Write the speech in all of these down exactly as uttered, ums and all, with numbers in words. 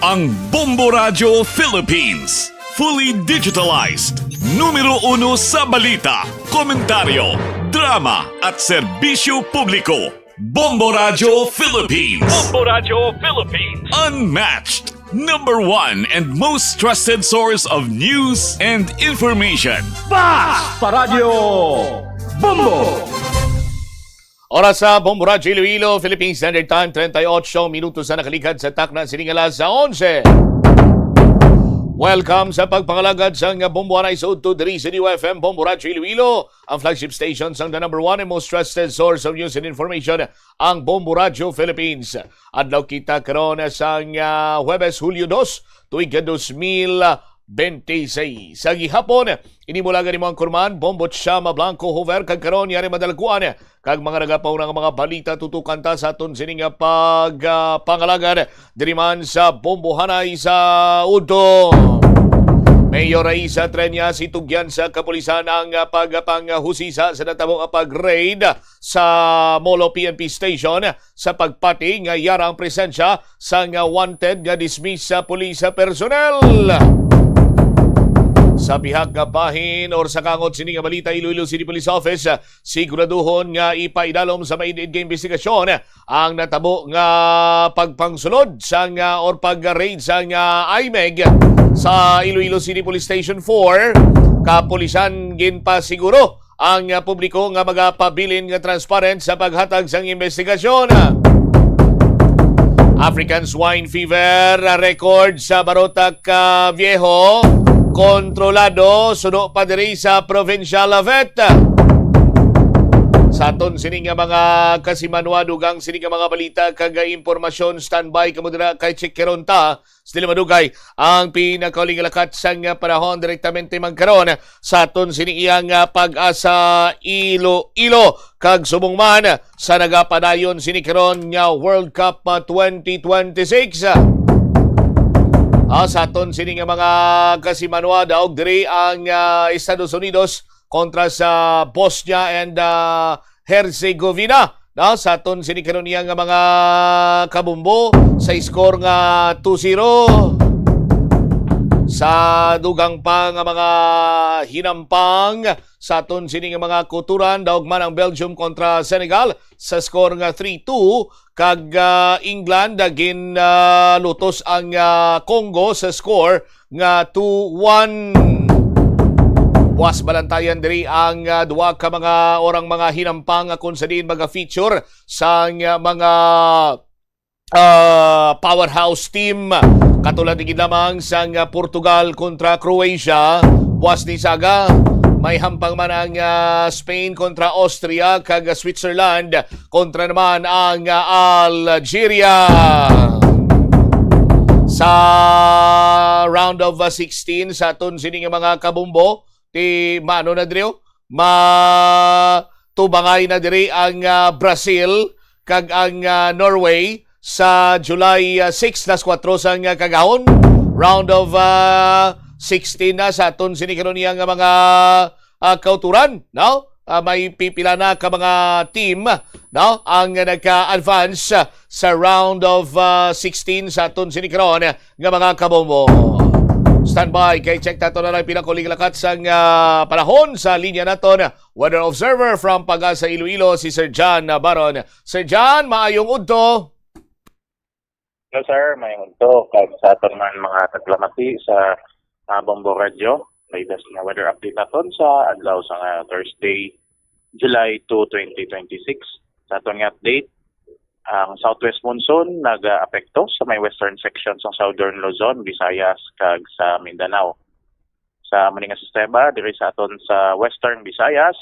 Ang Bombo Radyo Philippines. Fully digitalized. Numero uno sa balita, komentaryo, drama, at serbisyo publiko. Bombo Radyo Philippines. Bombo Radyo Philippines. Unmatched. Number one and most trusted source of news and information. Basta Radyo Bombo! Oras sa Bombo Radyo Iloilo, Philippine Standard Time, treinta y ocho minutos na nakaligad sa takna sining alas onse. Welcome sa pagpangalagad sang Bombo Anay sa udto diri sa D Y F M, Bombo Radyo Iloilo, ang flagship station sang the number one and most trusted source of news and information, ang Bombo Radyo Philippines. Adlaw kita karon sang, ah, Huwebes, Hulyo dos, tuig ka dos mil bente seis. Sa gihapon, ini mo lang nimo ang kurman, Bombo Chama Blanco Hover, kag karon yari madalaguan kag mga nagapauna nga mga balita tutukan ta sa aton sini nga pag, ah, pangalagad diri man sa Bombo Anay sa udto. Mayor Raisa Treñas, itugyan sa kapulisan ang, ah, pagpanghusisa sa natabo nga pag-raid sa Molo P N P Station sa pagpati nga yara ang presensya sang wanted nga dismiss sa police personnel. Sa pihak nga bahin or sa kangot sini nga balita, Iloilo City Police Office siguraduhon nga ipaidalom sa maid-id nga investigasyon ang natabo nga pagpangsulod sang, ah, or pag-raid sang, ah, I M E G sa Iloilo City Police Station four. Kapulisan ginpasiguro ang, ah, publiko nga magapabilin nga transparent sa paghatag sang investigasyon. African Swine Fever, ah, record sa Barotac, ah, Viejo, kontrolado suno pa diri sa provincial vet. Sa aton sini nga mga kasimanwa, dugang sini nga mga balita kag, ah, impormasyon, standby kamo dira kay Chikiron ta. Sa dili madugay ang pinakauling lakat sang panahon, direktamente man karon sa aton sini iyang, ah, Pag-asa Iloilo, kag subong man sa nagapadayon sini karon nga World Cup, ah, twenty twenty-six. Ah, sa aton sini nga mga kasimanwa, daog diri ang, ah, Estados Unidos kontra sa Bosnia and, ah, Herzegovina, no? Sa aton sini karon niya nga mga kabumbo sa score nga two zero. Sa dugang pa nga mga hinampang sa aton sini nga mga kuturan, daog man ang Belgium kontra Senegal sa score nga three two, kag, ah, England, ah, gin, ah, lutos ang, ah, Congo sa score nga two one. Buas balantayan diri ang, ah, duha ka mga, or ang mga hinampang, ah, kung sa diin maga-feature sang, ah, mga, ah, powerhouse team. Katulad ni gid lamang sang, ah, Portugal kontra Croatia. Buas ni saga, may hampang man ang, ah, Spain kontra Austria, kag, ah, Switzerland kontra naman ang, ah, Algeria. Sa round of, ah, sixteen sa aton sini nga mga kabumbo, ti maano na diri, oh? Matubangay na diri ang, ah, Brazil kag ang, ah, Norway sa July, ah, six, las kuwatro sang, ah, kagahon. Round of, ah, sixteen na sa aton sini karon niya nga mga, ah, kauturan, no? Ah, may pipila na ka mga team, no, ang nagka-advance sa round of, ah, sixteen sa aton sini karon nga mga kabombo. Standby kay check tato na lang pinakauling lakat sang, ah, panahon sa linya naton. Weather observer from Pag-asa Iloilo, si Sir John Baron. Sir John, maayong udto. Hello, sir. May hunto kag sa aton man mga taglamati sa, ah, Bombo Radio. Latest nga weather update naton sa adlaw sa nga Thursday, July two, twenty twenty-six. Sa aton nga update, ang southwest monsoon nagaapekto sa may western section sa southern Luzon, Visayas, kag sa Mindanao. Sa mani nga sistema, diri sa aton sa western Visayas,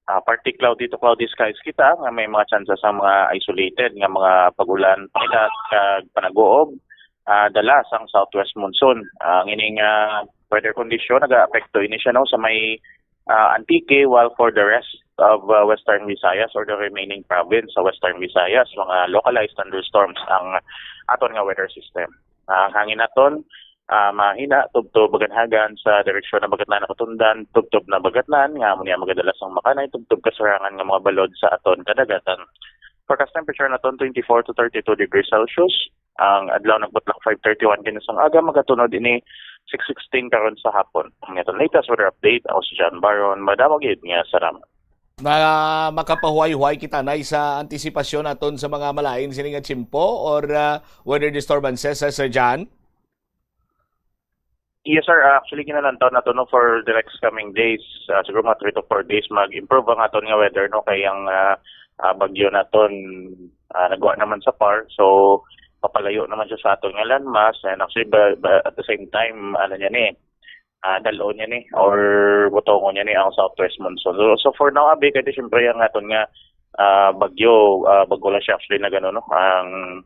ah, partly cloudy to cloudy skies kita nga may mga tsansa sa mga isolated nga mga pag-ulan, panilat, kag panaguob, ah, dala sang southwest monsoon. Ah, ang ining, ah, weather condition nagaapekto ini siya, no, sa may, ah, Antique, while for the rest of, ah, western Visayas or the remaining province sa western Visayas, mga localized thunderstorms ang aton nga weather system. Ah, ang hangin naton, ah, mahina tubtob baganhagan sa direksyon na Bagatnan, Katundan, tubtob na Bagatnan, nga amo niya magadala sang makanay tubtob kasarangan nga mga balod sa aton kadagatan. forecast temperature naton twenty-four to thirty-two degrees Celsius. Ang adlaw nagbutlak five thirty-one kaninsa nga aga, magatunod ini six sixteen karon sa hapon. Ang aton latest weather update, ako si John Baron, madamo gid nga salamat. Na makapahuway-huway kita na sa antisipasyon aton sa mga malain sini nga tiyempo or, ah, weather disturbances, ah, Sir John? Yes, sir. Ah, actually, ginalantaw nato, no, for the next coming days, ah, siguro mga three to four days, mag-improve ang aton nga weather, no, kay ang, ah, ah, bagyo naton, ah, nagwa naman sa par, so papalayo naman siya sa aton nga landmass, and actually, ba, ba, at the same time, ano niya ni, ah, dal-on niya ni, or butongon niya ni ang southwest monsoon. So, so for now, abi, kay siyempre ang aton nga, ah, bagyo, ah, bago lang siya actually nagano, no, ang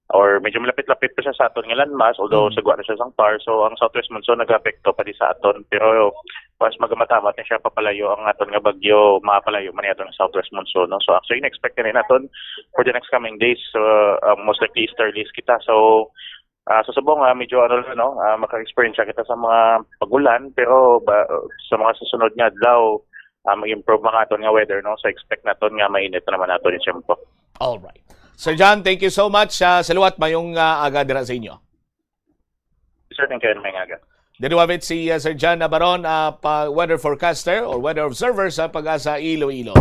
or medyo malapit-lapit pa siya sa aton nga landmass, although Mm. sagwa na siya sang par. So, ang southwest monsoon nag-apekto pa di sa aton. Pero, mas magamatamat na siya papalayo ang aton nga bagyo, mapalayo man ni aton nga southwest monsoon, no? So, actually, in-expect na rin naton for the next coming days, uh, uh, most likely easterlies kita. So, ah, sa subong, ah, medyo ano lang, no? Ah, maka-experience siya kita sa mga pagulan, pero ba, sa mga susunod nga adlaw, ah, mag-improve ang aton nga weather, no? So, expect naton nga mainit na naman aton yung tiyempo. Alright. Sir John, thank you so much. Ah, sa liwat, mayong, ah, aga dira sa inyo. Sir, thank you, mayong aga. Diri wavit si, ah, Sir John Nabaron, ah, pa weather forecaster or weather observer sa Pag-asa Iloilo.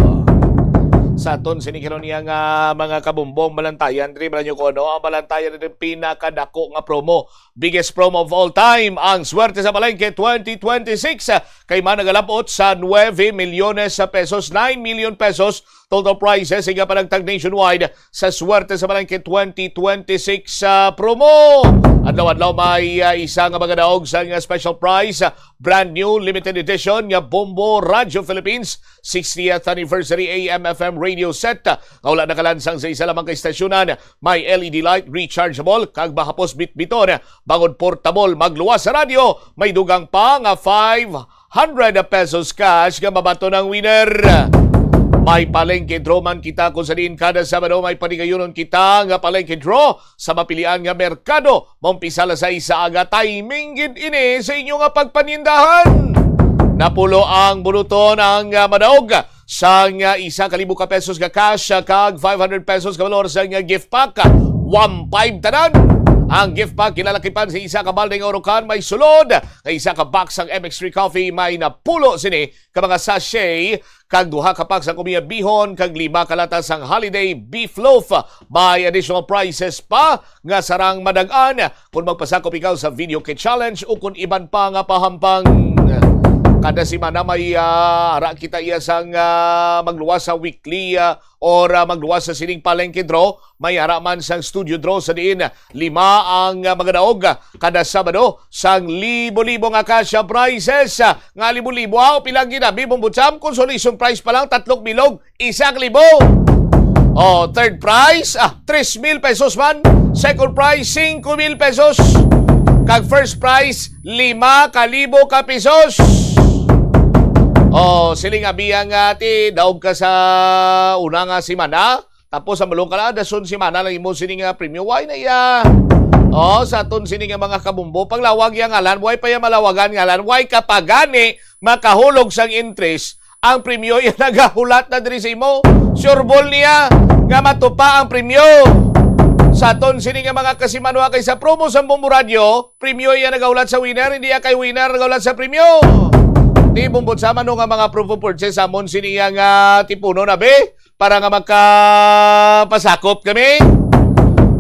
Sa aton sini karon niya nga mga kabumbong, balantayan, diri ba ninyo ko, no? Ang balantayan, diri pinakadako nga promo, biggest promo of all time, ang Swerte sa Palengke twenty twenty-six, ah, kay man nagalabot sa nuebe milyones sa pesos, nine million pesos total prizes, nga panagtag nationwide sa Swerte sa Palengke twenty twenty-six, ah, promo. Adlaw-adlaw may, ah, isa nga magadaog sa nga special prize, ah, brand new limited edition nga Bombo Radio Philippines sixtieth anniversary A M F M radio set, ah, nga wala nakalansang sa isa lamang ka istasyonan. May L E D light, rechargeable, kag mahapos bitbiton, ah, bangod portable. Magluwas sa radyo, may dugang pa nga five hundred pesos cash nga mabaton ang winner. May palengke draw man kita kung sa diin kada Sabado may paligayunon kita nga palengke draw sa mapilian nga merkado. Maumpisa alas sais sa aga, timing gid ini sa inyo nga pagpanindahan. Napulo ang bunuton ang, ah, madaog sang, ah, isa ka libo ka pesos nga cash, ah, kag five hundred pesos ka valor sang, ah, gift pack. One five tanan. Ang gift pack ginalakipan sa isa ka balde nga urukan may sulod, nga isa ka box sang M X three Coffee may napulo sini ka mga sachet, kag duha ka pack sang Kumiya Bihon, kag lima ka lata sang Holiday Beef Loaf. May additional prizes pa nga sarang madag-an kon magpasakop ikaw sa Video Kit Challenge o kon iban pa nga pahampang. Kada semana may, ah, ara kita iya sang, ah, magluwas sa weekly, ah, or, ah, magluwas sa sining palengke draw, may ara man sang studio draw sa diin lima ang, ah, magadaog, ah, kada Sabado sang libo-libo nga cash prizes, ah, nga libo-libo, ah, o pila ang ginabi, Bombo Cham, consolation prize pa lang, tatlong bilog, isa ka libo. Oh, third prize, ah, tres mil pesos man. Second prize, singko mil pesos. Kag first prize, lima ka libo ka pesos. Oh, siling abi ang, ah, ti, daog ka sa una nga semana. Tapos ang bulong ka lang, dason semana lang imo sini nga premyo. Why na iya? Oh, sa aton sini nga mga kabumbo, paglawag iya ngalan, why pa iya malawagan ngalan? Why ka pa gani makahulog sang interest? Ang premyo iya nagahulat na diri sa imo. Sure ball niya nga matupa ang premyo. Sa aton sini nga mga kasimanwa, kay sa promo sa Bombo Radio, premyo iya nagahulat sa winner, hindi iya kay winner nagahulat sa premyo. Di bumbot sa mano nga mga proof of purchase, amon sini iya nga tipunon, abi, para nga makapasakop kami.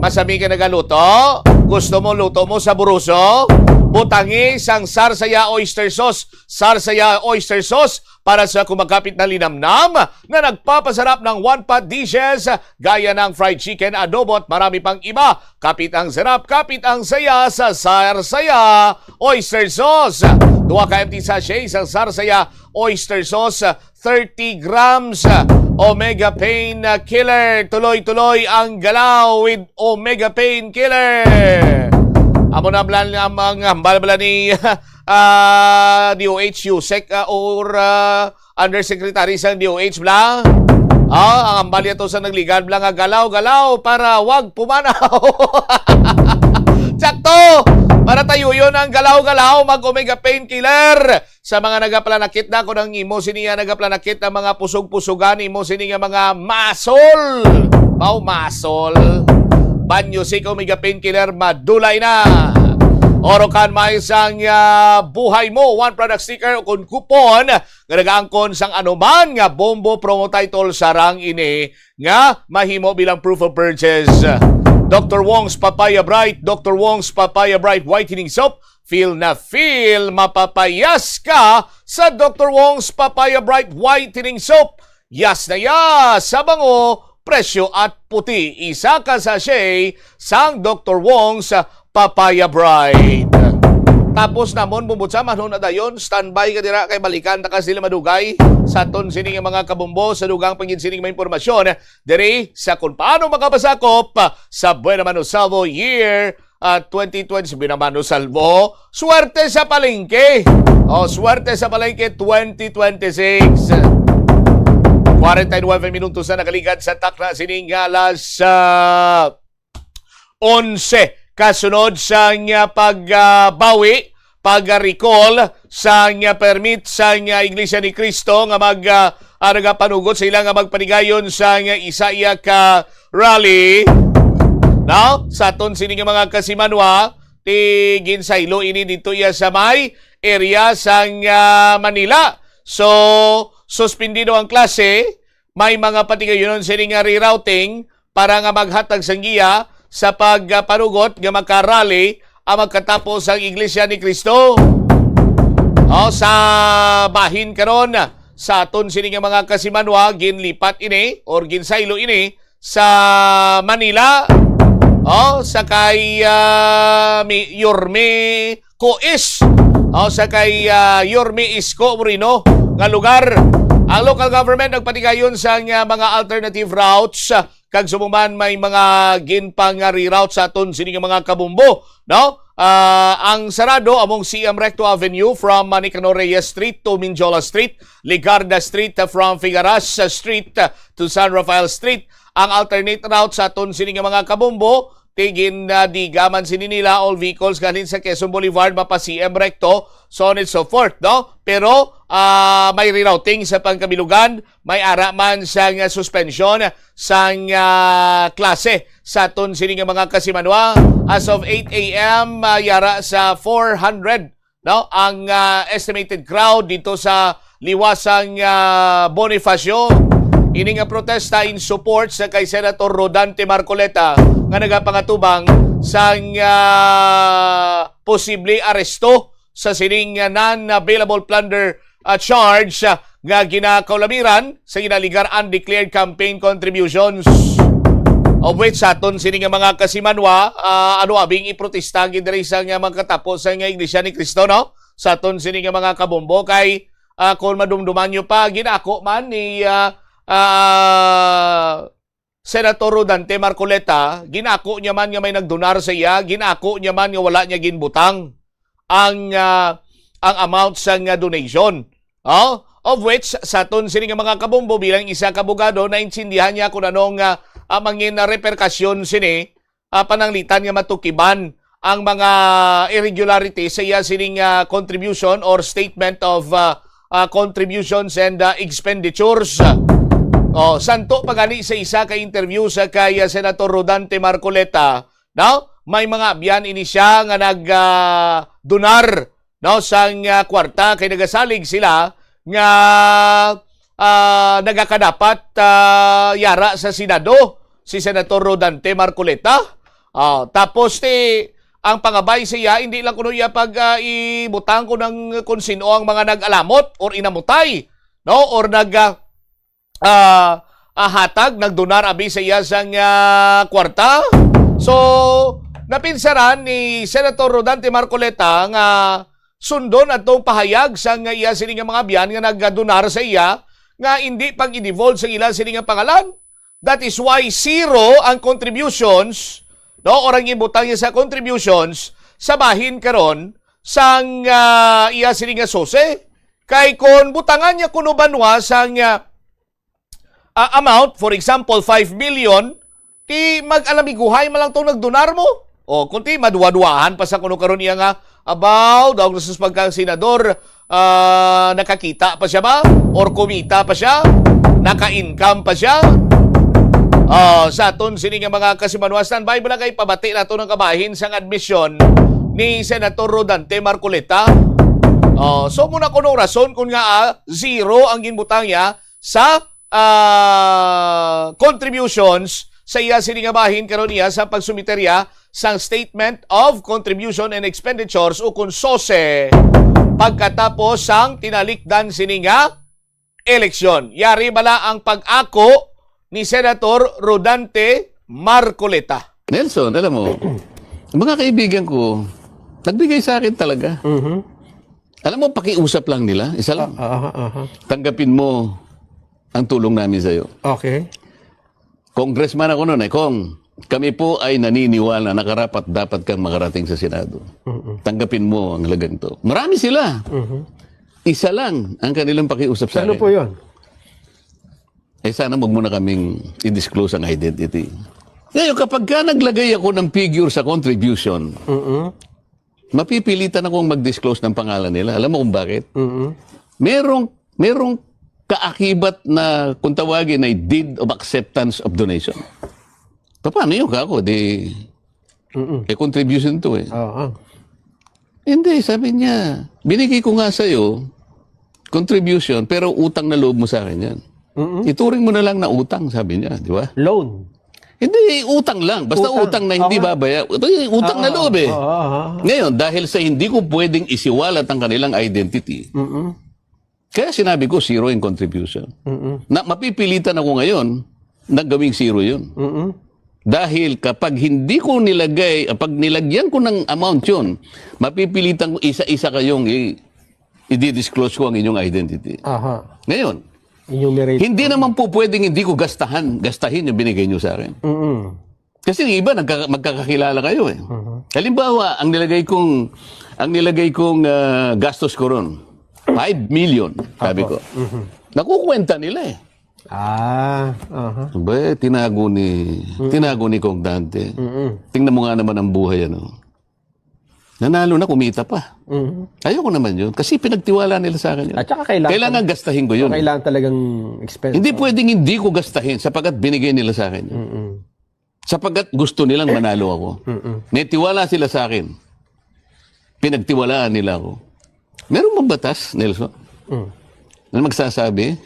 Masami ka nagaluto? Gusto mo luto mo sa buruso? Butangi sang Sarsaya Oyster Sauce. Sarsaya Oyster Sauce para sa kumakapit na linamnam na nagpapasarap ng one-pot dishes gaya ng fried chicken, adobo at marami pang iba. Kapit ang sarap, kapit ang saya sa Sarsaya Oyster Sauce. Duha ka empty sachet sa Sarsaya Oyster Sauce, thirty grams. Omega Pain Killer. Tuloy-tuloy ang galaw with Omega Pain Killer. Amo na bala ang, ang hambal bala ni, ah, D O H, USEC, ah, or, ah, undersecretary sang D O H bala. Ah, ang hambal niya to sa nagligad bala nga galaw-galaw para wag pumanaw. Sakto! Para tayo yun ang galaw. Taw nga law, mag-Omega Painkiller. Sa mga nagapalanakit na, kung ang imo sini nga nagapalanakit na mga pusog-pusugan, imo sini nga mga muscle. Mao, muscle. Banyo si Omega Painkiller, madulay na. Orokan may sang ah, buhay mo, one product sticker o kung coupon nga nagaangkon sang anuman nga Bombo promo title, sarang ini nga mahimo bilang proof of purchase. Doctor Wong's Papaya Bright, Doctor Wong's Papaya Bright Whitening Soap. Feel na feel, mapapayas ka sa Doctor Wong's Papaya Bright Whitening Soap. Yas na yas sa bango, presyo at puti. Isa ka sachet sang Doctor Wong's Papaya Bright. Tapos namon, bumbutsa, manhon na dayon. Standby ka dira kay balikan ta ka sila madugay sa aton sini nga mga kabumbo sa dugang pagin sining mga impormasyon diri sa kung paano makapasakop sa Buena Mano Salvo Year ah, twenty twenty. Sabi naman, no, Salvo, swerte sa palengke. O, swerte sa palengke twenty twenty-six. Forty-nine minutos na nakaligad sa takna sining alas ah, onse. Kasunod sang ah, pagbawi, pag-recall sang ah, permit sang ah, Iglesia ni Cristo nga mag ah, ah, nagapanugot sa ila nga magpanigayon sang ah, isa iya ka rally, no? Sa aton sini nga mga kasimanwa, ti ginsaylo ini dito iya sa may area sang ah, Manila. So, suspendido ang klase, may mga patigayunon sini nga rerouting para nga maghatag sang giya sa pagpanugot nga makarally ang magkatapos ang Iglesia ni Cristo. O, sa bahin karon, sa aton sini nga mga kasimanwa, ginlipat ini or ginsaylo ini sa Manila. O, sa kay ah, Mi- Yorme Cois. O, sa kay ah, Yorme Isko Moreno nga lugar. Ang local government nagpatigayon sa nga mga alternative routes, ah, kag subong man may mga ginpang-reroute sa aton sini nga mga kabumbo, no? Ah, ang sarado among C M Recto Avenue from ah, Nicanor Reyes Street to Minjola Street, Legarda Street ah, from Figueras Street ah, to San Rafael Street. Ang alternate route sa aton sini nga mga kabumbo, ti ginadiga man sini nila, all vehicles galing sa Quezon Boulevard mapa C M Recto, so on and so forth, no? Pero ah, may rerouting sa pangkabilugan, may ara man sang ah, suspension sang ah, klase sa aton sini nga mga kasimanwa. As of eight a m, ah, yara sa four hundred, no, ang ah, estimated crowd dito sa liwasang ah, Bonifacio. Ini nga protesta in support sa kay Senator Rodante Marcoleta nga nagapangatubang sang ah, posible aresto sa sining ah, non-bailable plunder ah, charge ah, nga ginakaulamiran sa ginaligar undeclared campaign contributions, of which sa aton sini nga mga kasimanwa, ah, ano abing iprotesta gid diri sa nga magkatapos sa nga Iglesia ni Cristo, no? Sa aton sini nga mga kabombo kay ah, kung madumduman nyo pa, ginako man ni ah, ah, Senator Rodante Marcoleta, ginako niya man nga may nagdonar sa iya, ginako niya man nga wala niya ginbutang ang ah, ang amount sa nga donation. Oh, of which, sa aton sini nga mga kabombo, bilang isa ka abogado, naintindihan niya kung ano nga ah, mangin reperkasyon sini ah, pananglitan nga matukiban ang mga irregularity sa iya sining ah, contribution or statement of ah, ah, contributions and ah, expenditures. Oh, santo pa gani sa isa ka interview sa kay ah, Senator Rodante Marcoleta, no? May mga abyan ini siya nga nag ah, donar, no, sang ah, kwarta kay nagasalig sila nga ah, nagakadapat ah, yara sa Senado si Senator Rodante Marcoleta. Ah, tapos ti ang pangabay sa iya, hindi lang kuno iya pag ah, ibutang kung ang kung sino ang mga nag-alamot or inamutay, no, or nag ah, ah, ah, hatag, nagdonar abi sa iya sang ah, kwarta. So, napinsaran ni Senator Rodante Marcoleta nga sundon atong pahayag sang iya sini nga mga abyan nga nagdonar sa iya nga hindi pag i-divulge sa ila sini nga pangalan. That is why zero ang contributions, no, or ang ibutang niya sa contributions sa bahin karon sang ah, iya sini nga sose. Kay kon butangan niya kuno banwa sang ah, ah, amount, for example, five million, ti mag-alamiguhay man lang tong nagdonar mo. O, kunti maduwa-duwahan pa sa kuno karon iya nga, abaw, daw sa pagka-senador, ah, nakakita pa siya ba? Or kumita pa siya? Naka-income pa siya? Ah, sa aton sini nga mga kasimanwa, standby mo lang kay pabati nato ng kabahin sang admisyon ni Senator Rodante Marcoleta. Oh, so muna kuno rason kung nga, ah, zero ang ginbutang niya sa, ah, contributions sa iya sini nga bahin karon niya sa pagsumiter iya sang Statement of Contribution and Expenditures o kun sose pagkatapos sang tinalikdan sini nga eleksyon. Yari bala ang pag-ako ni Senator Rodante Marcoleta. Nelson, alam mo, mga kaibigan ko, nagbigay sa akin talaga. Mhm. Alam mo, pakiusap lang nila, isa lang. Ah, aha, aha. Tanggapin mo ang tulong namin sa'yo. Okay. Congressman ako noon eh, Kong, kami po ay naniniwala na karapat dapat kang makarating sa Senado. Mm-mm. Tanggapin mo ang halagang to. Marami sila. Mhm. Isa lang ang kanilang pakiusap sa Sino akin. po yun? Eh, sana wag mo na kaming i-disclose ang identity. Ngayon, kapag ka naglagay ako ng figure sa contribution, Mm-mm. mapipilitan akong mag-disclose ng pangalan nila. Alam mo kung bakit? Mm-mm. Merong, merong kaakibat na, kung tawagin, ay deed of acceptance of donation. Pa-, paano yun, kako? Di, Mm-mm. eh, contribution to eh. Oo. Hindi, sabi niya, binigay ko nga sa'yo, contribution, pero utang na loob mo sa akin yan. Mm-mm. Ituring mo na lang na utang, sabi niya, di ba? Loan. Hindi, utang lang. Basta Utang. utang na hindi Oo nga. babaya-, ito yung utang na Oo. loob eh. Oo, oo, oo. Ngayon, dahil sa hindi ko pwedeng isiwalat ang kanilang identity, Mm-mm. kaya sinabi ko, zero in contribution. Mm-mm. Na mapipilitan ako ngayon na gawing zero yun. Mm-mm. Dahil kapag hindi ko nilagay, pag nilagyan ko ng amount yun, mapipilitan ko isa-isa kayong i-, i-disclose ko ang inyong identity. Aha. Ngayon, Enumerate. hindi naman po pwedeng hindi ko gastahan, gastahin yung binigay nyo sa akin. Mm-mm. Kasi yung iba, nagka-, magkakakilala kayo eh. Mhm. Halimbawa, ang nilagay kong, ang nilagay kong, ah, gastos ko ron, five million, sabi Apo. ko. Mhm. Nakukwenta nila eh. Ah, aha. Ba, tinago ni, Mm. tinago ni Kong Dante. Mm-mm. Tingnan mo nga naman ang buhay, ano. Nanalo na, kumita pa. Mhm. Ayoko naman yun. Kasi pinagtiwala nila sa akin yun. At saka kailangan Kailangan gastahin ko yun. Kailangan talagang expense, Hindi no? pwedeng hindi ko gastahin sapagkat binigay nila sa akin yun. Mm-mm. Sapagkat gusto nilang manalo ako. Mm-mm. May tiwala sila sa akin. Pinagtiwalaan nila ako. Meron bang batas, Nelson? Mm. Na magsasabi,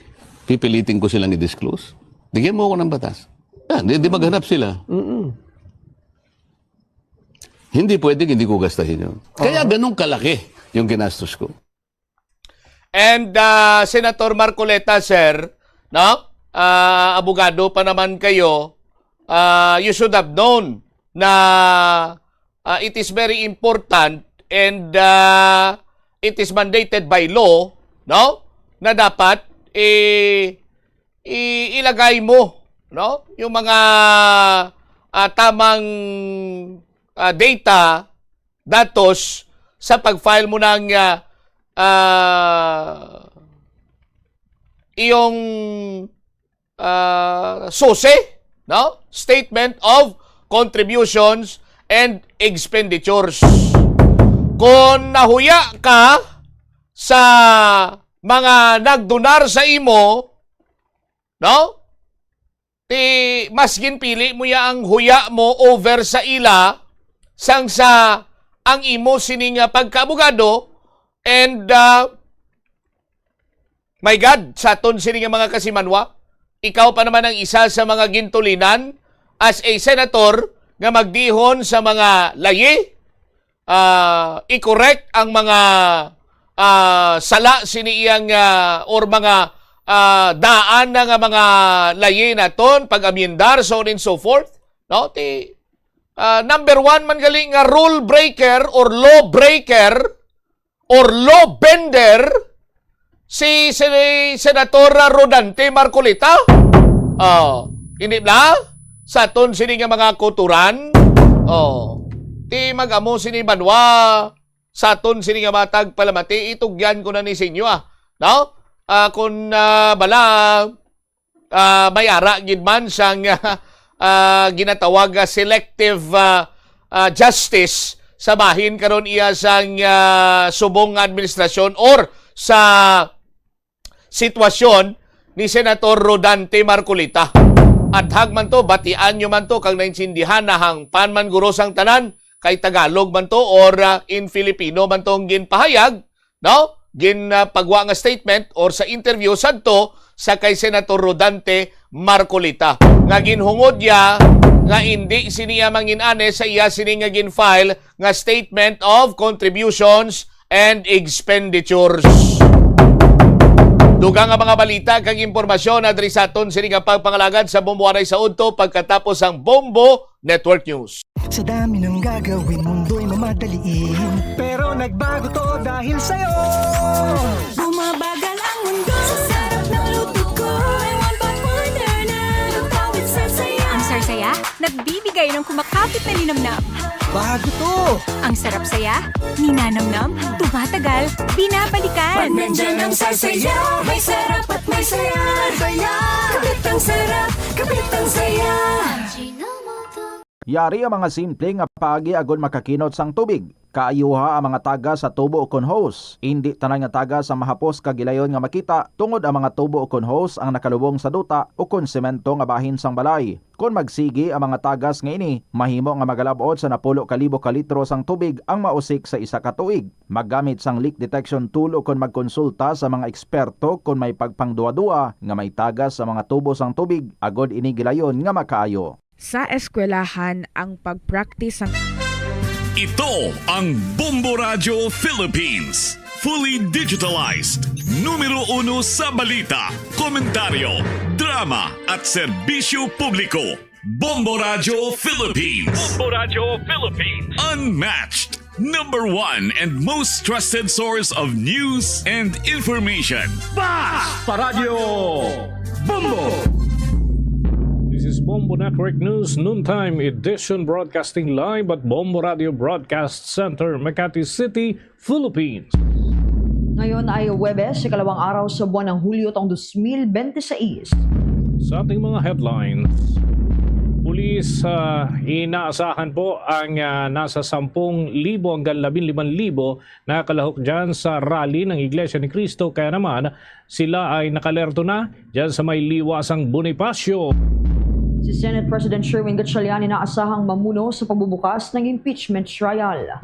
pipilitin ko silang i-disclose? Bigyan mo ako ng batas. Ah, di, di maghanap sila. Mm-mm. Hindi pwedeng hindi ko gastahin yun. Kaya Aha. ganun kalaki yung ginastos ko. And, ah, Senator Marcoleta, sir, no? Ah, abogado pa naman kayo, ah, you should have known na, ah, it is very important and, ah, it is mandated by law, no? Na dapat i-, i-, ilagay mo, no? Yung mga, ah, tamang, ah, data, datos sa pag-file mo ng, ah, ah, iyong, ah, sose, no? Statement of Contributions and Expenditures. Kung nahuya ka sa mga nagdonar sa imo, no? Ti, mas ginpili mo ya ang huya mo over sa ila sang sa ang imo sini nga pagkaabogado, and, ah, my God, sa aton sini nga mga kasimanwa, ikaw pa naman ang isa sa mga gintulinan as a senator nga magdihon sa mga layi, ah, i-correct ang mga, ah, sala sini iyang, ah, or mga, ah, daan na nga mga layi naton, pag-amyendar, so on and so forth, no? Ti, ah, number one man gali nga rule breaker or law breaker or law bender si, si Senator Rodante Marcoleta. Oh, hindi bla? Sa aton sini nga mga kuturan. Oh, ti mag-amo sini banwa. Sa aton sini nga matag palamati, itugyan ko na ni sa inyo, ah. No? Ah, kung, ah, bala, ah, may ara gid man sang, ah, ginatawag nga selective, ah, ah, justice sa bahin karon iya sang, ah, subong nga administrasyon or sa sitwasyon ni Senator Rodante Marcoleta. Athag man to, batian nyo man to, kag naintindihan na hangpan man guro sang tanan, kay Tagalog man to or, ah, in Filipino man to ang ginpahayag, no? Gin, ah, pagwa nga statement or sa interview sadto sa kay Senator Rodante Marcoleta nga ginhungod niya nga indi siniya mangin-ani sa iya sini nga gin-file nga statement of contributions and expenditures. Dugang nga mga balita kag impormasyon adresaton sini nga pagpangalagad sa Bombo Anay sa Udto pagkatapos ang Bombo Network News. Sa dami ng gagawin, mundo'y mamadaliin. Pero nagbago to dahil sa'yo. Bumabagal ang mundo sa sarap ng luto ko. I want Pop Wonder na lutawit sa saya. Ang sarsaya, nagbibigay ng kumakapit na linamnam. Bago to! Ang sarap saya, ninanamnam, tumatagal, binabalikan. Pag nandyan ang sarsaya, may sarap at may saya. Saya! Kapit ang sarap, kapit ang saya. Yari ang mga simple nga paagi agod makakinot sang tubig. Kaayuha ang mga tagas sa tubo ukon hose. Indi tanan nga tagas ang mahapos kag gilayon nga makita, tungod ang mga tubo ukon hose ang nakalubong sa duta ukon semento nga bahin sang balay. Kon magsigi ang mga tagas nga ini, mahimo nga magalab-ot sa napulo ka libo ka litro sang tubig ang mausik sa isa ka tuig. Maggamit sang leak detection tool ukon magkonsulta sa mga eksperto kon may pagpangduwa-duwa nga may tagas sa mga tubo sang tubig agod ini gilayon nga makaayo. Sa eskwelahan ang pag-practice sang Ito ang Bombo Radyo Philippines. Fully digitalized. Numero uno sa balita, komentaryo, drama at serbisyo publiko. Bombo Radyo Philippines. Bombo Radyo Philippines. Unmatched. Number one and most trusted source of news and information. Bas Paradyo Bombo! This is Bombo Network News Noontime Edition, broadcasting live at Bombo Radio Broadcast Center, Makati City, Philippines. Ngayon ay Huwebes, ikalawang araw sa buwan ng Hulyo taong dos mil bente seis. Sa ating mga headlines, pulis, ah, inaasahan po ang, ah, nasa sampung libo hanggang labing limang libo na kalahok dyan sa rally ng Iglesia ni Cristo. Kaya naman, sila ay nakalerto na dyan sa may liwa sang Bonifacio. Si Senate President Sherwin Gatchalian inaasahang mamuno sa pagbubukas ng impeachment trial.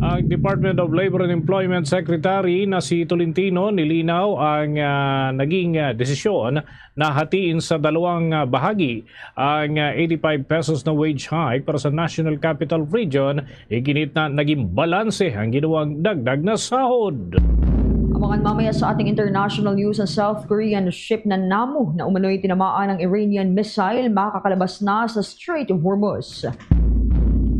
Ang Department of Labor and Employment Secretary na si Tolentino nilinaw ang, ah, naging, ah, desisyon na hatiin sa dalawang, ah, bahagi ang, ah, eighty-five pesos na wage hike para sa National Capital Region. Iginit na naging balanse ang ginawang dagdag na sahod. Abangan mamaya sa ating international news ang South Korean ship na Namu na umano'y tinamaan ng Iranian missile makakalabas na sa Strait of Hormuz.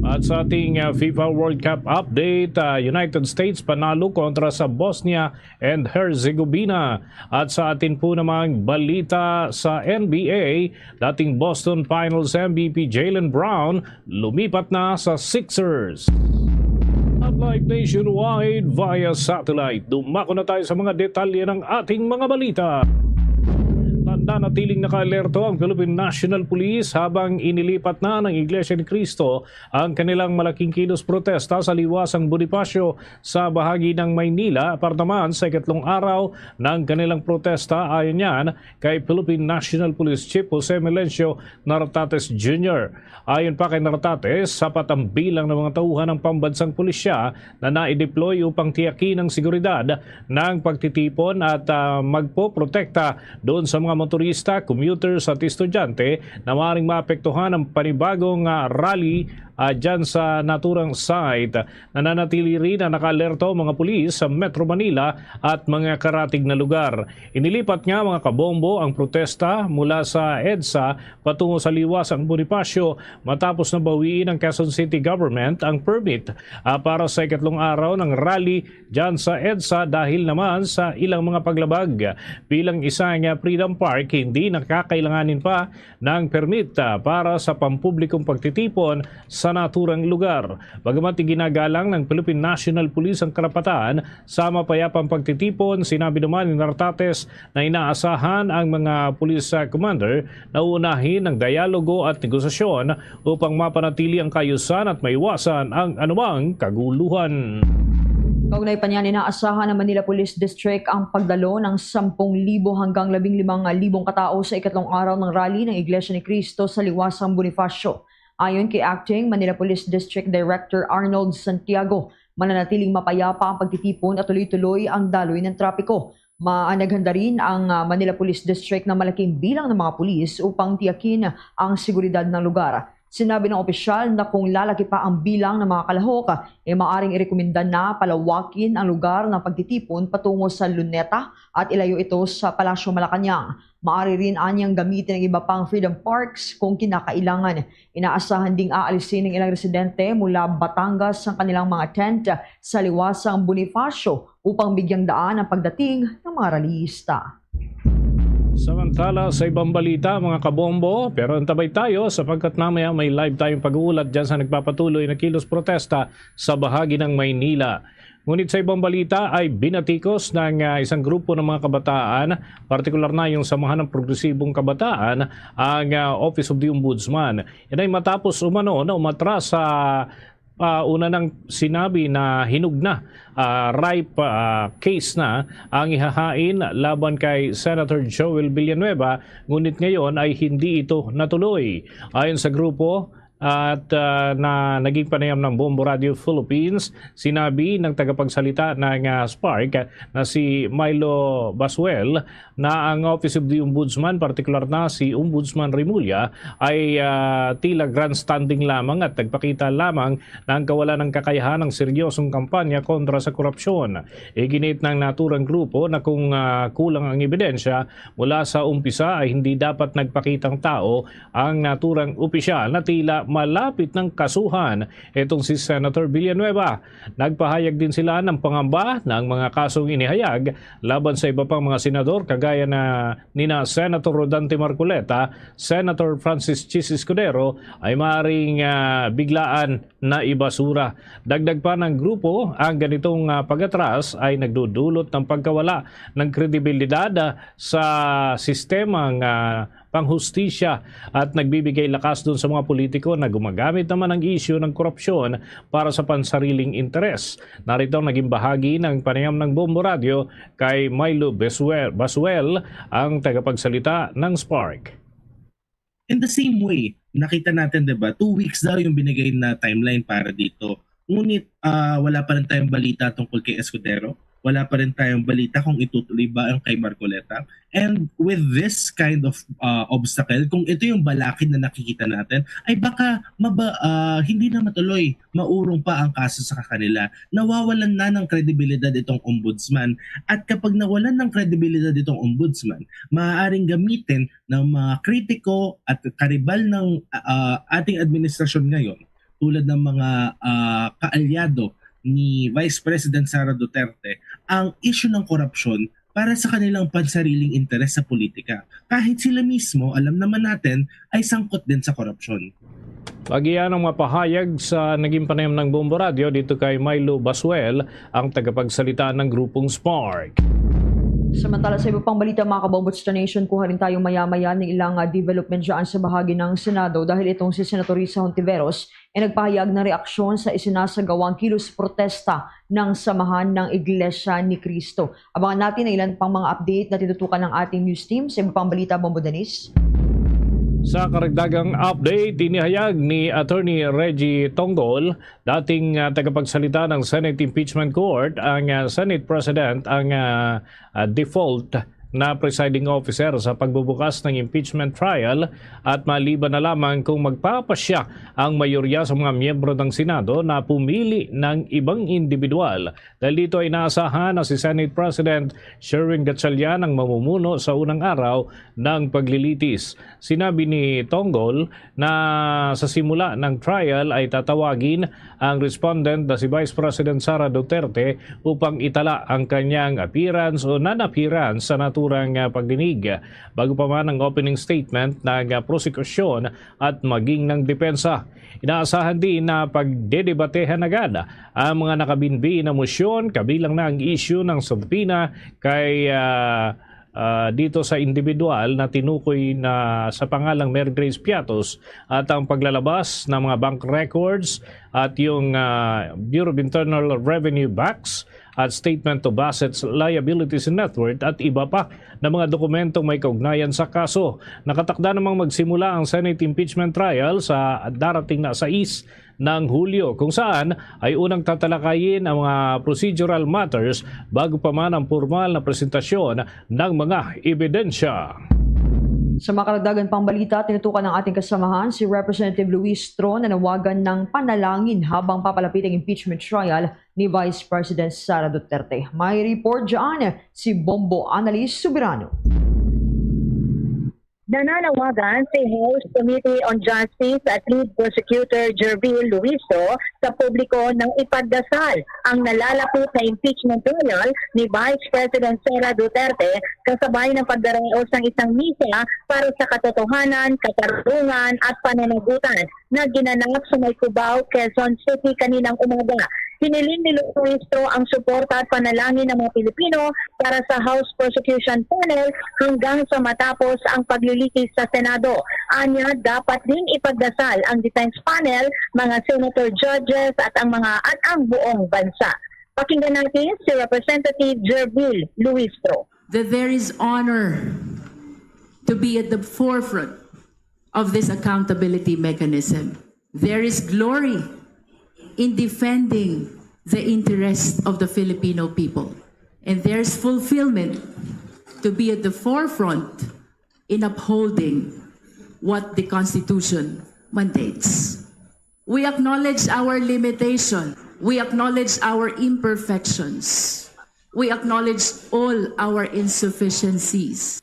At sa ating, ah, FIFA World Cup update, ah, United States panalo kontra sa Bosnia and Herzegovina. At sa atin po namang balita sa N B A, dating Boston Finals M V P Jaylen Brown lumipat na sa Sixers. At live nationwide via satellite. Dumako na tayo sa mga detalye ng ating mga balita. Tanda, natiling naka-alerto ang Philippine National Police habang inilipat na ng Iglesia ni Cristo ang kanilang malaking kilos protesta sa liwa sang Bonifacio sa bahagi ng Maynila, apart naman sa ikatlong araw ng kanilang protesta. Ayon yan kay Philippine National Police Chief Jose Melencio Nartates Junior. Ayon pa kay Nartates, sapat ang bilang ng mga tauhan ng pambansang pulisya na nai-deploy upang tiyakin ang seguridad ng pagtitipon at, ah, magpoprotekta doon sa mga motorista, commuters at estudyante na maaaring maapektuhan ng panibagong, ah, rally, ah, dyan sa naturang site. Nananatili rin na naka-alerto ang mga pulis sa Metro Manila at mga karatig na lugar. Inilipat nga, mga kabombo, ang protesta mula sa EDSA patungo sa liwa sang Bonifacio matapos na bawiin ng Quezon City Government ang permit, ah, para sa ikatlong araw ng rally dyan sa EDSA dahil naman sa ilang mga paglabag. Bilang isa nga Freedom Park, hindi nakakailanganin pa ng permit, ah, para sa pampublikong pagtitipon sa sa naturang lugar. Bagamat iginagalang ng Philippine National Police ang karapatan sa mapayapang pagtitipon, sinabi naman ni Nartates na inaasahan ang mga police, ah, commander na uunahin ang dialogo at negosasyon upang mapanatili ang kaayusan at maiwasan ang anumang kaguluhan. Kaugnay pa niyan, inaasahan ng Manila Police District ang pagdalo ng sampung libo hanggang labing limang libong katao sa ikatlong araw ng rally ng Iglesia ni Cristo sa Liwasang Bonifacio. Ayon kay Acting Manila Police District Director Arnold Santiago, mananatiling mapayapa ang pagtitipon at tuloy-tuloy ang daloy ng trapiko. Maanaghanda rin ang, ah, Manila Police District ng malaking bilang ng mga pulis upang tiyakin ang seguridad ng lugar. Sinabi ng opisyal na kung lalaki pa ang bilang ng mga kalahok, eh, maaring irekomenda na palawakin ang lugar ng pagtitipon patungo sa Luneta at ilayo ito sa Palasyo Malacañang. Maaari rin anyang gamitin ang iba pang Freedom Parks kung kinakailangan. Inaasahan ding aalisin ng ilang residente mula Batangas ang kanilang mga tent sa Liwasang Bonifacio upang bigyang daan ang pagdating ng mga rallyista. Samantala, sa ibang balita, mga kabombo, pero antabay tayo sapagkat mamaya may live tayong pag-uulat dyan sa nagpapatuloy na kilos protesta sa bahagi ng Maynila. Ngunit sa ibang balita ay binatikos ng, ah, isang grupo ng mga kabataan, partikular na yung Samahan ng Progresibong Kabataan, ang, ah, Office of the Ombudsman. Yan ay matapos umano na umatras sa, ah, una nang sinabi na hinog na, ah, ripe, ah, case na ang ihahain laban kay Senator Joel Villanueva, ngunit ngayon ay hindi ito natuloy. Ayon sa grupo, at, ah, na naging panayam ng Bombo Radio Philippines, sinabi ng tagapagsalita ng, ah, spark na si Milo Basuel na ang Office of the Ombudsman, partikular na si Ombudsman Remulla, ay, ah, tila grandstanding lamang at nagpakita lamang ng kawalan ng kakayahan ng seryosong kampanya kontra sa korupsyon. Iginit ng naturang grupo na kung, ah, kulang ang ebidensya mula sa umpisa ay hindi dapat nagpakitang tao ang naturang opisyal na tila malapit ng kasuhan itong si Senator Villanueva. Nagpahayag din sila ng pangamba na ang mga kasong inihayag laban sa iba pang mga senador kagaya na nina Senator Rodante Marcoleta, Senator Francis Chis Escudero ay maaaring, ah, biglaan na ibasura. Dagdag pa ng grupo, ang ganitong, ah, pag-atras ay nagdudulot ng pagkawala ng kredibilidad, ah, sa sistemang, ah, panghustisya at nagbibigay lakas dun sa mga politiko na gumagamit naman ng isyu ng korupsyon para sa pansariling interes. Narito ang naging bahagi ng panayam ng Bombo Radio kay Milo Basuel, Basuel, ang tagapagsalita ng spark. In the same way, nakita natin, di ba, two weeks daw yung binigay na timeline para dito. Ngunit, ah, wala pa rin tayong balita tungkol kay Escudero. Wala pa rin tayong balita kung itutuloy ba ang kay Marcoleta. And with this kind of, ah, obstacle, kung ito yung balakid na nakikita natin, ay baka maba, ah, hindi na matuloy, maurong pa ang kaso sa kanila. Nawawalan na ng kredibilidad itong ombudsman. At kapag nawalan ng kredibilidad itong ombudsman, maaaring gamitin ng mga kritiko at karibal ng, ah, ating administrasyon ngayon, tulad ng mga, ah, kaalyado ni Vice President Sara Duterte, ang issue ng korupsyon para sa kanilang pansariling interes sa politika. Kahit sila mismo, alam naman natin, ay sangkot din sa korupsyon. Pag-iyan ang mapahayag sa naging panayam ng Bombo Radio dito kay Milo Basuel, ang tagapagsalita ng grupong spark. Samantala, sa iba pang balita, mga kabombo, sa Nation, kuha rin tayo maya-maya ng ilang, ah, development dyan sa bahagi ng Senado dahil itong si Senator Risa Hontiveros ay nagpahayag ng reaksyon sa isinasagawang kilos protesta ng Samahan ng Iglesia ni Cristo. Abangan natin ang ilan pang mga update na tinutukan ng ating news team sa iba pang balita, Bombo Dennis. Sa karagdagang update, inihayag ni Attorney Reggie Tongol, dating, ah, tagapagsalita ng Senate Impeachment Court, ang, ah, Senate President ang, ah, ah, default na presiding officer sa pagbubukas ng impeachment trial at maliban na lamang kung magpapasya ang mayorya sa mga miyembro ng Senado na pumili ng ibang individual. Dahil dito ay inaasahan na si Senate President Sherwin Gatchalian ang mamumuno sa unang araw ng paglilitis. Sinabi ni Tongol na sa simula ng trial ay tatawagin ang respondent na si Vice President Sara Duterte upang itala ang kanyang appearance o non-appearance sa naturang, ah, pagdinig, bago pa man ang opening statement ng, ah, prosekusyon at maging ng depensa. Inaasahan din na pagdedebatehan agad ang mga nakabinbi na motion, kabilang na ang issue ng subpoena kay, ah, ah, dito sa individual na tinukoy na sa pangalang Mary Grace Piatos at ang paglalabas ng mga bank records at yung, ah, Bureau of Internal Revenue books at statement of assets, liabilities, and net worth at iba pa na mga dokumentong may kaugnayan sa kaso. Nakatakda namang magsimula ang Senate impeachment trial sa darating na sais ng Hulyo, kung saan ay unang tatalakayin ang mga procedural matters bago pa man ang formal na presentasyon ng mga ebidensya. Sa mga karagdagan pang balita, tinutukan ng ating kasamahan si Representative Luis Tro na nawagan ng panalangin habang papalapit ang impeachment trial ni Vice President Sara Duterte. May report dyan si Bombo Annalise Soberano. Nananawagan si House Committee on Justice at Lead Prosecutor Gerville Luiso sa publiko nang ipagdasal ang nalalapit na impeachment trial ni Vice President Sara Duterte, kasabay ng pagdaraos ng isang misa para sa katotohanan, katarungan, at pananagutan na ginanap sa may Cubao, Quezon City kaninang umaga. Hiniling ni Luis Tro ang suporta at panalangin ng mga Pilipino para sa House Prosecution Panel hanggang sa matapos ang paglilitis sa Senado. Anya, dapat din ipagdasal ang defense panel, mga senator, judges, at ang mga, at ang buong bansa. Pakinggan natin si Representative Gerville Luis Tro. That there is honor to be at the forefront of this accountability mechanism. There is glory in defending the interest of the Filipino people. And there's fulfillment to be at the forefront in upholding what the Constitution mandates. We acknowledge our limitation. We acknowledge our imperfections. We acknowledge all our insufficiencies.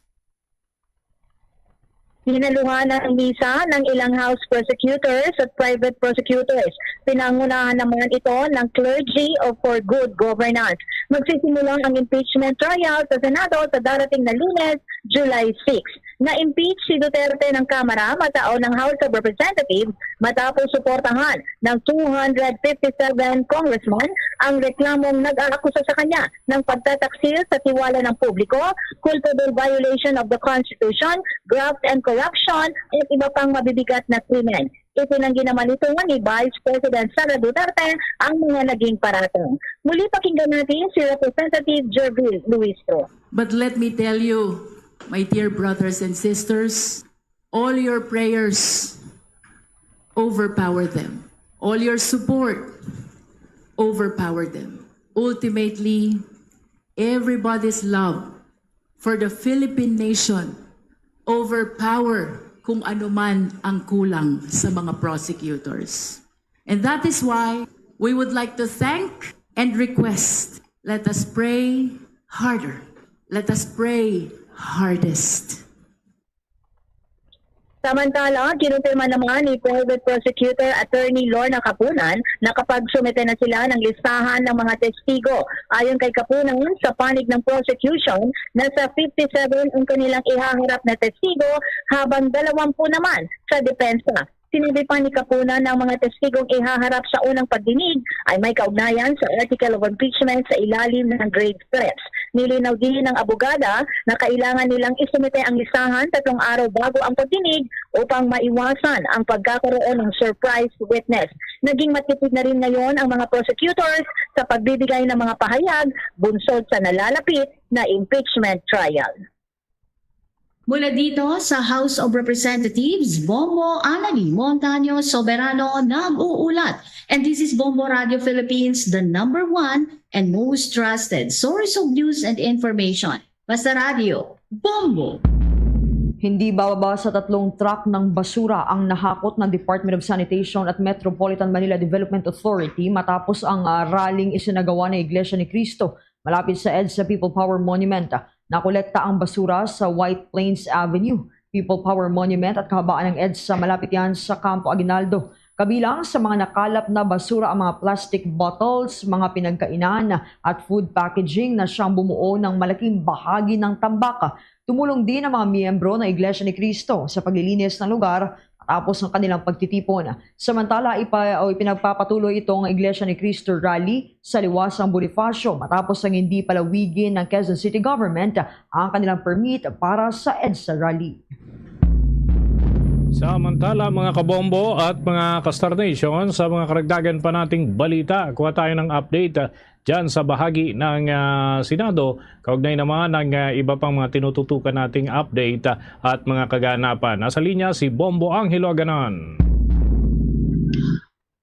Hinaluhan ang misa ng ilang House prosecutors at private prosecutors. Pinangunahan naman ito ng Clergy of for Good Governance. Magsisimula ang impeachment trial sa Senado sa darating na Lunes, July six. Na-impeach si Duterte ng Kamara mataon ng House of Representatives matapos suportahan ng two hundred fifty-seven congressman ang reklamong nag-aakusa sa kanya ng pagtataksil sa tiwala ng publiko, culpable violation of the Constitution, graft and corruption, at iba pang mabibigat na krimen. Itinanggi naman ito ni Vice President Sara Duterte ang mga naging paratang. Muli, pakinggan natin si Representative Gerville Luistro. But let me tell you, my dear brothers and sisters, all your prayers overpower them. All your support overpower them. Ultimately, everybody's love for the Philippine nation overpower kung ano man ang kulang sa mga prosecutors. And that is why we would like to thank and request, let us pray harder. Let us pray hardest. Samantala, kinumpirma naman ni Private Prosecutor Attorney Lorna Kapunan na nakapagsumite na sila ng listahan ng mga testigo. Ayon kay Kapunan, sa panig ng prosecution, nasa fifty-seven ang kanilang ihaharap na testigo, habang dalawampu naman sa depensa. Sinabi pa ni Kapunan na ang mga testigong ihaharap sa unang pagdinig ay may kaugnayan sa Article of Impeachment sa ilalim ng grave threats. Nilinaw din ng abogada na kailangan nilang isumite ang listahan tatlong araw bago ang pagdinig upang maiwasan ang pagkakaroon ng surprise witness. Naging matipid na rin ngayon ang mga prosecutors sa pagbibigay ng mga pahayag bunsod sa nalalapit na impeachment trial. Mula dito sa House of Representatives, Bombo Anali Montaño Soberano nag-uulat. And this is Bombo Radio Philippines, the number one and most trusted source of news and information. Basta Radio, Bombo! Hindi bababa sa tatlong truck ng basura ang nahakot ng Department of Sanitation at Metropolitan Manila Development Authority matapos ang, ah, rallying isinagawa ng Iglesia ni Cristo malapit sa EDSA People Power Monument. Nakolekta ang basura sa White Plains Avenue, People Power Monument at kahabaan ng EDSA, malapit yan sa Campo Aguinaldo. Kabilang sa mga nakalap na basura ang mga plastic bottles, mga pinagkainan at food packaging na siyang bumuo ng malaking bahagi ng tambak. Tumulong din ang mga miyembro ng Iglesia ni Cristo sa paglilinis ng lugar matapos ang kanilang pagtitipon. Samantala, ipa, o ipinagpapatuloy itong Iglesia ni Cristo Rally sa Liwasang Bonifacio matapos ang hindi palawigin ng Quezon City Government ang kanilang permit para sa EDSA Rally. Samantala, mga kabombo at mga ka-Star Nation, sa mga karagdagan pa nating balita, kuha tayo ng update, ah, dyan sa bahagi ng, ah, Senado. Kaugnay naman ng, ah, iba pang mga tinututukan nating update, ah, at mga kaganapan. Nasa linya si Bombo Angelo Aganan.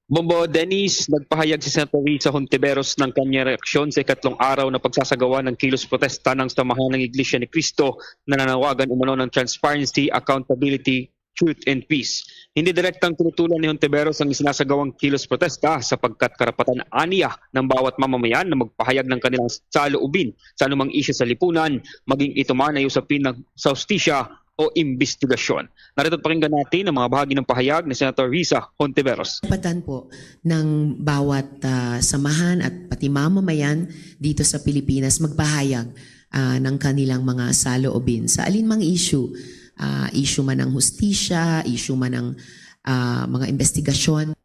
Bombo Dennis, nagpahayag si Senator Risa Hontiveros ng kanyang reaksyon sa ikatlong araw na pagsasagawa ng kilos protesta ng Samahan ng Iglesia ni Cristo na nanawagan umano ng transparency, accountability, truth, and peace. Hindi direktang tinutulan ni Hontiveros ang isinasagawang kilos protesta sapagkat karapatan aniya ng bawat mamamayan na magpahayag ng kanilang saloobin sa anumang isyu sa lipunan, maging ito man ay usapin ng, sa hustisya o imbestigasyon. Narito pakinggan natin ang mga bahagi ng pahayag ni Senator Risa Hontiveros. Karapatan po ng bawat, ah, samahan at pati mamamayan dito sa Pilipinas magpahayag, ah, ng kanilang mga saloobin sa alinmang issue, ah, issue man ng hustisya, issue man ng, ah, mga investigasyon.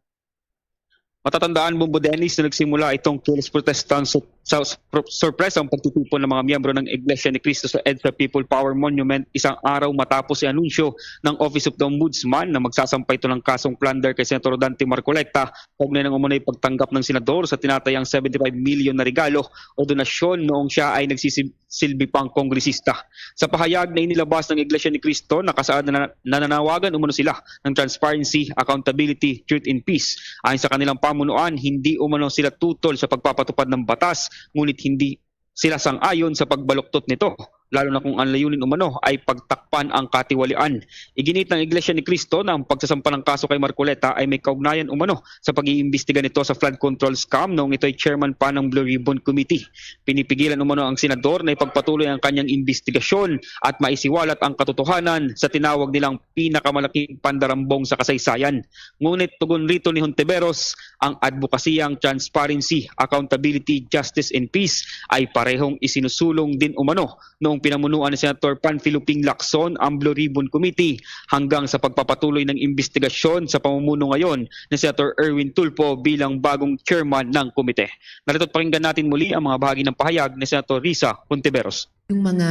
Matatandaan, Bombo Dennis, na nagsimula itong kilos protesta sa, sa sur-, sorpresang pagtitipon ng mga miyembro ng Iglesia ni Cristo sa EDSA People Power Monument isang araw matapos i-anunsyo ng Office of the Ombudsman na magsasampay ito ng kasong plunder kay Senator Dante Marcoleta kaugnay ng umunay pagtanggap ng senador sa tinatayang seventy-five million na regalo o donasyon noong siya ay nagsisi-, silbi pang kongresista. Sa pahayag na inilabas ng Iglesia ni Cristo, nakasaad na nananawagan umano sila ng transparency, accountability, truth, and peace. Ayon sa kanilang pamunuan, hindi umano sila tutol sa pagpapatupad ng batas, ngunit hindi sila sang-ayon sa pagbaluktot nito, lalo na kung ang layunin umano ay pagtakpan ang katiwalian. Iginit ng Iglesia ni Cristo na ang pagsasampa ng kaso kay Marcoleta ay may kaugnayan umano sa pag-iimbestiga nito sa flood control scam noong ito'y chairman pa ng Blue Ribbon Committee. Pinipigilan umano ang senador na ipagpatuloy ang kanyang imbestigasyon at maisiwalat ang katotohanan sa tinawag nilang pinakamalaking pandarambong sa kasaysayan. Ngunit tugon rito ni Hontiveros, ang adbokasiyang transparency, accountability, justice, and peace ay parehong isinusulong din umano noong pinamunuan ni Senator Panfilo Ping Lacson ang Blue Ribbon Committee hanggang sa pagpapatuloy ng imbestigasyon sa pamumuno ngayon ni Senator Erwin Tulfo bilang bagong chairman ng komite. Narito't pakinggan natin muli ang mga bahagi ng pahayag ni Senator Risa Hontiveros. Yung mga,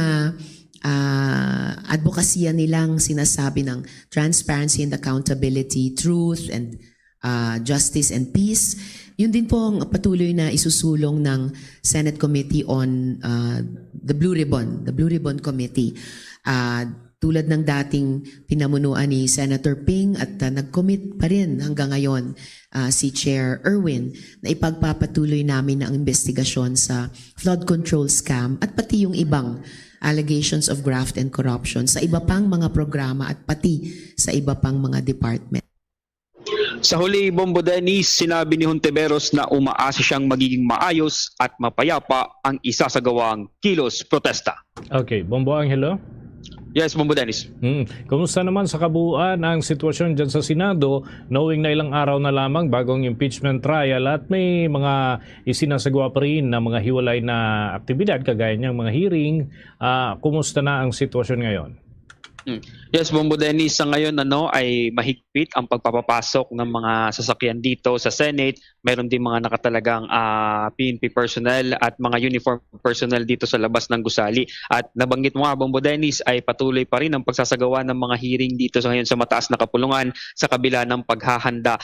ah, adbokasya nilang sinasabi ng transparency and accountability, truth and, ah, justice and peace, yun din po ang patuloy na isusulong ng Senate Committee on, ah, the Blue Ribbon, the Blue Ribbon Committee. Ah, tulad ng dating pinamunuan ni Senator Ping at, ah, nag-commit pa rin hanggang ngayon, ah, si Chair Erwin, na ipagpapatuloy namin ang investigasyon sa flood control scam at pati yung ibang allegations of graft and corruption sa iba pang mga programa at pati sa iba pang mga department. Sa huli, Bombo Dennis, sinabi ni Hontiveros na umaasa siyang magiging maayos at mapayapa ang isasagawang kilos protesta. Okay, Bombo Angelo? Yes, Bombo Dennis. Hmm. Kumusta naman sa kabuuan ang sitwasyon dyan sa Senado, knowing na ilang araw na lamang bago ang impeachment trial at may mga isinasagawa pa rin na mga hiwalay na aktibidad, kagaya niyang mga hearing? Ah, kumusta na ang sitwasyon ngayon? Hmm. Yes, Bombo Dennis, sa ngayon, ano, ay mahigpit ang pagpapapasok ng mga sasakyan dito sa Senate. Meron din mga nakatalagang, ah, P N P personnel at mga uniform personnel dito sa labas ng gusali. At nabanggit mo nga, Bombo Dennis, ay patuloy pa rin ang pagsasagawa ng mga hearing dito sa ngayon sa mataas na kapulungan sa kabila ng paghahanda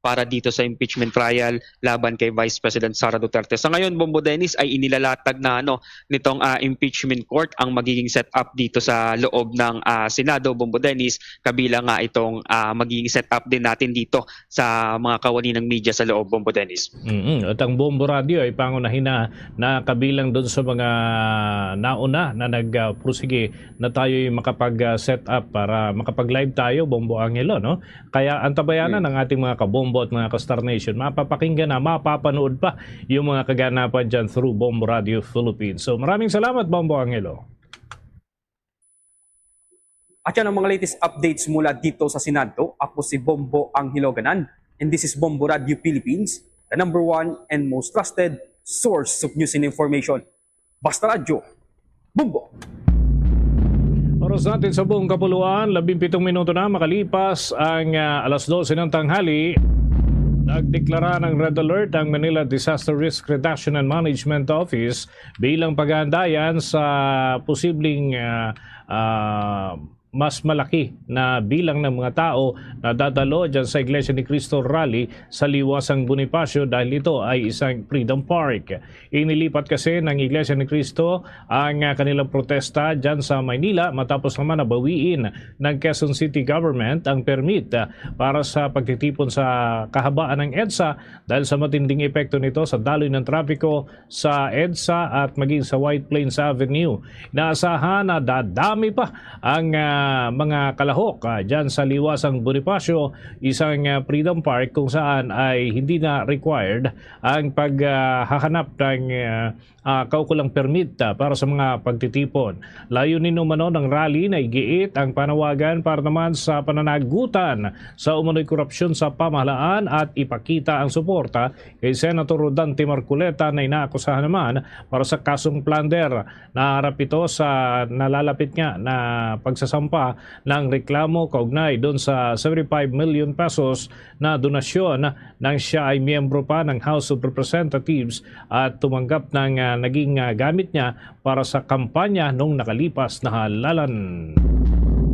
para dito sa impeachment trial laban kay Vice President Sara Duterte. Sa ngayon, Bombo Dennis, ay inilalatag na, ano, nitong, ah, impeachment court ang magiging set up dito sa loob ng, ah, Senado, Bombo Dennis, kabilang nga itong, ah, magiging set up din natin dito sa mga kawani ng media sa loob, Bombo Dennis. Mm-mm. At ang Bombo Radio ay pangunahin na, na kabilang doon sa mga nauna na nag, ah, prosige na tayo'y makapag, ah, set up para makapag-live tayo, Bombo Angelo, no? Kaya antabayanan Hmm. ng ating mga kabombo at mga ka-Star Nation. Mapapakinggan na, mapapanood pa yung mga kaganapan dyan through Bombo Radio Philippines. So, maraming salamat, Bombo Angelo. At yan ang mga latest updates mula dito sa Senado. Ako si Bombo Angelo Ganan. And this is Bombo Radio Philippines, the number one and most trusted source of news and information. Basta Radyo, Bombo! Oras natin sa buong kapuluan, labing pitong minuto na makalipas ang, ah, alas dose ng tanghali. Nagdeklara ng red alert ang Manila Disaster Risk Reduction and Management Office bilang paghahandayan sa posibleng, ah, ah, mas malaki na bilang ng mga tao na dadalo dyan sa Iglesia ni Cristo Rally sa Liwasang Bonifacio dahil ito ay isang Freedom Park. Inilipat kasi ng Iglesia ni Cristo ang, ah, kanilang protesta dyan sa Maynila matapos naman na bawiin ng Quezon City Government ang permit, ah, para sa pagtitipon sa kahabaan ng EDSA dahil sa matinding epekto nito sa daloy ng trapiko sa EDSA at maging sa White Plains Avenue. Inaasahan na dadami pa ang, ah, mga kalahok, ah, dyan sa Liwasang Bonifacio, isang, ah, Freedom Park kung saan ay hindi na required ang paghahanap ng, ah, ah, kaukulang permit, ah, para sa mga pagtitipon. Layunin umano ng rally na igiit ang panawagan para naman sa pananagutan sa umano'y korupsyon sa pamahalaan at ipakita ang suporta kay Senator Rodante Marcoleta na inaakusahan naman para sa kasong plunder. Naharap ito sa nalalapit nga na pagsasampa ng reklamo kaugnay doon sa seventy-five million pesos na donasyon nang siya ay miyembro pa ng House of Representatives at tumanggap ng, ah, naging, ah, gamit niya para sa kampanya nung nakalipas na halalan.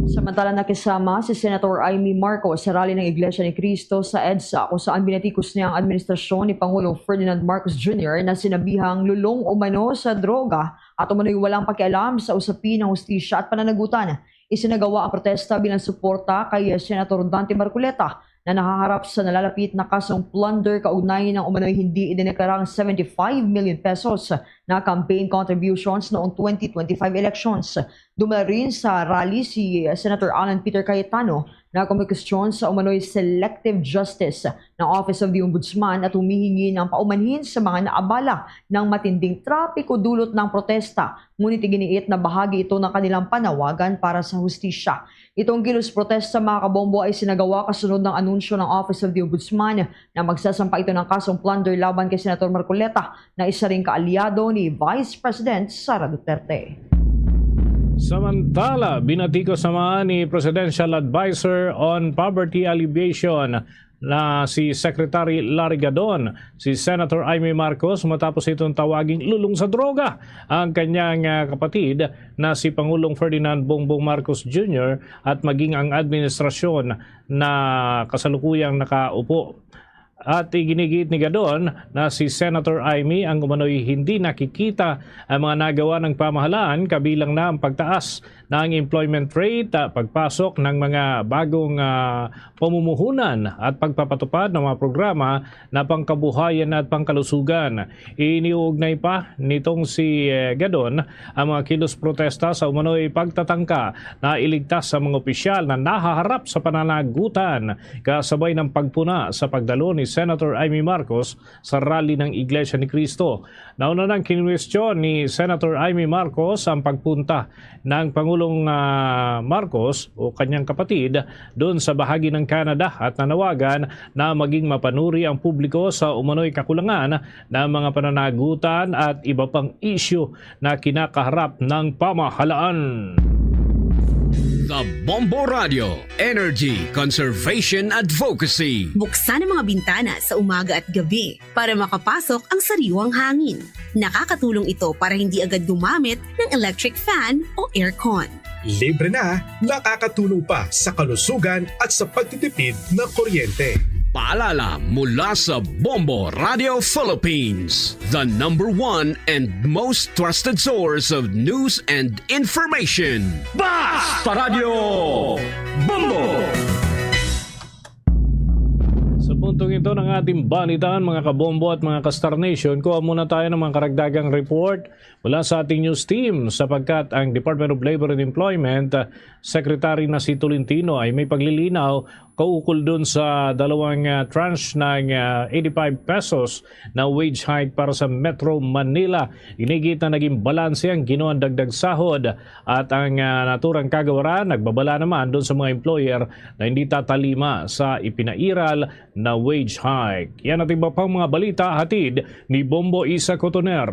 Samantala, nakisama si Senator Imee Marcos sa rally ng Iglesia ni Cristo sa EDSA, kung saan binatikos niya ang administrasyon ni Pangulong Ferdinand Marcos Junior na sinabihang lulong umano sa droga at umano'y walang pakialam sa usapin ng hustisya at pananagutan. Isinagawa ang protesta bilang suporta kay Senator Dante Marcoleta na nahaharap sa nalalapit na kasong plunder kaugnay ng umano'y hindi idineklarang seventy-five million pesos na campaign contributions noong twenty twenty-five elections. Dumalo rin sa rally si Senator Alan Peter Cayetano na kumikwestiyon sa umano'y selective justice ng Office of the Ombudsman at humihingi ng paumanhin sa mga naabala ng matinding trapiko dulot ng protesta, ngunit iginiit na bahagi ito ng kanilang panawagan para sa hustisya. Itong kilos protesta, mga kabombo, ay sinagawa kasunod ng anunsyo ng Office of the Ombudsman na magsasampa ito ng kasong plunder laban kay Senator Marcoleta na isa ring kaalyado ni Vice President Sara Duterte. Samantala, binatikos naman ni Presidential Advisor on Poverty Alleviation na si Secretary Larry Gadon si Senator Imee Marcos matapos itong tawaging lulong sa droga ang kanyang, ah, kapatid na si Pangulong Ferdinand Bongbong Marcos Junior at maging ang administrasyon na kasalukuyang nakaupo. At iginigiit ni Gadon na si Senator Imee ang umano'y hindi nakikita ang mga nagawa ng pamahalaan, kabilang na ang pagtaas ng employment rate, ah, pagpasok ng mga bagong, ah, pamumuhunan at pagpapatupad ng mga programa na pangkabuhayan at pangkalusugan. Iniuugnay pa nitong si, eh, Gadon ang mga kilos protesta sa umano'y pagtatangka na iligtas sa mga opisyal na nahaharap sa pananagutan kasabay ng pagpuna sa pagdalo ni Senator Imee Marcos sa rally ng Iglesia ni Cristo. Nauna nang kinwestiyon ni Senator Imee Marcos ang pagpunta ng Pangulong, ah, Marcos o kanyang kapatid doon sa bahagi ng Canada at nanawagan na maging mapanuri ang publiko sa umano'y kakulangan ng mga pananagutan at iba pang isyu na kinakaharap ng pamahalaan. The Bombo Radio, Energy Conservation Advocacy. Buksan ang mga bintana sa umaga at gabi para makapasok ang sariwang hangin. Nakakatulong ito para hindi agad gumamit ng electric fan o aircon. Libre na, nakakatulong pa sa kalusugan at sa pagtitipid ng kuryente. Paalala mula sa Bombo Radio Philippines, the number one and most trusted source of news and information. Basta Radyo Bombo! Sa puntong ito ng ating balitaan, mga kabombo at mga ka-Star Nation, kuha muna tayo ng mga karagdagang report mula sa ating news team, sapagkat ang Department of Labor and Employment, uh, Secretary na si Tolentino ay may paglilinaw kaukol dun sa dalawang, ah, tranche ng, ah, eighty-five pesos na wage hike para sa Metro Manila. Inigit na naging balanse ang ginawan dagdag sahod at ang, ah, naturang kagawaran nagbabala naman dun sa mga employer na hindi tatalima sa ipinairal na wage hike. Yan at iba pang mga balita hatid ni Bombo Isa Cotoner.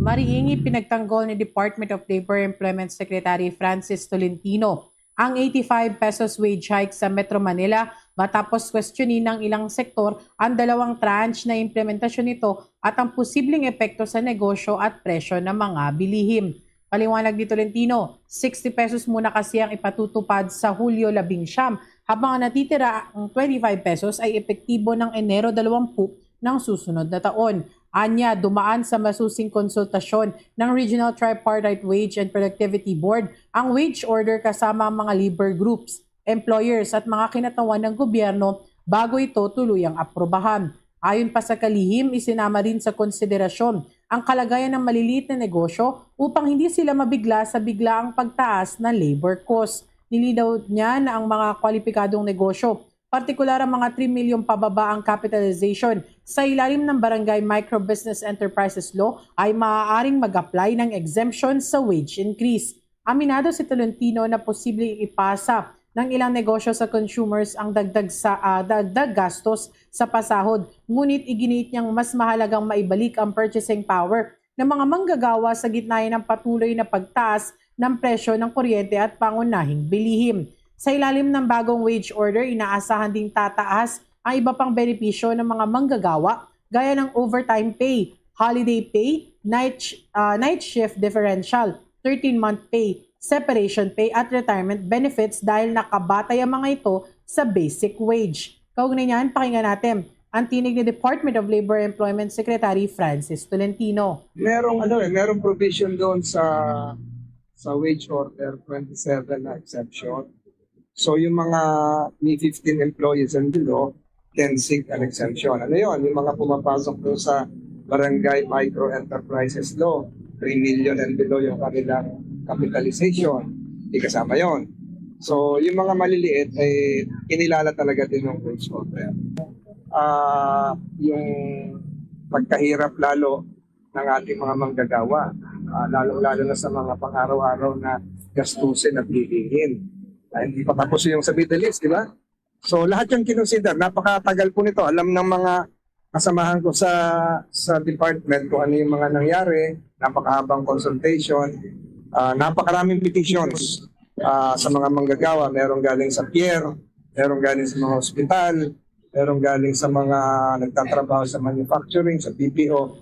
Mariingi pinagtanggol ni Department of Labor Employment Secretary Francis Tolentino ang eighty-five pesos wage hike sa Metro Manila matapos kwestiyonin ng ilang sektor ang dalawang tranche na implementasyon nito at ang posibleng epekto sa negosyo at presyo ng mga bilihim. Paliwanag ni Tolentino, sixty pesos muna kasi ang ipatutupad sa Hulyo labing siyam, habang ang natitira ang twenty-five pesos ay epektibo ng Enero dalawampu ng susunod na taon. Anya, dumaan sa masusing konsultasyon ng Regional Tripartite Wage and Productivity Board ang wage order kasama ang mga labor groups, employers at mga kinatawan ng gobyerno bago ito tuluyang aprobahan. Ayon pa sa kalihim, isinama rin sa konsiderasyon ang kalagayan ng maliliit na negosyo upang hindi sila mabigla sa biglaang pagtaas ng labor cost. Nilinaw niya na ang mga kwalipikadong negosyo, partikular ang mga three million pababa ang capitalization sa ilalim ng Barangay Micro Business Enterprises Law, ay maaaring mag-apply ng exemption sa wage increase. Aminado si Tolentino na posibleng ipasa ng ilang negosyo sa consumers ang dagdag sa ah, dagdag gastos sa pasahod, ngunit iginiit niyang mas mahalagang maibalik ang purchasing power ng mga manggagawa sa gitna ng patuloy na pagtaas ng presyo ng kuryente at pangunahing bilihim. Sa ilalim ng bagong wage order, inaasahan ding tataas ang iba pang benepisyo ng mga manggagawa gaya ng overtime pay, holiday pay, night, sh- ah, night shift differential, thirteen-month pay, separation pay at retirement benefits dahil nakabatay ang mga ito sa basic wage. Kaugnay niyan, pakinggan natin ang tinig ni Department of Labor and Employment Secretary Francis Tolentino. Merong ano eh, merong provision doon sa sa wage order twenty-seven na exemption. So yung mga may fifteen employees and below, can seek an exemption. Ano yon? Yung mga pumapasok doon sa Barangay Micro Enterprises Law, three million and below yung kanilang capitalization, di kasama yon. So yung mga maliliit ay kinilala talaga din ng wage order. Ah, yung pagkahirap lalo ng ating mga manggagawa, ah, lalong-lalo na sa mga pang-araw-araw na gastusin at bilihin. Ah, hindi pa tapos yung sa Middle East, di ba? So lahat yung kinonsider, napakatagal po nito. Alam ng mga kasamahan ko sa sa department kung ano yung mga nangyari, napakahabang consultation, ah, napakaraming petitions ah, sa mga manggagawa. Meron galing sa pier, meron galing sa mga ospital, meron galing sa mga nagtatrabaho sa manufacturing, sa B P O.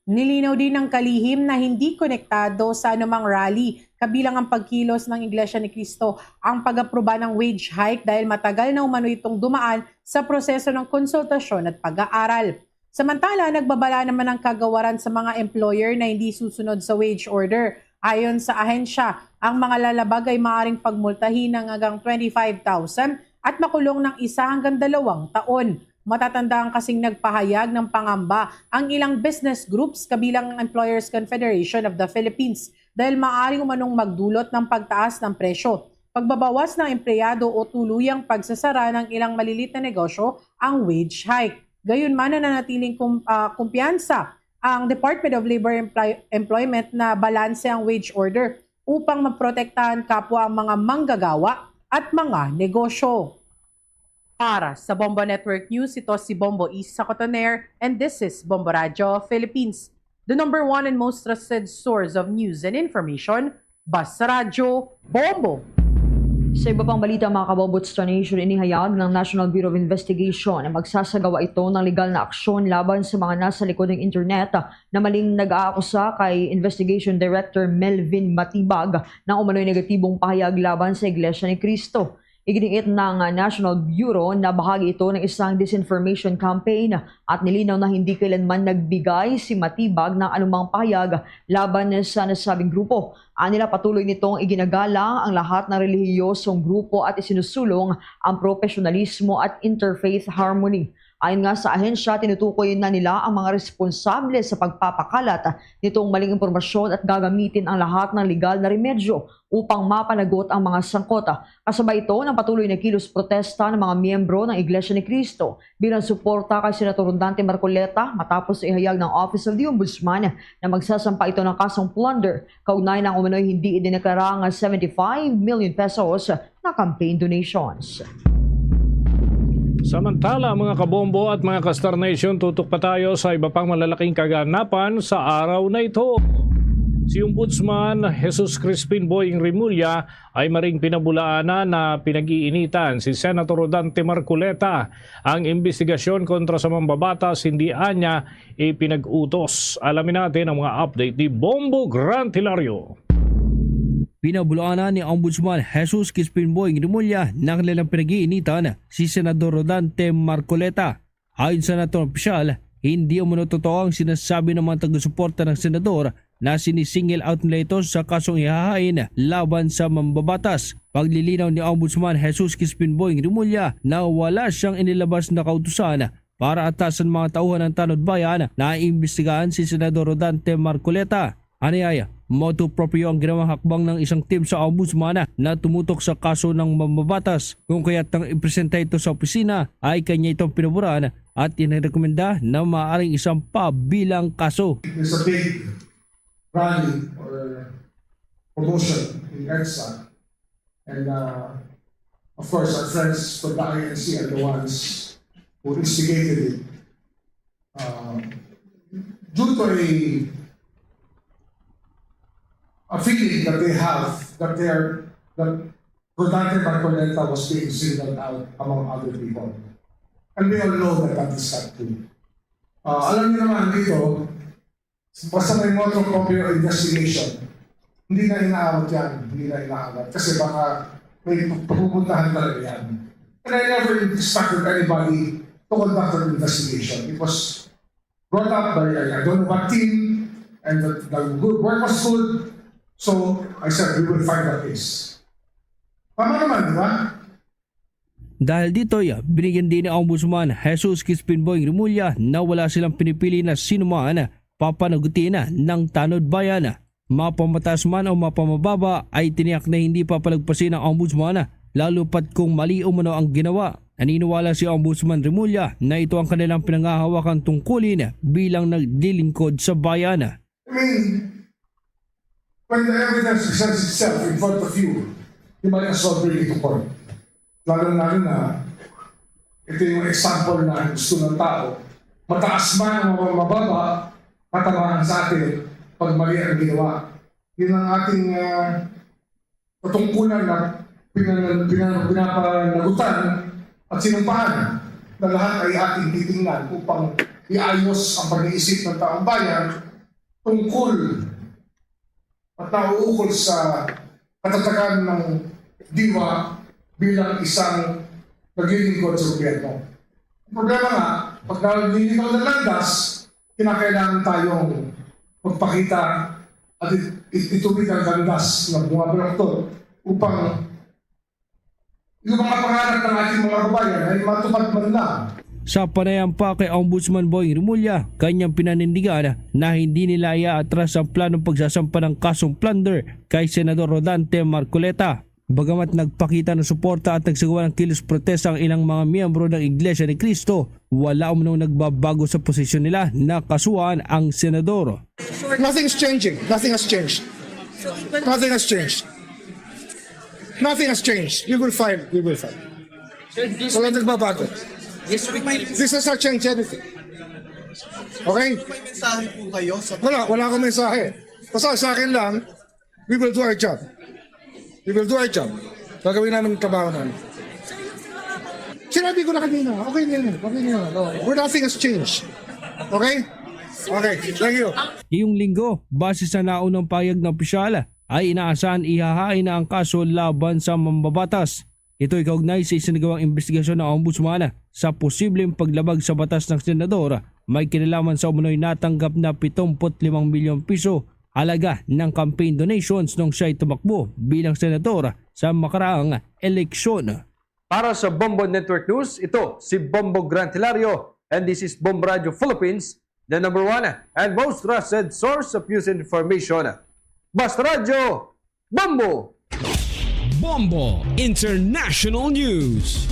Nilinaw din ng kalihim na hindi konektado sa anumang rally kabilang ang pagkilos ng Iglesia ni Cristo ang pag-aproba ng wage hike dahil matagal na umano itong dumaan sa proseso ng konsultasyon at pag-aaral. Samantala, nagbabala naman ang kagawaran sa mga employer na hindi susunod sa wage order. Ayon sa ahensya, ang mga lalabag ay maaaring pagmultahin ng hanggang twenty-five thousand at makulong ng isa hanggang dalawang taon. Matatandaan kasing nagpahayag ng pangamba ang ilang business groups kabilang ang Employers Confederation of the Philippines dahil maaaring umanong magdulot ng pagtaas ng presyo, pagbabawas ng empleyado o tuluyang pagsasara ng ilang malilit na negosyo ang wage hike. Gayunman, nananatiling kum- ah, kumpiyansa ang Department of Labor Employ- Employment na balanse ang wage order upang maprotektahan kapwa ang mga manggagawa at mga negosyo. Para sa Bombo Network News, ito si Bombo Isa Cotoner and this is Bombo Radyo Philippines, the number one and most trusted source of news and information. Basta Radyo, Bombo! Sa iba pang balita, mga kabombo, Star Nation, inihayag ng National Bureau of Investigation na magsasagawa ito ng legal na aksyon laban sa mga nasa likod ng internet na maling nag-aakusa kay Investigation Director Melvin Matibag ng umano'y negatibong pahayag laban sa Iglesia ni Cristo. Iginiit ng National Bureau na bahagi ito ng isang disinformation campaign at nilinaw na hindi kailanman nagbigay si Matibag ng anumang pahayag laban sa nasabing grupo. Anila, patuloy nitong iginagalang ang lahat ng relihiyosong grupo at isinusulong ang propesyonalismo at interfaith harmony. Ayon nga sa ahensya, tinutukoy na nila ang mga responsable sa pagpapakalat nitong maling impormasyon at gagamitin ang lahat ng legal na remedyo upang mapanagot ang mga sangkot. Kasabay ito ng patuloy na kilos protesta ng mga miyembro ng Iglesia ni Cristo bilang suporta kay Senator Rodante Marcoleta matapos ihayag ng Office of the Ombudsman na magsasampa ito ng kasong plunder kaugnay ng umano'y hindi idineklara nga seventy-five million pesos na campaign donations. Samantala, mga kabombo at mga ka-Star Nation, tutok pa tayo sa iba pang malalaking kaganapan sa araw na ito. Si Ombudsman Jesus Crispin Boying Remulla ay maring pinabulaanan na pinag-iinitan si Senator Rodante Marcoleta. Ang imbestigasyon kontra sa mambabatas hindi anya ipinag-utos. Alamin natin ang mga update ni Bombo Grant Hilario. Pinabulaanan ni Ombudsman Jesus Crispin Boying Remulla na kanilang pinag-iinitan si Senador Rodante Marcoleta. Ayon sa natong opisyal, hindi umano totoo ang sinasabi ng mga taga-suporta ng senador na sini-single out nila ito sa kasong ihahain laban sa mambabatas. Paglilinaw ni Ombudsman Jesus Crispin Boying Remulla na wala siyang inilabas na kautusan para atasan mga tauhan ng Tanod Bayan na imbestigahan si Senador Rodante Marcoleta. Anayay, motu proprio ang ginawang hakbang ng isang team sa Ombudsman na tumutok sa kaso ng mambabatas. Kung kaya't nang ipresenta ito sa opisina, ay kanya itong pinaboran at inirekomenda na maaaring isampa bilang kaso. There's a big rally or promotion in EDSA. And uh, of course, our friends from the I N C are the ones who instigated it. Uh, due to a, a feeling that they have that they are that Rodante Marcoleta was being singled out among other people. And we all know that that is not true. Uh, alam niyo naman dito, basta may motu proprio investigation, hindi na inaawat yan, hindi na inaawat. Kasi baka may pagpupuntahan talaga yan. And I never instructed anybody to conduct an investigation. It was brought up by, I don't know what team, and the, the good work was good. So, I said, we will find the case. Tama naman, di ba? Dahil dito'y binigyan din ni Ombudsman Jesus Crispin Boying Remulla na wala silang pinipili na sinuman papanagutin ng Tanod Bayan. Mapamataas man o mapamababa ay tiniyak na hindi papalagpasin ang Ombudsman, lalo pat kung mali umano ang ginawa. Naniniwala si Ombudsman Remulla na ito ang kanilang pinangahawakang tungkulin bilang naglilingkod sa bayan. I mean, when the evidence presents itself in front of you, you might as well bring it to court. Lalo na rin na ito yung example na gusto ng tao. Mataas man o mababa, matamaan sa atin pag mali ang ginawa. Yun ang ating uh, katungkulan na pinang, pinang, pinapanagutan at sinumpaan na lahat ay ating titingnan upang iayos ang pag-iisip ng taong bayan tungkol at nauukol sa katatagan ng diwa bilang isang naglilingkod sa gobyerno. Ang problema nga, pag naglilingkod ng landas, kinakailangan tayong magpakita at it- it- itubig ang landas ng mga balaktot upang yung mga pangarap ng ating mga kabayan ay matupad man lang. Sa panayam pa kay Ombudsman Boying Remulla, kanyang pinanindigan na hindi nila iaatras ang planong pagsasampa ng kasong plunder kay Senador Rodante Marcoleta. Bagamat nagpakita ng suporta at nagsagawa ng kilos protesta ang ilang mga miyembro ng Iglesia ni Cristo, wala umanong nagbabago sa posisyon nila na kasuhan ang senador. Nothing's changing. Nothing has changed. Nothing has changed. Nothing has changed. We will file. We will file. Wala nagbabago. This has not changed anything. Okay? May mensahe po kayo sa Wala, wala akong mensahe. Basta sa akin lang, we will do our job. We will do our job. Gagawin namin ang trabaho namin. Sinabi ko na kanina, okay na yun. Okay na yun. No, we're nothing has changed. Okay? Okay, thank you. Ngayong linggo, base sa naunang pahayag ng opisyal, ay inaasahan ihahain na ang kaso laban sa mambabatas. Ito'y kaugnay sa isinagawang imbestigasyon ng Ombudsman sa posibleng paglabag sa batas ng senador may kinalaman sa umano'y natanggap na pitumput limang milyon piso halaga ng campaign donations nung siya'y tumakbo bilang senador sa makaraang eleksyon. Para sa Bombo Network News, ito si Bombo Grant Hilario, and this is Bombo Radio Philippines, the number one and most trusted source of news and information. Basta Radyo, Bombo! Bombo International News.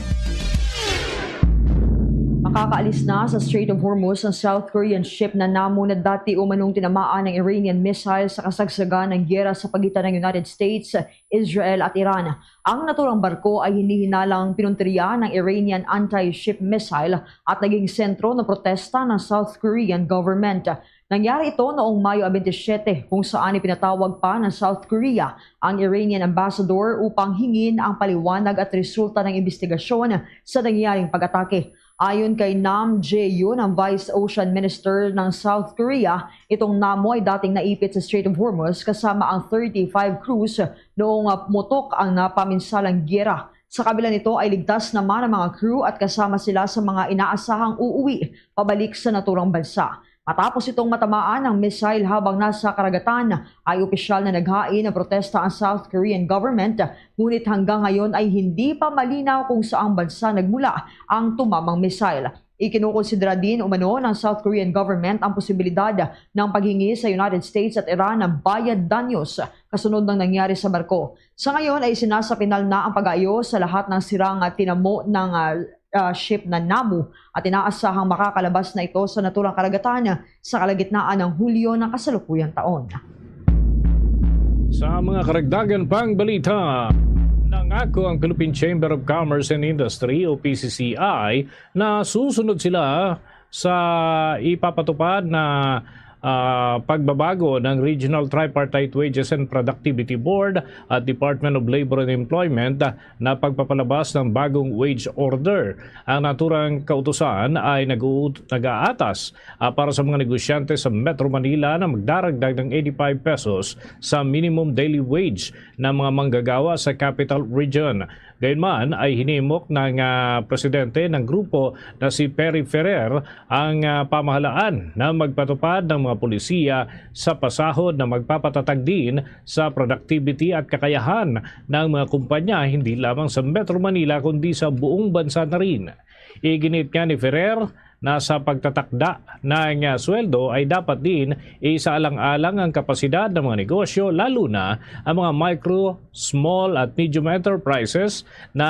Makakaalis na sa Strait of Hormuz ang South Korean ship na Namu na dati umanong tinamaan ng Iranian missile sa kasagsagan ng giyera sa pagitan ng United States, Israel at Iran. Ang naturang barko ay hindi hinalang pinuntirya ng Iranian anti-ship missile at naging sentro ng protesta ng South Korean government. Nangyari ito noong Mayo twenty-seven, kung saan ipinatawag pa ng South Korea ang Iranian ambassador upang hingin ang paliwanag at resulta ng imbestigasyon sa nangyaring pag-atake. Ayon kay Nam Jae-yoon, ang Vice Ocean Minister ng South Korea, itong Namu ay dating naipit sa Strait of Hormuz kasama ang thirty-five crews noong, ah, pumutok ang napaminsalang giyera. Sa kabila nito ay ligtas naman ang mga crew at kasama sila sa mga inaasahang uuwi pabalik sa naturang bansa. Matapos itong matamaan ng missile habang nasa karagatan, ay opisyal na naghain ng protesta ang South Korean government, ngunit hanggang ngayon ay hindi pa malinaw kung saang bansa nagmula ang tumamang missile. Ikinukonsidera din umano ng South Korean government ang posibilidad ng paghingi sa United States at Iran ng bayad danyos kasunod ng nangyari sa barko. Sa ngayon ay isinasapinal na ang pag-aayos sa lahat ng sirang, ah, tinamo ng, ah, ah, ship na Namu at inaasahang makakalabas na ito sa naturang karagatan sa kalagitnaan ng Hulyo ng kasalukuyang taon. Sa mga karagdagan pang balita, nangako ang Philippine Chamber of Commerce and Industry o P C C I na susunod sila sa ipapatupad na, ah, pagbabago ng Regional Tripartite Wages and Productivity Board at Department of Labor and Employment na pagpapalabas ng bagong wage order. Ang naturang kautusan ay nag-uut-, nag-aatas, ah, para sa mga negosyante sa Metro Manila na magdaragdag ng eighty-five pesos sa minimum daily wage ng mga manggagawa sa Capital Region. Gayunman ay hinimok ng, ah, presidente ng grupo na si Perry Ferrer ang, ah, pamahalaan na magpatupad ng mga polisiya sa pasahod na magpapatatag din sa productivity at kakayahan ng mga kumpanya, hindi lamang sa Metro Manila kundi sa buong bansa na rin. Iginit nga ni Ferrer na sa pagtatakda ng, ah, sweldo ay dapat din isaalang-alang ang kapasidad ng mga negosyo, lalo na ang mga micro, small at medium enterprises, na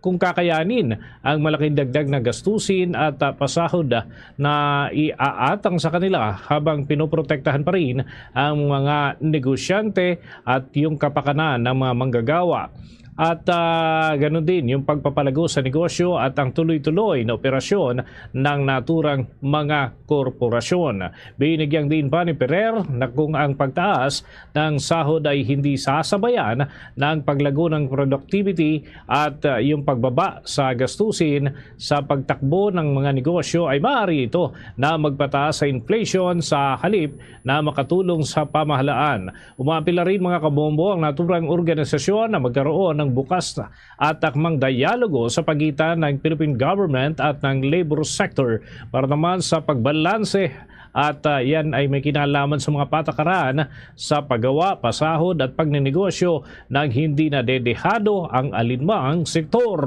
kung kakayanin ang malaking dagdag na gastusin at, ah, pasahod, ah, na iaatang sa kanila habang pinoprotektahan pa rin ang mga negosyante at yung kapakanan ng mga manggagawa. At, ah, ganun din yung pagpapalago sa negosyo at ang tuloy-tuloy na operasyon ng naturang mga korporasyon. Binigyang diin pa ni Ferrer na kung ang pagtaas ng sahod ay hindi sasabayan ng paglago ng productivity at, ah, yung pagbaba sa gastusin sa pagtakbo ng mga negosyo, ay maaari ito na magpataas sa inflation sa halip na makatulong sa pamahalaan. Umaapila rin, mga kabombo, ang naturang organisasyon na magkaroon ng bukas at akmang dialogo sa pagitan ng Philippine government at ng labor sector para naman sa pagbalanse at, ah, yan ay may kinalaman sa mga patakaran sa paggawa, pasahod at pagninegosyo nang hindi na dedehado ang alinmang sektor.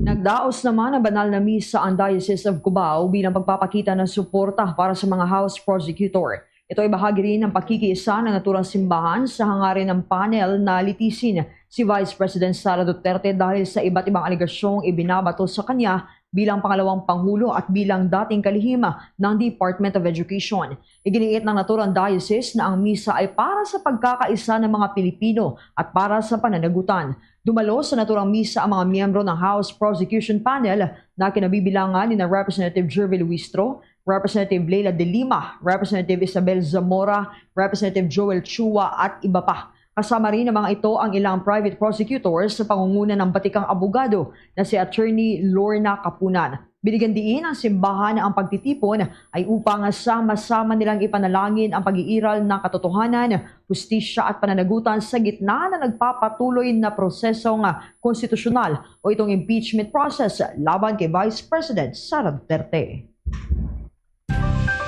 Nagdaos naman ng banal na misa ang Diocese of Cubao bilang pagpapakita ng suporta para sa mga house prosecutor. Ito ay bahagi rin ng pakikiisa ng naturang simbahan sa hangarin ng panel na litisin si Vice President Sara Duterte dahil sa iba't ibang alegasyong ibinabato sa kanya bilang pangalawang pangulo at bilang dating kalihim ng Department of Education. Iginiit ng naturang diocese na ang misa ay para sa pagkakaisa ng mga Pilipino at para sa pananagutan. Dumalo sa naturang misa ang mga miyembro ng House Prosecution Panel na kinabibilangan ni na Representative Jervie Luistro, Representative Leila de Lima, Representative Isabel Zamora, Representative Joel Chua at iba pa. Kasama rin ng mga ito ang ilang private prosecutors sa pangunguna ng batikang abogado na si Attorney Lorna Kapunan. Binigyan diin ang simbahan na ang pagtitipon ay upang sama-sama nilang ipanalangin ang pag-iiral ng katotohanan, hustisya at pananagutan sa gitna ng nagpapatuloy na prosesong konstitusyonal o itong impeachment process laban kay Vice President Sara Duterte.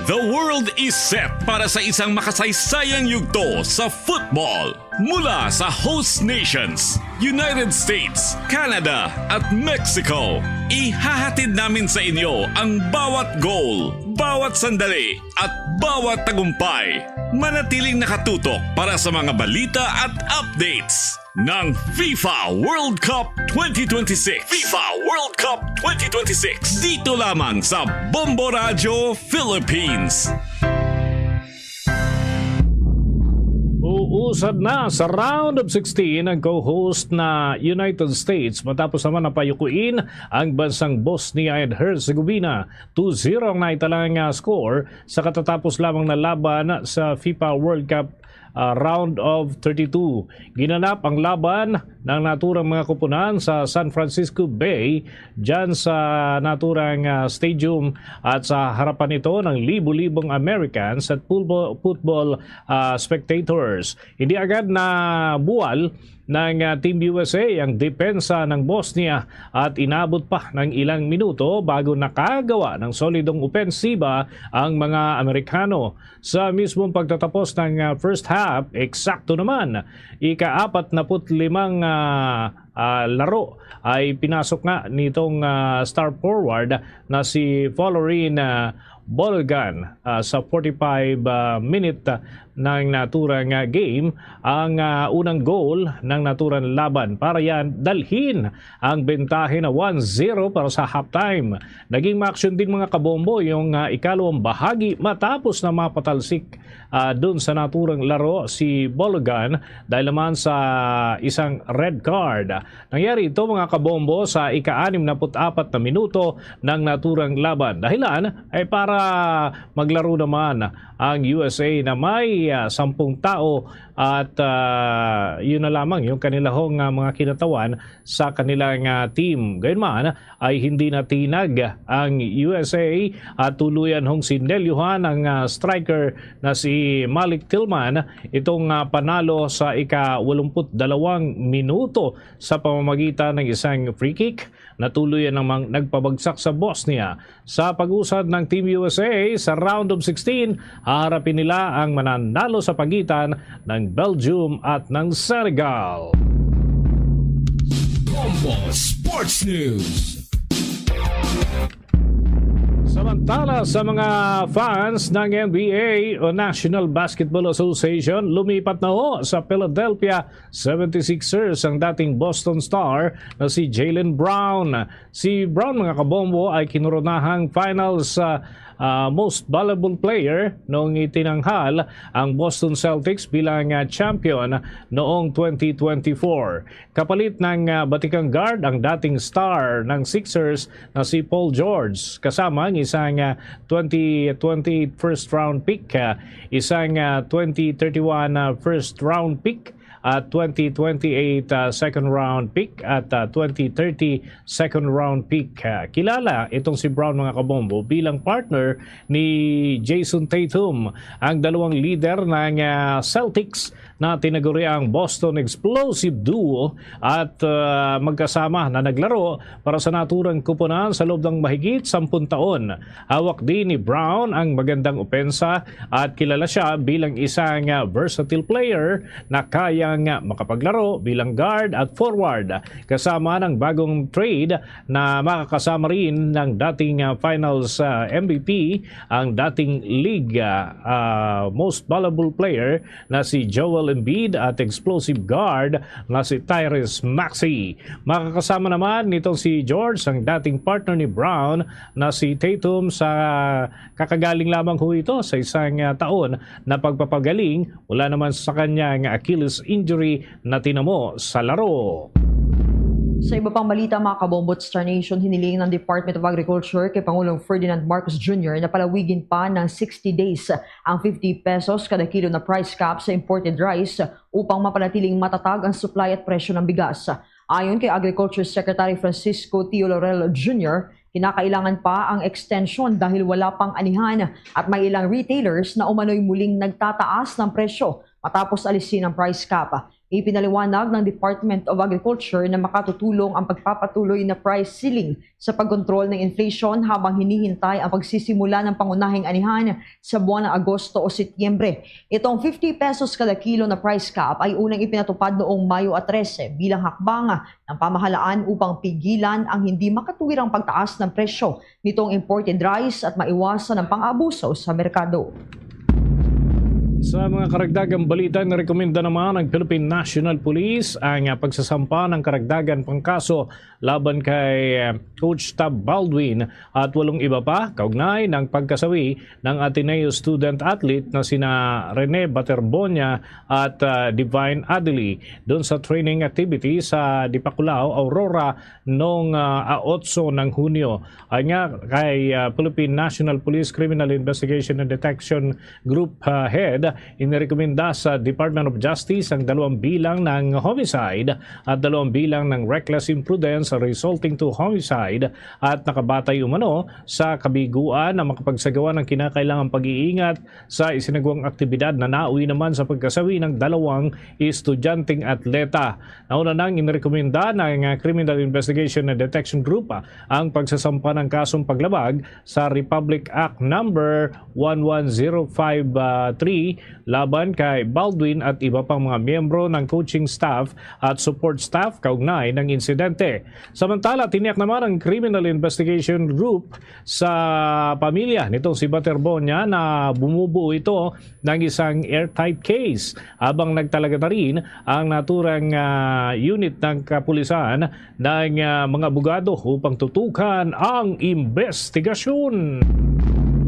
The world is set para sa isang makasaysayang yugto sa football. Mula sa host nations, United States, Canada, at Mexico, ihahatid namin sa inyo ang bawat goal, bawat sandali, at bawat tagumpay. Manatiling nakatutok para sa mga balita at updates ng FIFA World Cup twenty twenty-six. FIFA World Cup twenty twenty-six. Dito lamang sa Bombo Radyo Philippines. Uusad na sa round of sixteen ang co-host na United States matapos naman na payukuin ang bansang Bosnia and Herzegovina. Two zero ang naitalang, ah, score sa katatapos lamang na laban sa FIFA World Cup, ah, round of thirty-two. Ginanap ang laban ng naturang mga kupunan sa San Francisco Bay, dyan sa naturang, ah, stadium, at sa harapan nito ng libo-libong Americans at pulbo-, football, ah, spectators. Hindi agad na buwal ng, ah, Team U S A ang depensa ng Bosnia at inabot pa ng ilang minuto bago nakagawa ng solidong opensiba ang mga Amerikano. Sa mismong pagtatapos ng, ah, first half, eksakto naman, ika-apat na put limang, ah, ah, laro ay pinasok nga nitong, ah, star forward na si Folarin, ah, Balogun, ah, sa forty-five, ah, minute, ah, ng naturang, ah, game ang, ah, unang goal ng naturang laban para yan dalhin ang bentahe na one zero para sa halftime. Naging maaksyon din, mga kabombo, yung, ah, ikalawang bahagi matapos na mapatalsik, ah, dun sa naturang laro si Balogun dahil naman sa isang red card. Nangyari ito, mga kabombo, sa ika-anim na put-apat na minuto ng naturang laban. Dahilan ay para maglaro naman ang U S A na may, ah, sampung tao at, ah, yun na lamang yung kanila hong, ah, mga kinatawan sa kanilang, ah, team. Gayunman ay hindi natinag ang U S A at tuluyan hong sinelyohan ang, ah, striker na si Malik Tillman itong, ah, panalo sa ika-walumput dalawang minuto sa pamamagitan ng isang free kick na tuluyan namang nagpabagsak sa Bosnia sa pag-usad ng Team U S A sa round of sixteen. Haharapin nila ang mananalo sa pagitan ng Belgium at ng Senegal. Bombo Sports News. Samantala, sa mga fans ng N B A o National Basketball Association, lumipat na ho sa Philadelphia seventy-sixers ang dating Boston Star na si Jaylen Brown. Si Brown, mga kabombo, ay kinuronahang Finals, ah, ah, Most Valuable Player noong itinanghal ang Boston Celtics bilang, ah, champion noong twenty twenty-four. Kapalit ng, ah, batikang guard ang dating star ng Sixers na si Paul George, kasama ang isang, ah, twenty twenty-eight first round pick, ah, isang, ah, twenty thirty-one, ah, first round pick, at twenty twenty-eight, ah, second round pick, at, ah, twenty thirty second round pick. Ah, kilala itong si Brown, mga kabombo, bilang partner ni Jason Tatum, ang dalawang leader ng, ah, Celtics na tinaguri ang Boston Explosive Duo at, ah, magkasama na naglaro para sa naturang kupunan sa loob ng mahigit sampung taon. Hawak din ni Brown ang magandang opensa at kilala siya bilang isang, ah, versatile player na kayang, ah, makapaglaro bilang guard at forward. Kasama ng bagong trade na makakasama rin ng dating, ah, Finals, ah, M V P, ang dating league, ah, ah, Most Valuable Player na si Joel Embiid at explosive guard na si Tyrese Maxey. Makakasama naman nitong si George ang dating partner ni Brown na si Tatum sa kakagaling lamang ho ito sa isang, ah, taon na pagpapagaling mula naman sa kanyang Achilles injury na tinamo sa laro. Sa iba pang balita, mga kabombo at Star Nation, hiniling ng Department of Agriculture kay Pangulong Ferdinand Marcos Junior na palawigin pa ng sixty days ang fifty pesos kada kilo na price cap sa imported rice upang mapanatiling matatag ang supply at presyo ng bigas. Ayon kay Agriculture Secretary Francisco Tio Laurel Junior, kinakailangan pa ang extension dahil wala pang anihan at may ilang retailers na umano'y muling nagtataas ng presyo matapos alisin ang price cap. Ipinaliwanag ng Department of Agriculture na makatutulong ang pagpapatuloy na price ceiling sa pagkontrol ng inflation habang hinihintay ang pagsisimula ng pangunahing anihan sa buwan ng Agosto o Setyembre. Itong fifty pesos kada kilo na price cap ay unang ipinatupad noong Mayo trese bilang hakbang ng pamahalaan upang pigilan ang hindi makatuwirang pagtaas ng presyo nitong imported rice at maiwasan ang pang-abuso sa merkado. Sa mga karagdagang balita, nirekomenda naman ng Philippine National Police ang, ah, pagsasampa ng karagdagan pang kaso laban kay, ah, Coach Tab Baldwin at walong iba pa kaugnay ng pagkasawi ng Ateneo student athlete na sina Rene Baterbonia at, ah, Divine Adeli doon sa training activity sa Dipaculao, Aurora, noong, ah, otso ng Hunyo. Ay nga kay, ah, Philippine National Police Criminal Investigation and Detection Group, ah, Head, inirekomenda sa Department of Justice ang dalawang bilang ng homicide at dalawang bilang ng reckless imprudence resulting to homicide at nakabatay umano sa kabiguan na makapagsagawa ng kinakailangang pag-iingat sa isinagwang aktibidad na nauwi naman sa pagkasawi ng dalawang estudyanteng atleta. Nauna nang inirekomenda ng, ah, Criminal Investigation and Detection Group, ah, ang pagsasampa ng kasong paglabag sa Republic Act Number one one zero five three laban kay Baldwin at iba pang mga miyembro ng coaching staff at support staff kaugnay ng insidente. Samantala, tiniyak naman ang Criminal Investigation Group sa pamilya nitong si Baterbonia na bumubuo ito ng isang airtight case, habang nagtalaga na rin ang naturang, ah, unit ng kapulisan ng, ah, mga abogado upang tutukan ang investigasyon.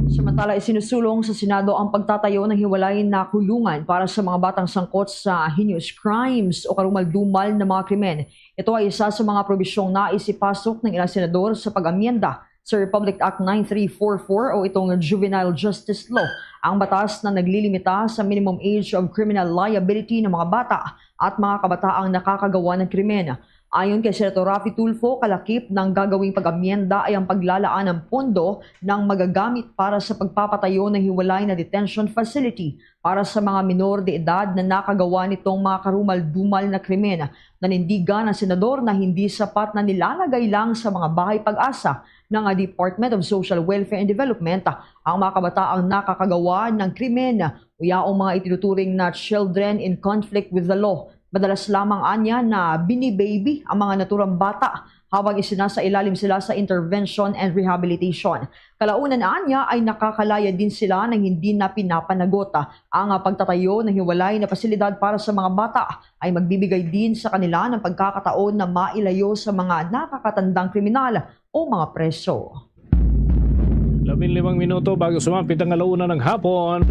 Samantala, isinusulong sa Senado ang pagtatayo ng hiwalay na kulungan para sa mga batang sangkot sa heinous crimes o karumal-dumal na mga krimen. Ito ay isa sa mga probisyong nais ipasok ng ilang senador sa pag-amyenda sa Republic Act nine three four four o itong Juvenile Justice Law, ang batas na naglilimita sa minimum age of criminal liability ng mga bata at mga kabataang nakakagawa ng krimen. Ayon kay Senator Raffy Tulfo, kalakip ng gagawing pag-amyenda ay ang paglalaan ng pondo ng magagamit para sa pagpapatayo ng hiwalay na detention facility para sa mga minor de edad na nakagawa nitong mga karumal-dumal na krimen. Nanindigan ang senador na hindi sapat na nilalagay lang sa mga bahay pag-asa ng Department of Social Welfare and Development ang mga kabataang nakakagawa ng krimen o yaong mga itinuturing na children in conflict with the law. Madalas lamang anya na bini-baby ang mga naturang bata habang isinasailalim sila sa intervention and rehabilitation. Kalaunan anya ay nakakalaya din sila nang hindi na pinapanagot. Ang pagtatayo ng hiwalay na pasilidad para sa mga bata ay magbibigay din sa kanila ng pagkakataon na mailayo sa mga nakakatandang kriminal o mga preso. Labing limang minuto bago sumapit ang alauna ng hapon,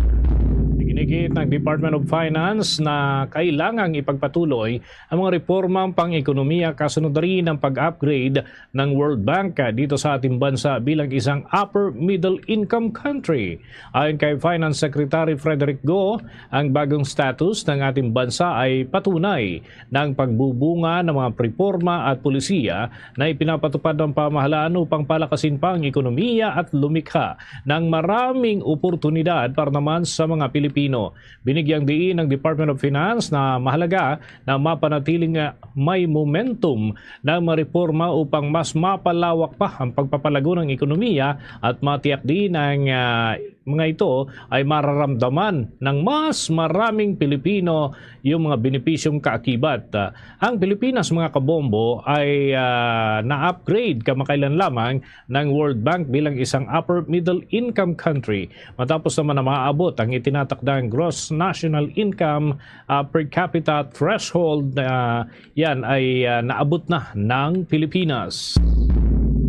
iginikit ng Department of Finance na kailangang ipagpatuloy ang mga reformang pang-ekonomiya kasunod na rin ng pag-upgrade ng World Bank dito sa ating bansa bilang isang upper middle income country. Ayon kay Finance Secretary Frederick Go, ang bagong status ng ating bansa ay patunay ng pagbubunga ng mga reforma at polisiya na ipinapatupad ng pamahalaan upang palakasin pa ang ekonomiya at lumikha ng maraming oportunidad para naman sa mga Pilipino. Binigyang diin ng Department of Finance na mahalaga na mapanatiling, ah, may momentum ng mga reforma upang mas mapalawak pa ang pagpapalago ng ekonomiya at matiyak din ang, ah, mga ito ay mararamdaman ng mas maraming Pilipino yung mga benepisyong kaakibat. Ah, ang Pilipinas, mga kabombo, ay, ah, na-upgrade kamakailan lamang ng World Bank bilang isang upper middle income country matapos naman na maabot ang itinatakdang gross national income, ah, per capita threshold na yan ay, ah, naabot na ng Pilipinas.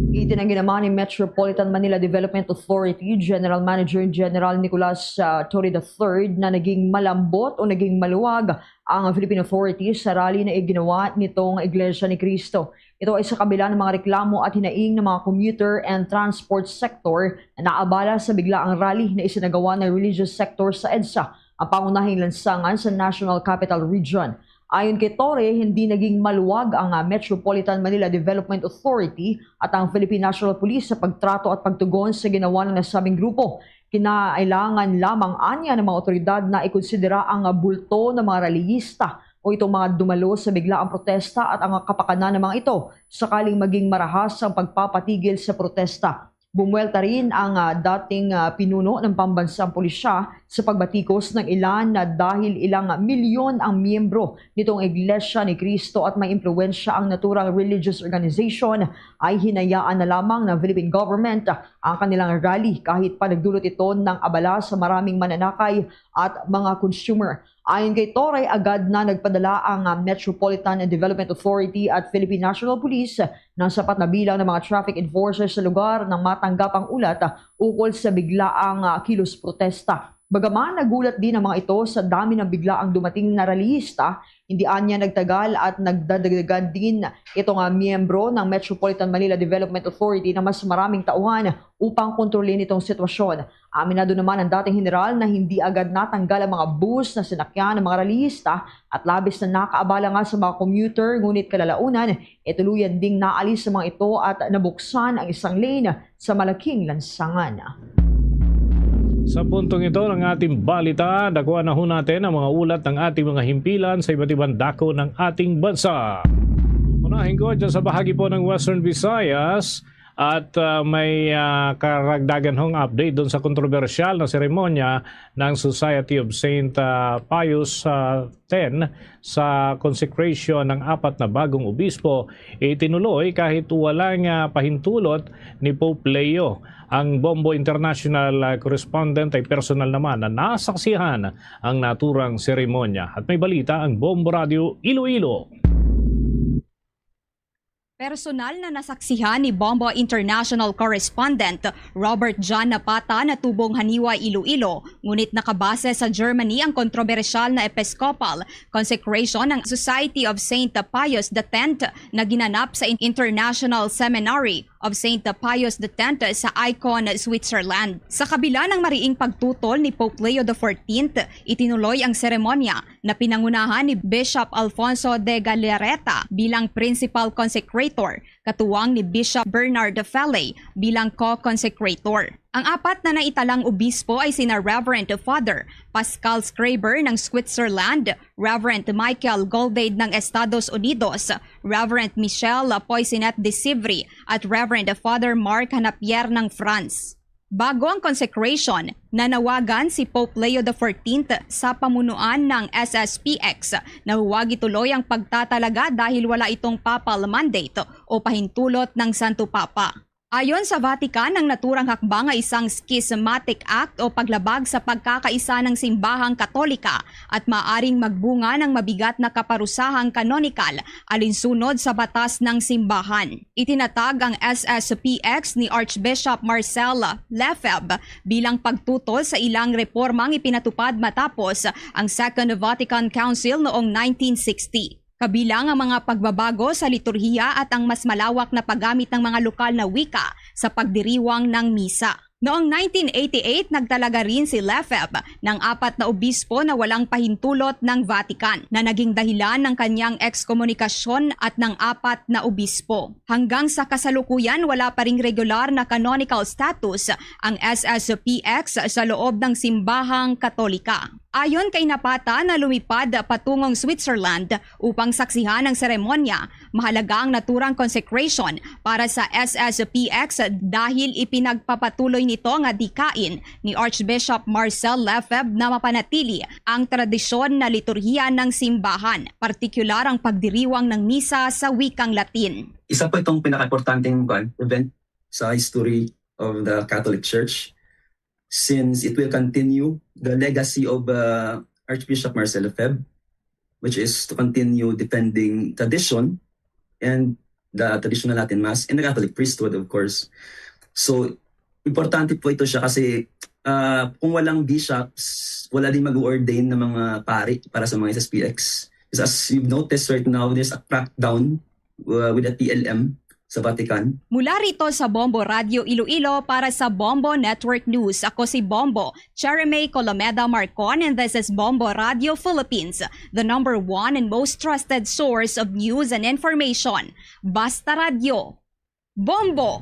Itinanggi naman ni Metropolitan Manila Development Authority General Manager General Nicolas, ah, Torre the third na naging malambot o naging maluwag ang Philippine authorities sa rally na iginawa nitong Iglesia ni Cristo. Ito ay sa kabila ng mga reklamo at hinaing ng mga commuter and transport sector na naabala sa biglaang rally na isinagawa ng religious sector sa EDSA, ang pangunahing lansangan sa National Capital Region. Ayon kay Torre, hindi naging maluwag ang, ah, Metropolitan Manila Development Authority at ang Philippine National Police sa pagtrato at pagtugon sa ginawa ng nasabing grupo. Kinailangan lamang anya ng mga otoridad na ikonsidera ang bulto ng mga reliyista o itong mga dumalo sa biglaang protesta at ang kapakanan ng mga ito sakaling maging marahas ang pagpapatigil sa protesta. Bumuwelta rin ang, ah, dating, ah, pinuno ng pambansang pulisya sa pagbatikos ng ilan na dahil ilang milyon ang miyembro nitong Iglesia ni Cristo at may impluwensya ang naturang religious organization, ay hinayaan na lamang ng Philippine government ang kanilang rally kahit pa nagdulot ito ng abala sa maraming mananakay at mga consumer. Ayon kay Torre, agad na nagpadala ang, ah, Metropolitan Development Authority at Philippine National Police ng sapat na bilang ng mga traffic enforcers sa lugar nang matanggap ang ulat, ah, ukol sa biglaang, ah, kilos protesta. Bagaman nagulat din ang mga ito sa dami ng biglaang dumating na rallyista, hindi anya nagtagal at nagdadagdagan din itong, ah, miyembro ng Metropolitan Manila Development Authority na mas maraming tauhan upang kontrolin itong sitwasyon. Aminado naman ang dating general na hindi agad natanggal ang mga bus na sinakyan ng mga rallyista at labis na nakaabala nga sa mga commuter, ngunit kalalaunan, e tuluyan ding naalis sa mga ito at nabuksan ang isang lane sa malaking lansangan. Sa puntong ito ng ating balita, dakuan na ho natin ang mga ulat ng ating mga himpilan sa iba't ibang dako ng ating bansa. Unahin ko dyan sa bahagi po ng Western Visayas at, ah, may, ah, karagdagan hong update doon sa kontrobersyal na seremonya ng Society of Saint, ah, Pius, ah, ten sa consecration ng apat na bagong obispo, itinuloy kahit walang, ah, pahintulot ni Pope Leo. Ang Bombo International, ah, correspondent ay personal naman na nasaksihan ang naturang seremonya. At may balita ang Bombo Radio Iloilo. Personal na nasaksihan ni Bombo International correspondent Robert John Napata na tubong Haniwa, Iloilo, ngunit nakabase sa Germany ang kontrobersyal na episcopal consecration ng Society of Saint Pius the Tenth na ginanap sa In-, International Seminary of Saint Pius the Tenth sa Icon, Switzerland. Sa kabila ng mariing pagtutol ni Pope Leo the fourteenth, itinuloy ang seremonya na pinangunahan ni Bishop Alfonso de Galarreta bilang principal consecrator, katuwang ni Bishop Bernard Fellay bilang co-consecrator. Ang apat na naitalang obispo ay sina Reverend Father Pascal Schreber ng Switzerland, Reverend Michael Goldade ng Estados Unidos, Reverend Michel Poissinet de Sivry, at Reverend Father Mark Hanapier ng France. Bago ang consecration, nanawagan si Pope Leo the fourteenth sa pamunuan ng S S P X na huwag ituloy ang pagtatalaga dahil wala itong papal mandate o pahintulot ng Santo Papa. Ayon sa Vatican, ang naturang hakbang ay isang schismatic act o paglabag sa pagkakaisa ng simbahang Katolika at maaring magbunga ng mabigat na kaparusahang kanonikal alinsunod sa batas ng simbahan. Itinatag ang S S P X ni Archbishop Marcel Lefebvre bilang pagtutol sa ilang reformang ipinatupad matapos ang Second Vatican Council noong nineteen sixty. Kabilang ang mga pagbabago sa liturhiya at ang mas malawak na paggamit ng mga lokal na wika sa pagdiriwang ng misa. Noong nineteen eighty-eight, nagtalaga rin si Lefebvre ng apat na obispo na walang pahintulot ng Vatican, na naging dahilan ng kanyang ekskomunikasyon at ng apat na obispo. Hanggang sa kasalukuyan, wala pa ring regular na canonical status ang S S P X sa loob ng simbahang Katolika. Ayon kay Napata, na lumipad patungong Switzerland upang saksihan ang seremonya, mahalaga ang naturang consecration para sa S S P X dahil ipinagpapatuloy nito nga dikain ni Archbishop Marcel Lefebvre na mapanatili ang tradisyon na liturhiya ng simbahan, partikular ang pagdiriwang ng misa sa wikang Latin. Isa po itong pinakaimportanteng, kuwan, event sa history of the Catholic Church, since it will continue the legacy of, uh, Archbishop Marcel Lefebvre, which is to continue defending tradition and the traditional Latin Mass and the Catholic priesthood, of course. So, importante po ito siya kasi, uh, kung walang bishops, wala din mag-ordain ng mga pari para sa mga S S P X. Because as you've noticed right now, there's a crackdown, uh, with the T L M sa Vatican. Mula rito sa Bombo Radio Iloilo para sa Bombo Network News, ako si Bombo Cherry May Colomeda Marcon, and this is Bombo Radio Philippines, the number one and most trusted source of news and information. Basta Radyo, Bombo!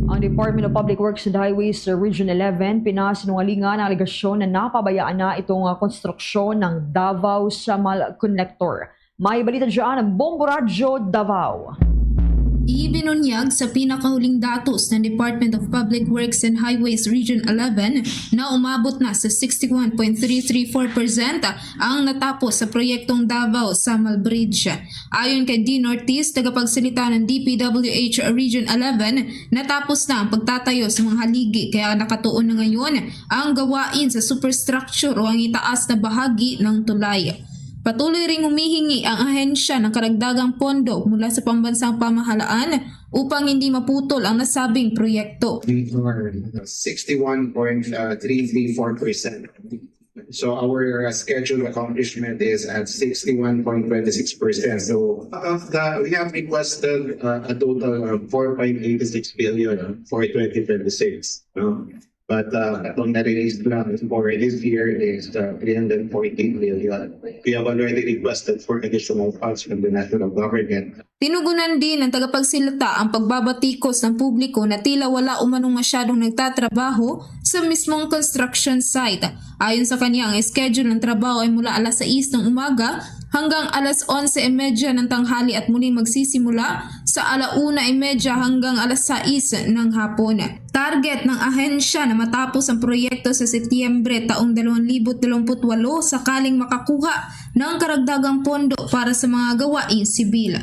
Ang Department of Public Works and Highways sa Region eleven pinasinungalingan ang alegasyon na napabayaan na itong, ah, konstruksyon ng Davao Samal Connector. May balita dyan ang Bombo Radyo Davao. Ibinunyag sa pinakahuling datos ng Department of Public Works and Highways Region eleven na umabot na sa sixty-one point three three four percent ang natapos sa proyektong Davao Samal Bridge. Ayon kay Dean Ortiz, tagapagsalita ng D P W H Region eleven, natapos na ang pagtatayo sa mga haligi, kaya nakatuon na ngayon ang gawain sa superstructure o ang itaas na bahagi ng tulay. Patuloy ring humihingi ang ahensya ng karagdagang pondo mula sa pambansang pamahalaan upang hindi maputol ang nasabing proyekto. We are sixty-one point three three four percent. So our uh, scheduled accomplishment is at sixty-one point twenty-six percent. So of the, we have requested uh, a total of four point eight six billion for twenty twenty-six. No? But uh, itong na-release lang for this year is uh, three hundred forty million. We have already requested for additional funds from the national government. Tinugunan din ng tagapagsalita ang pagbabatikos ng publiko na tila wala umanong masyadong nagtatrabaho sa mismong construction site. Ayon sa kanya, ang schedule ng trabaho ay mula alas sais ng umaga hanggang alas onse y media ng tanghali at muling magsisimula sa ala una y media hanggang alas sais ng hapon. Target ng ahensya na matapos ang proyekto sa Setyembre taong dalawang libo dalawampu't walo sakaling makakuha ng karagdagang pondo para sa mga gawaing sibil.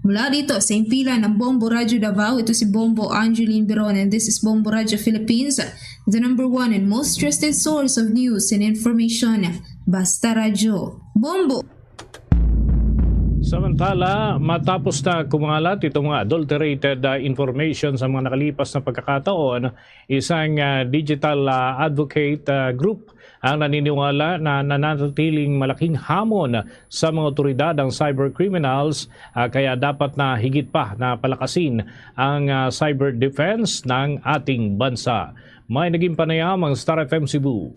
Mula dito sa himpilan ng Bombo Radyo Davao, ito si Bombo Angeline Biron, and this is Bombo Radyo Philippines, the number one and most trusted source of news and information. Basta Radyo. Bombo! Samantala, matapos na kumalat itong mga adulterated uh, information sa mga nakalipas na pagkakataon, isang uh, digital uh, advocate uh, group ang naniniwala na nananatiling malaking hamon sa mga otoridad ang cyber criminals, uh, kaya dapat na higit pa na palakasin ang uh, cyber defense ng ating bansa. May naging panayam ang Star F M Cebu.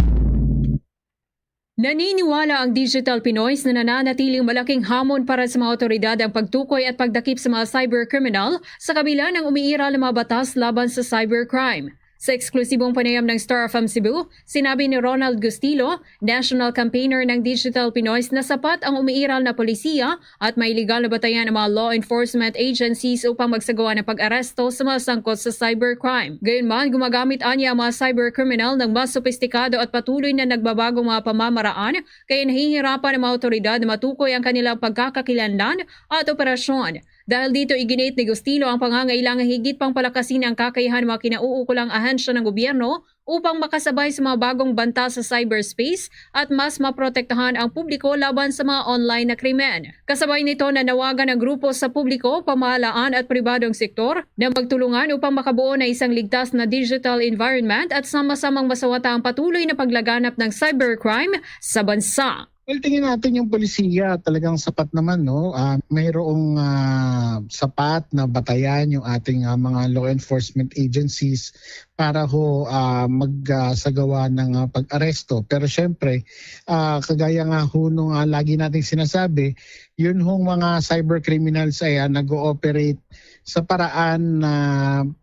Naniniwala ang Digital Pinoys na nananatiling malaking hamon para sa mga otoridad ang pagtukoy at pagdakip sa mga cybercriminal sa kabila ng umiiral na mga batas laban sa cybercrime. Sa eksklusibong panayam ng Star F M Cebu, sinabi ni Ronald Gustilo, national campaigner ng Digital Pinoys, na sapat ang umiiral na polisiya at may legal na batayan ang mga law enforcement agencies upang magsagawa ng pag-aresto sa mga sangkot sa cybercrime. Gayunman, gumagamit anya ang mga cybercriminal ng mas sopistikado at patuloy na nagbabagong mga pamamaraan, kaya nahihirapan ang mga otoridad na matukoy ang kanilang pagkakakilanlan at operasyon. Dahil dito, iginiit ni Gustilo ang pangangailangan higit pang palakasin ang kakayahan ng mga kinauukulang ahensya ng gobyerno upang makasabay sa mga bagong banta sa cyberspace at mas maprotektahan ang publiko laban sa mga online na krimen. Kasabay nito, nanawagan ang grupo sa publiko, pamahalaan at pribadong sektor na magtulungan upang makabuo na isang ligtas na digital environment at sama-samang masawata ang patuloy na paglaganap ng cybercrime sa bansa. Well, tingin natin yung polisiya talagang sapat naman, no? Uh, mayroong uh, sapat na batayan yung ating uh, mga law enforcement agencies para ho uh, magsagawa uh, ng uh, pag-aresto. Pero syempre, uh, kagaya nga ho nung uh, lagi nating sinasabi, yun hong mga cyber criminals ay uh, nag-ooperate sa paraan na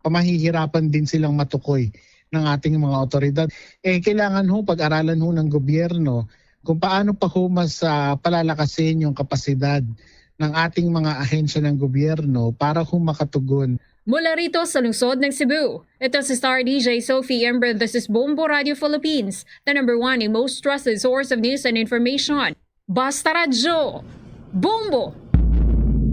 pamahihirapan din silang matukoy ng ating mga otoridad. Eh, kailangan ho pag-aralan ho ng gobyerno kung paano pa ho mas uh, palalakasin yung kapasidad ng ating mga ahensya ng gobyerno para ho makatugon. Mula rito sa lungsod ng Cebu, ito si Star D J Sophie Ember. This is Bombo Radio Philippines, the number one and most trusted source of news and information. Basta Radyo, Bombo!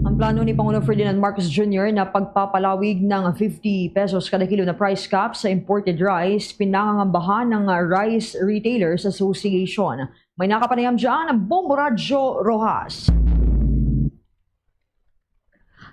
Ang plano ni Pangulong Ferdinand Marcos Junior na pagpapalawig ng fifty pesos kada kilo na price cap sa imported rice, pinangangambahan ng Rice Retailers Association. May nakapanayam dyan ang Bombo Radyo Roxas.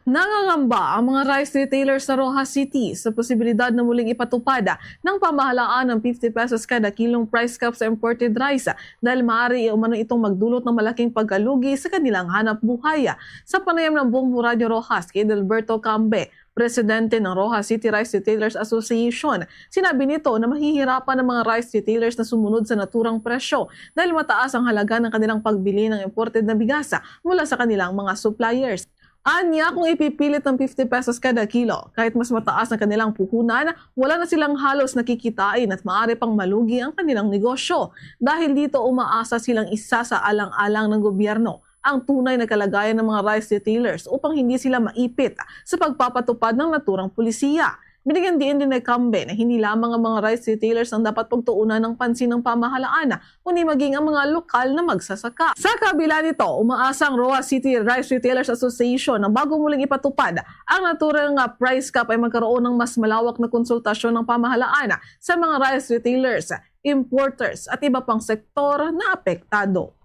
Nangangamba ang mga rice retailers sa Roxas City sa posibilidad na muling ipatupad ng pamahalaan ang fifty pesos kada kilong price cap sa imported rice dahil maaari umano itong magdulot ng malaking pagkalugi sa kanilang hanap buhay. Sa panayam ng Bombo Radyo Roxas kay Edelberto Cambe, presidente ng Roxas City Rice Retailers Association, sinabi nito na mahihirapan ang mga rice retailers na sumunod sa naturang presyo dahil mataas ang halaga ng kanilang pagbili ng imported na bigas mula sa kanilang mga suppliers. Anya, kung ipipilit ang fifty pesos kada kilo, kahit mas mataas ang kanilang puhunan, wala na silang halos nakikitain at maaari pang malugi ang kanilang negosyo. Dahil dito, umaasa silang isasaalang-alang ng gobyerno ang tunay na kalagayan ng mga rice retailers upang hindi sila maipit sa pagpapatupad ng naturang polisiya. Binigyan diin din ni Cambe na hindi lamang ang mga rice retailers ang dapat pagtuunan ng pansin ng pamahalaan, kundi maging ang mga lokal na magsasaka. Sa kabila nito, umaasa ang Roxas City Rice Retailers Association na bago muling ipatupad ang naturang nga price cap ay magkaroon ng mas malawak na konsultasyon ng pamahalaan sa mga rice retailers, importers at iba pang sektor na apektado.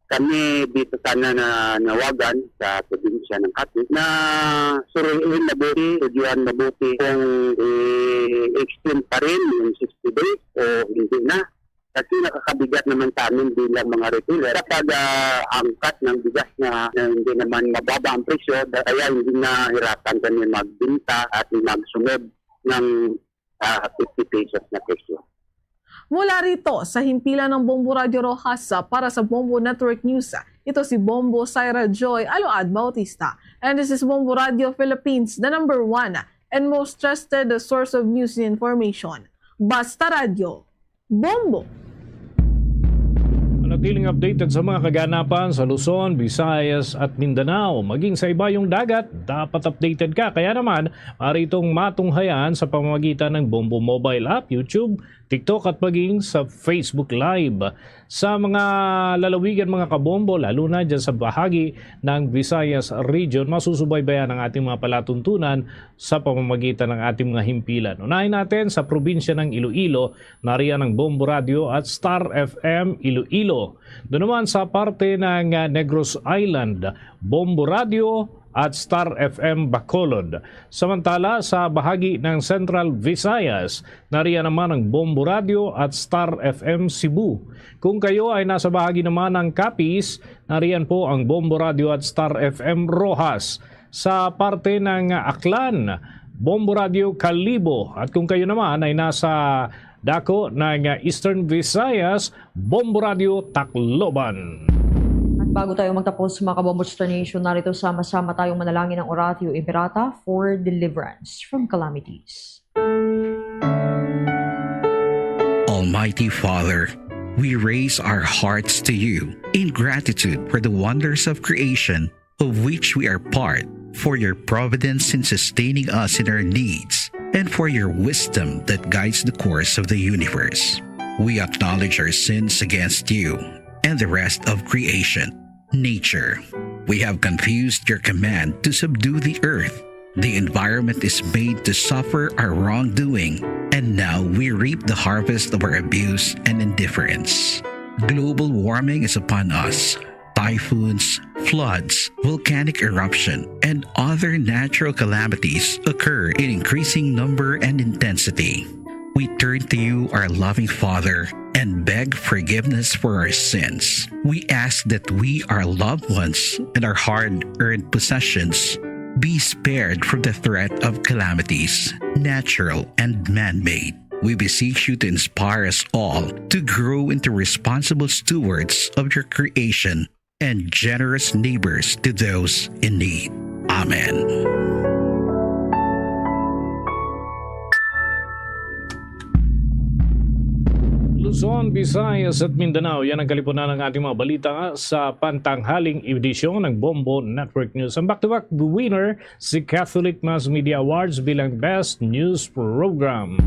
Kami dito sana na nawagan sa probinsya ng Capiz na suriin mabuti, studyuhan mabuti kung i-extend pa rin yung sixty days o hindi na. Kasi nakakabigat naman sa amin bilang mga retailer kapag ah, angkat ng bigas na, na hindi naman mababa ang presyo, kaya hindi nahirapan kami magbenta at magsunod ng ah, fifty pesos na presyo. Mula rito sa himpilan ng Bombo Radyo Roxas, para sa Bombo Network News, ito si Bombo Syra Joy Aload Bautista. And this is Bombo Radio Philippines, the number one and most trusted source of news and information. Basta Radyo, Bombo! Manatiling updated sa mga kaganapan sa Luzon, Visayas at Mindanao, maging sa ibayong dagat, dapat updated ka. Kaya naman, maaari itong matunghayan sa pamamagitan ng Bombo Mobile App, YouTube, TikTok at maging sa Facebook Live. Sa mga lalawigan, mga kabombo, lalo na dyan sa bahagi ng Visayas Region, masusubaybayan ang ating mga palatuntunan sa pamamagitan ng ating mga himpilan. Unahin natin sa probinsya ng Iloilo, nariyan ang Bombo Radio at Star F M Iloilo. Doon naman sa parte ng ah, Negros Island, Bombo Radio at Star F M Bacolod. Samantala, sa bahagi ng Central Visayas, nariyan naman ang Bombo Radio at Star F M Cebu. Kung kayo ay nasa bahagi naman ng Capiz, nariyan po ang Bombo Radio at Star F M Roxas. Sa parte ng Aklan, Bombo Radio Kalibo. At kung kayo naman ay nasa dako ng Eastern Visayas, Bombo Radio Tacloban. At bago tayo magtapos, mga Kabombo Star Nation, narito sama-sama tayong manalangin ng Oratio Imperata for deliverance from calamities. Almighty Father, we raise our hearts to you in gratitude for the wonders of creation of which we are part, for your providence in sustaining us in our needs, and for your wisdom that guides the course of the universe. We acknowledge our sins against you and the rest of creation, nature. We have confused your command to subdue the earth. The environment is made to suffer our wrongdoing, and now we reap the harvest of our abuse and indifference. Global warming is upon us. Typhoons, floods, volcanic eruption, and other natural calamities occur in increasing number and intensity. We turn to you, our loving Father, and beg forgiveness for our sins. We ask that we, our loved ones, and our hard earned possessions be spared from the threat of calamities, natural and man made. We beseech you to inspire us all to grow into responsible stewards of your creation and generous neighbors to those in need. Amen. Luzon, Visayas at Mindanao, yan ang kalipunan ng ating mga balita sa pantanghaling edisyon ng Bombo Network News. Ang back-to-back winner, si Catholic Mass Media Awards bilang Best News Program.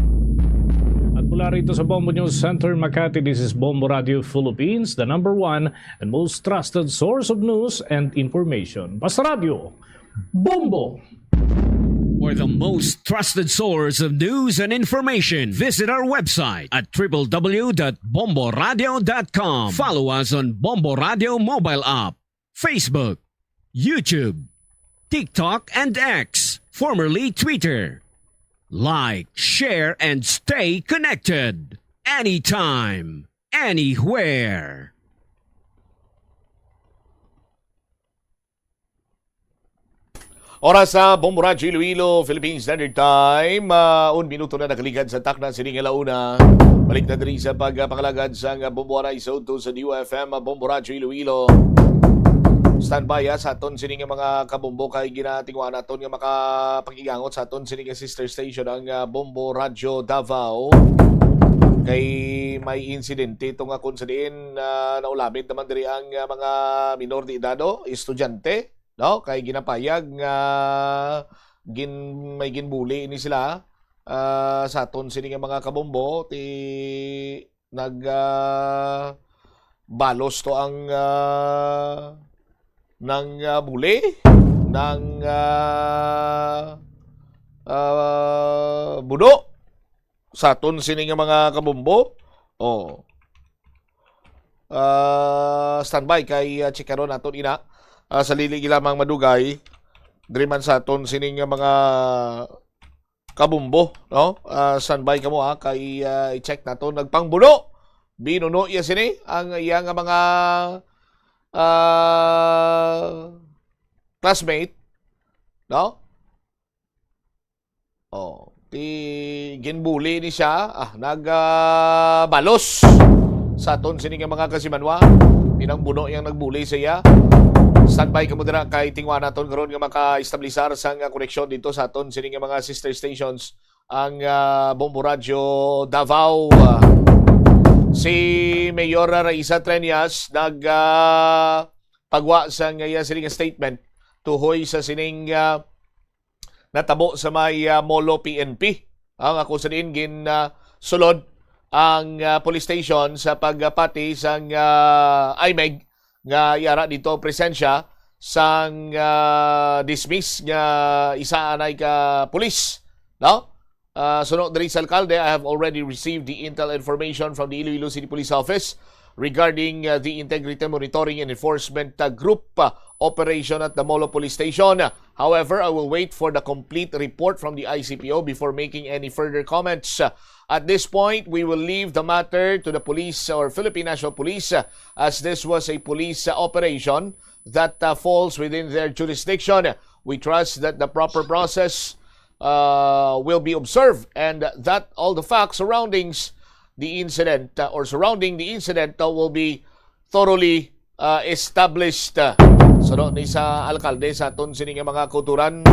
At mula rito sa Bombo News Center, Makati, this is Bombo Radio Philippines, the number one and most trusted source of news and information. Basta Radio, Bombo! For the most trusted source of news and information, visit our website at triple w dot bomboradio dot com. Follow us on Bombo Radio mobile app, Facebook, YouTube, TikTok, and X, formerly Twitter. Like, share, and stay connected. Anytime, anywhere. Oras sa Bombo Radyo Iloilo, Philippine Standard Time. Ah, un minuto na nakaligad sa takna sini nga launa. Balik na diri sa pagpangalagad sang Bombo Aray sa udto sa D U F M, Bombo Radyo Iloilo. Standby, ha, sa aton sini nga mga kabombo kay ginatingwa naton nga makapag-igangot sa aton sini nga sister station, ang, ah, Bombo Radyo Davao. Kay may insidente ito nga kung sa diin, ah, naulamit naman diri ang, ah, mga minor de edad, o estudyante, no? Kay ginapayag nga gin-, may ginbuli ini sila, ah, sa aton sini nga mga kabombo, ti nag, ah, balos to ang, ah, nang, ah, buli, nang, ah, ah, buno sa aton sini nga mga kabombo. Oh. Ah, standby kay, ah, chikaron naton ina. Ah, sa lili lamang madugay, diri man sa aton sini nga mga kabumbo, no? Ah, standby kamo, ha, kay, ah, i-check nato. Nagpangbuno. Binuno iya sini ang iya nga mga, ah, classmate, no? Oh, ti ginbuli ni siya, ah, nag, ah, balos sa aton sini nga mga kasimanwa. Pinangbuno yang nagbuli sa iya. Standby kamo dira kay tingwa naton karon nga maka-establisar sang, ah, koneksyon dito sa aton sini nga mga sister stations, ang, ah, Bombo Radyo Davao. Ah, si Mayor Raisa Treñas nag, ah, pagwa sang iya sining statement tuhoy sa sining, ah, natabo sa may, ah, Molo P N P. Ang ako sa diin gin, ah, sulod ang, ah, police station sa pagpati sang, ah, IMEG nga yara dito ang presensya sang, ah, dismiss nga isa anay ka pulis, no? Ah, suno diri sa alkalde, I have already received the intel information from the Iloilo City Police Office regarding, uh, the Integrity Monitoring and Enforcement, uh, Group, uh, operation at the Molo Police Station. However, I will wait for the complete report from the I C P O before making any further comments. Uh, at this point, we will leave the matter to the police or Philippine National Police, uh, as this was a police, uh, operation that, uh, falls within their jurisdiction. We trust that the proper process, uh, will be observed and that all the facts surroundings the incident, uh, or surrounding the incident, uh, will be thoroughly, uh, established. Suno ni sa alkalde sa aton sini nga mga kauturan.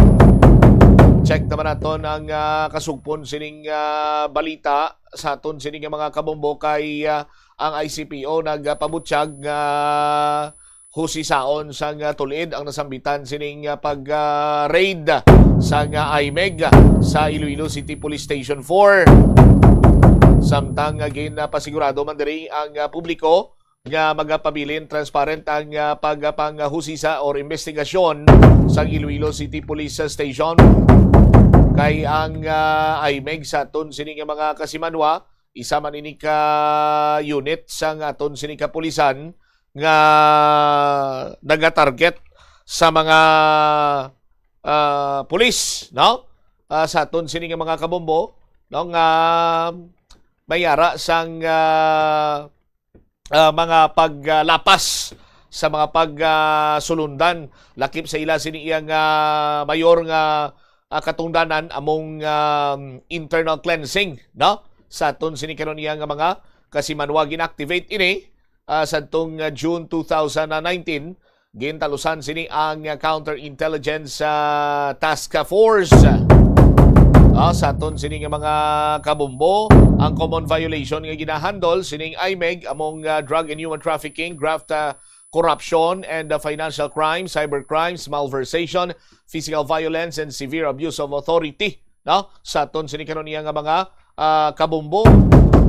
Check naman naton ang, uh, kasugpon sining, uh, balita sa aton sini nga mga kabombo kay, uh, ang I C P O nagpabutyag nga husisaon sang, ah, tulid ang nasambitan sining, ah, pag, ah, raid sang, ah, IMEG sa Iloilo City Police Station four. Samtang, ah, ginapasigurado man diri ang, ah, publiko nga magapabilin transparent ang, ah, pagpanghusisa or investigasyon sang Iloilo City Police Station. Kay ang, ah, IMEG sa aton sini nga mga kasimanwa, isa man ini ka unit sang aton sini kapulisan nga nagatarget sa mga, ah, pulis, no? Ah, sa aton sini nga mga kabombo, no, nga may ara sang, ah, ah, mga paglapas sa mga pagsulundan, lakip sa ila sini iya nga mayor nga, ah, katungdanan among, um, internal cleansing, no? Sa aton sini karon iya nga mga kasimanwa, gin-activate ini, ah, sadtong, ah, June two thousand nineteen, gintalusan sini ang, ah, Counterintelligence, ah, Task Force. Ah, sa aton sini nga mga kabombo, ang common violation nga ginahandle sining IMEG among, ah, drug and human trafficking, graft, ah, corruption and, ah, financial crime, cyber crimes, malversation, physical violence, and severe abuse of authority, no? Sa aton sini karon iya nga mga, ah, kabombo,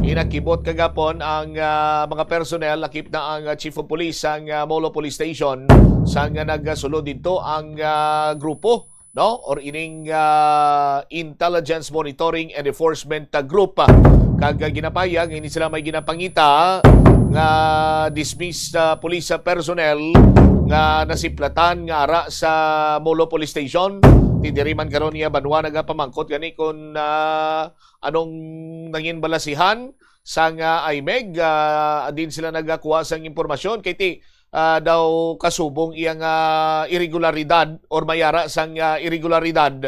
inakibot kagapon ang, ah, mga personnel, lakip na ang, ah, Chief of Police sang, ah, Molo Police Station, sang, ah, nagasulod didto ang, ah, grupo, no? Or ining, ah, Intelligence Monitoring and Enforcement, ah, Group, ah, kag, ah, ginapayag ini sila may ginapangita nga dismissed, ah, police, ah, personnel nga nasiplatan nga ara sa Molo Police Station. Ti diri man karon iya banwa nagapamangkot gani kung, ah, anong nangin balasihan sang, ah, IMEG, ah, din sila nagakuha sang impormasyon kay ti, ah, daw kasubong iya nga irregularidad or mayara sang, ah, irregularidad,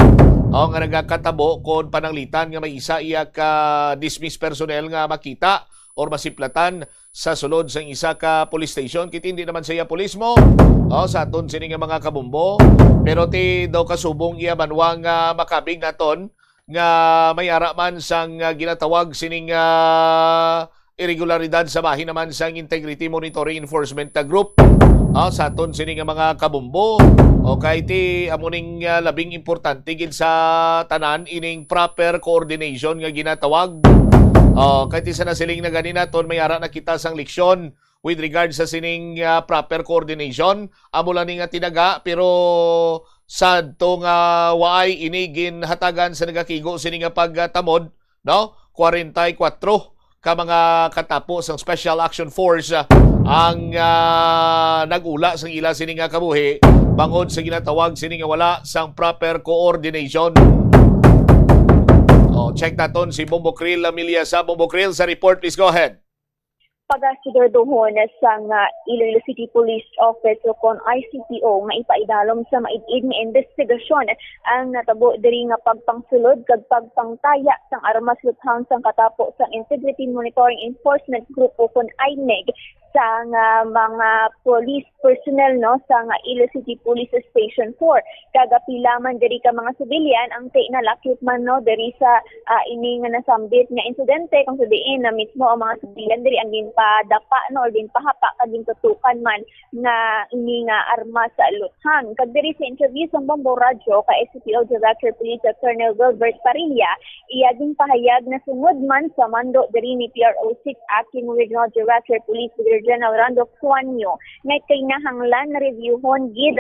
o nga nagakatabo kon pananglitan nga may isa iya ka dismissed personnel nga makita or masiplatan sa sulod sang isa ka police station. Kit hindi naman siya pulis mo, oh, sa aton sini nga mga kabombo. Pero ti daw kasubong iya banwa nga makabig naton nga may ara man sang, ah, ginatawag sining, ah, irregularidad sa bahin naman sang Integrity Monitoring Enforcement, ah, Group. Ah, sa aton sini nga mga kabombo. Okay, ti amo ning, ah, labing importante gid sa tanan ining proper coordination nga ginatawag. Oh, kay ti sa nasiling na gani naton, may ara na kita sang leksyon with regard sa sining, ah, proper coordination. Amo lang ni nga tinaga, pero sadto nga waay ini ginhatagan sa nagakigo sini nga pagtamod, no? Kwarenta y kuwatro ka mga katapo sang Special Action Force, ah, ang, ah, nag-ula sang ila sini nga kabuhi bangod sa ginatawag sini nga wala sang proper coordination. Oh, check naton si Bombo Krill Lamiliasa. Bombo Krill, sa report, please go ahead. Pagasiguraduhon sang, ah, Iloilo City Police Office o kon I C P O nga ipaidalom sa maid-id nga investigasyon ang natabo diri nga pagpangsulod kag pagpangtaya sang armas luthang sang katapo sang Integrity Monitoring Enforcement Group o kon IMEG sang, ah, mga police personnel, no, sang Iloilo City Police Station four. Kag pila man diri ka mga sibilyan ang ti nalakip man, no, diri sa, ah, ini nga nasambit nga insidente, kung sa diin na mismo ang mga sibilyan diri ang ginpadapa, no, o ginpahapa kag gintutukan man nga ini nga armas sa luthang. Kag diri sa interview sang Bombo Radyo kay S C P O Director Police Colonel Wilbert Parilla, iya ginpahayag na sungod man sa mando diri ni P R O six Acting Regional Director Police Brigadier General Randolph Suaño, nga kinahanglan na reviewhon gid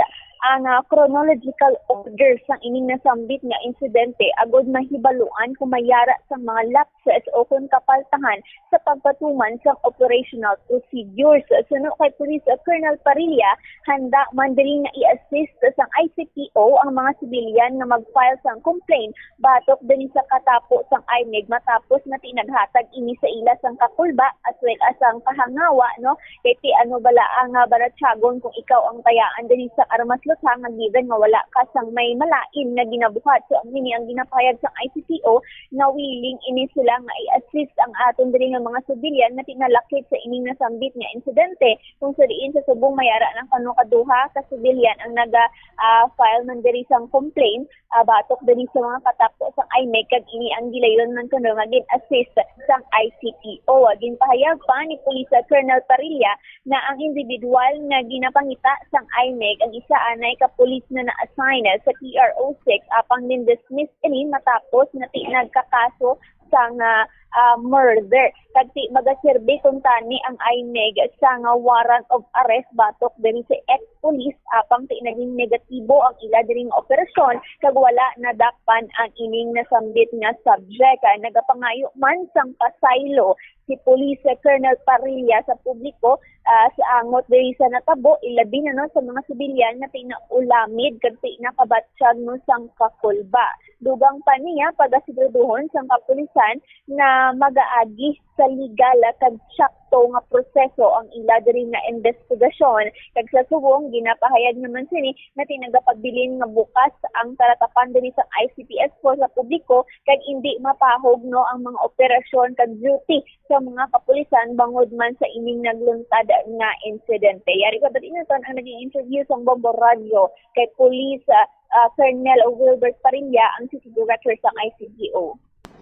ang, ah, chronological order sang ining nasambit nga insidente agud mahibaluan kung may ara sang mga lapses o kon kapaltahan sa pagpatuman sang operational procedures. Suno kay Police Colonel Parilla, handa man diri nga i-assist sang I C P O ang mga sibilyan nga mag-file sang complaint batok diri sa katapo sang IMEG matapos nga ti naghatag ini sa ila sang kakulba as well as sang kahangawa, no? Kay ti ano bala ang, ah, balatyagon kung ikaw ang tayaan diri sa armas luthang nga given nga wala ka sang may malain nga ginabuhat. So, ang ini ang ginapahayag sang I C P O nga willing ini sila nga i-assist ang aton diri nga mga sibilyan nga ti nalakip sa ining nasambit nga insidente, kung sa diin sa subong may ara lang kano kaduha ka sibilyan ang naga, ah, file man diri sang complaint, ah, batok diri sa mga katapo sang IMEG, kag ini ang gilayon man kuno nga gin-assist sang I C P O. Ginpahayag pa ni Police Colonel Parilla na ang individual nga ginapangita sang IMEG ang isa anay ka pulis na na-assign sa P R O six, apang gin-dismiss ini matapos nga ti nagkakaso sang, ah, ah, murder. Kag ti magaserbi kuntani ang IMEG sang warrant of arrest batok diri sa ex-police, apang ti naging negatibo ang ila diri nga operasyon kag wala nadakpan ang ining nasambit nga subject. Ah, nagapangayo man sang pasaylo si Police Colonel Parilla sa publiko, ah, sa angot diri sa natabo, ilabi na, no, sa mga sibilyan nga ti naulamid kag ti nakabatyag, no, sang kakulba. Dugang pa niya, pagasiguraduhon sang kapulisan na magaagi sa legal kag tsakto nga proseso ang ila diri nga investigasyon. Kag sa subong, ginapahayag naman sini nga ti nagapabilin nga bukas ang talatapan diri sa I C P S four sa publiko kag indi mapahog, no, ang mga operasyon kag duty sa mga kapulisan bangod man sa ining nagluntad nga insidente. Yari pa ba naton ang naging interview sa Bombo Radyo kay Police, ah, ah, Colonel Wilbert Parilla, ang City Director sang I C P O.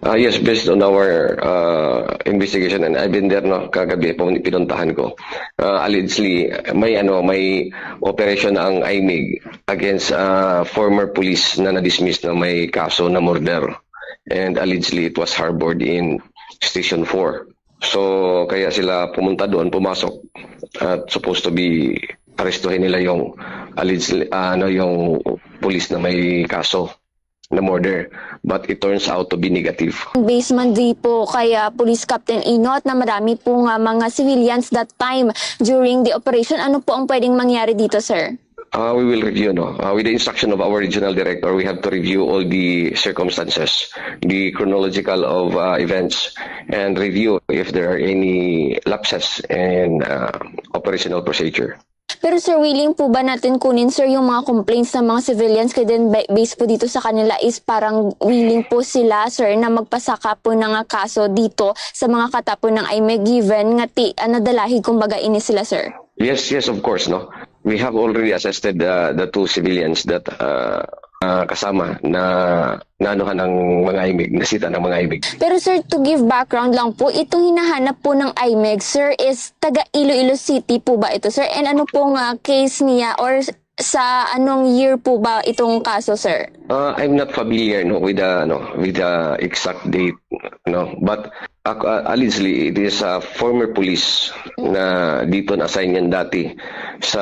Uh, yes, based on our uh, investigation, and I've been there, no, kagabi, pun- pinuntahan ko. Uh, allegedly, may ano, may operation ang IMEG against uh, former police na na-dismiss na may kaso na murder. And allegedly, it was harbored in Station four. So, kaya sila pumunta doon, pumasok, at supposed to be arestuhin nila yung allegedly, ano, yung police na may kaso na murder, but it turns out to be negative. Based man di po kay ah, Police Captain Inot na marami po nga mga civilians that time during the operation, ano po ang pwedeng mangyari dito, sir? Uh, we will review, no? Uh, with the instruction of our regional director, we have to review all the circumstances, the chronological of uh, events, and review if there are any lapses in uh, operational procedure. Pero sir, willing po ba natin kunin, sir, yung mga complaints ng mga civilians? Kaya din ba- based po dito sa kanila is parang willing po sila, sir, na magpasaka po ng kaso dito sa mga katapo ng IMEG, given nga ti, ah, nadalahig kumbaga ini sila, sir? Yes, yes, of course, no. We have already assisted, uh, the two civilians that, uh, uh, kasama na naanuhan ng mga IMEG, nasita ng mga IMEG. Pero sir, to give background lang po, itong hinahanap po ng IMEG, sir, is taga Iloilo City po ba ito, sir? And ano pong, ah, case niya or s- sa anong year po ba itong kaso, sir? Uh, I'm not familiar, no, with the, no, with the exact date, no, but ac- uh, allegedly it is a former police na dito na-assign yan dati sa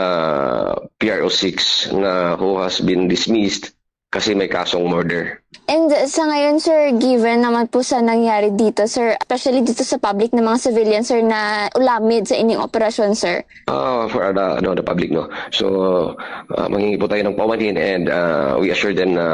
P R O six na who has been dismissed kasi may kasong murder. And sa ngayon, sir, given naman po sa nangyari dito, sir, especially dito sa public ng mga civilian, sir, na ulamid sa ining operasyon, sir? Uh, for the, no, the public, no. So, uh, manghingi po tayo ng paumanhin and, uh, we assure them na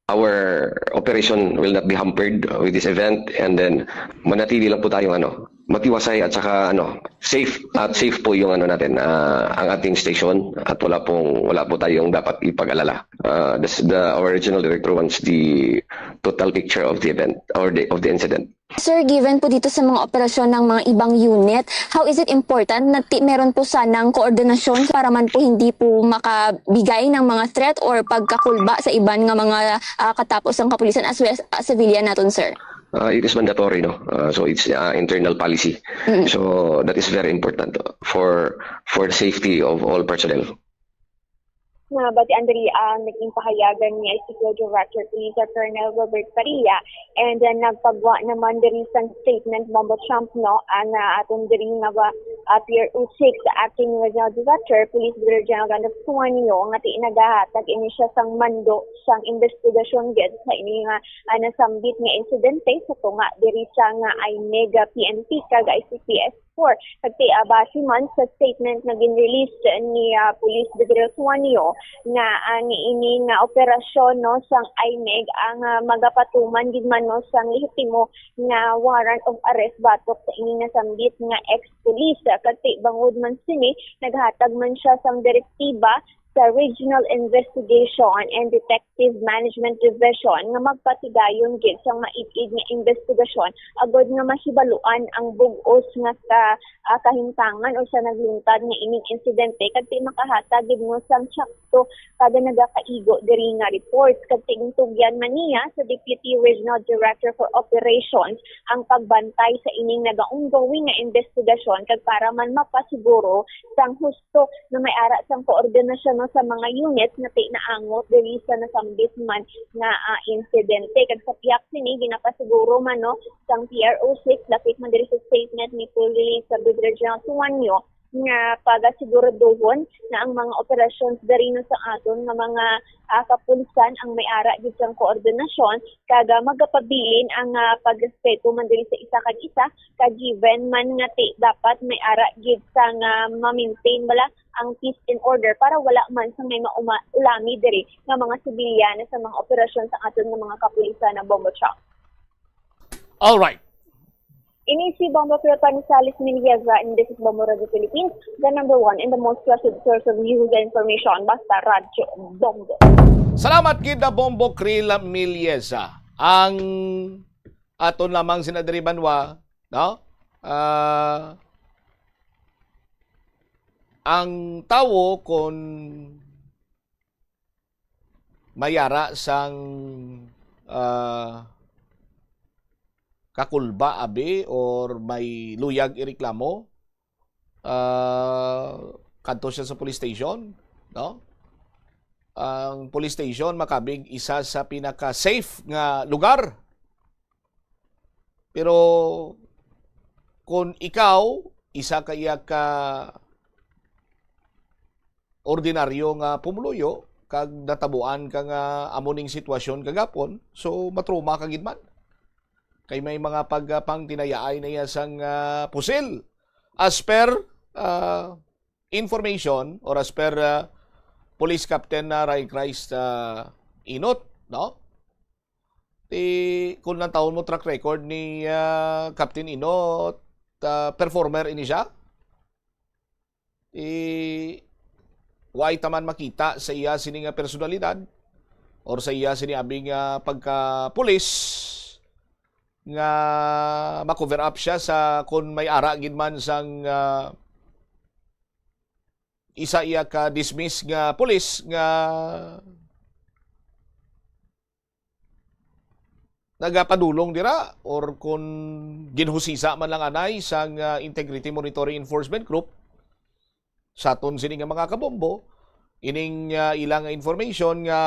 our operation will not be hampered with this event, and then manatili lang po tayong, ano, matiwasay at saka, ano, safe, at safe po yung, ano, natin, ah, ang ating station, at wala pong, wala po tayong dapat ipag-alala. Ah, the, the, our regional director wants the total picture of the event or the, of the incident. Sir, given po dito sa mga operasyon ng mga ibang unit, how is it important na ti-, meron po sanang koordinasyon para man po hindi po makabigay ng mga threat or pagkakulba sa iban nga mga, ah, katapo sang kapulisan as well as, ah, civilian naton, sir? Uh, it is mandatory, no? Uh, so it's, uh, internal policy. Mm. So that is very important for, for the safety of all personnel. Nabatian diri ang naging pahayagan ni Executive Director Police Colonel Robert Padilla, and, uh, nagpagwa naman diri sang statement, Bombo Trump, no, ang, uh, aton diri nga ba, uh, P R O six Acting Regional Director, Police Brigadier General Gandalf Suanyo, nga ti nagahatag ini siya sang mando sang investigasyon gid sa ini nga, uh, nasambit nga insidente sa tunga diri sa nga IMEG P N P kag I C P S four. Kag ti, ah, base man sa statement nga gin-release ni, ah, Police Brigadier Suanyo nga ang ini nga operasyon, no, sang IMEG ang, ah, magapatuman gid man, no, sang lehitimo nga warrant of arrest batok sa ini nasambit nga ex-police. Kag ti bangod man sini, naghatag man siya sang direktiba sa Regional Investigation and Detective Management Division nga magpatigayon gid sang maig-ig nga investigasyon agod nga mahibaluan ang bug-os nga sa, ah, kahimtangan o sa nagluntad nga ining insidente, kag ti makahatag gid mo sang tsakto kada nagakaigo diri nga report. Kag ti gintugyan man niya sa Deputy Regional Director for Operations ang pagbantay sa ining nagaongoing nga investigasyon, kag para man mapasiguro sang husto nga may ara sang koordinasyon, no, sa mga unit nga ti naangot diri sa nasambit man nga, ah, insidente. Kag sa pihak sini, ginapasiguro man, no, sang P R O six, lapit man diri sa statement ni Police Brigadier General Suanyo, nga pagasiguraduhon na ang mga operations diri, no, sa aton nga mga, ah, kapulisan ang may ara gid sang koordinasyon, kag, ah, magapabilin ang, ah, pagrespeto man diri sa isa kag isa, kag given man nga ti dapat may ara gid sang, ah, ma-maintain bala ang peace and order para wala man sang may mauma-, ulami diri nga mga sibilyan sa mga operasyon sa aton nga mga kapulisan, na Bombo Chong. All right. Ini si Bombo Philip Panizales Melieza, and this is Bombo Radio Philippines, the number one and the most trusted source of news and information. Basta Radyo Bombo. Salamat gid na Bombo Krila Melieza. Ang aton lamang sinadiri banwa, no? Ah, ang tawo kon mayara sang, ah, kakulba abi or may luyag ireklamo, ah, kadto siya sa police station, no? Ang police station makabig isa sa pinaka-safe nga lugar. Pero kung ikaw, isa ka iya ka ordinaryo nga pumuluyo, kag natabuan ka nga amo ning sitwasyon kagapon, so matruma ka gid man. Kay may mga pag-, ah, pangtinayaay na iya sang, ah, pusil. As per, ah, information or as per, ah, Police Captain na Ryan Christ, ah, Inot, no? Ti, kung nantawon mo track record ni, ah, Captain Inot, ah, performer ini siya. Ti, way taman makita sa iya sini nga personalidad or sa iya sini abi nga pagka-pulis nga ma-cover up siya sa kon may ara gid man sang, ah, isa iya ka dismiss nga pulis nga nagapadulong dira or kon ginhusisa man lang anay sang, ah, Integrity Monitoring Enforcement Group sa aton sini nga mga kabombo, ining, ah, ila nga information nga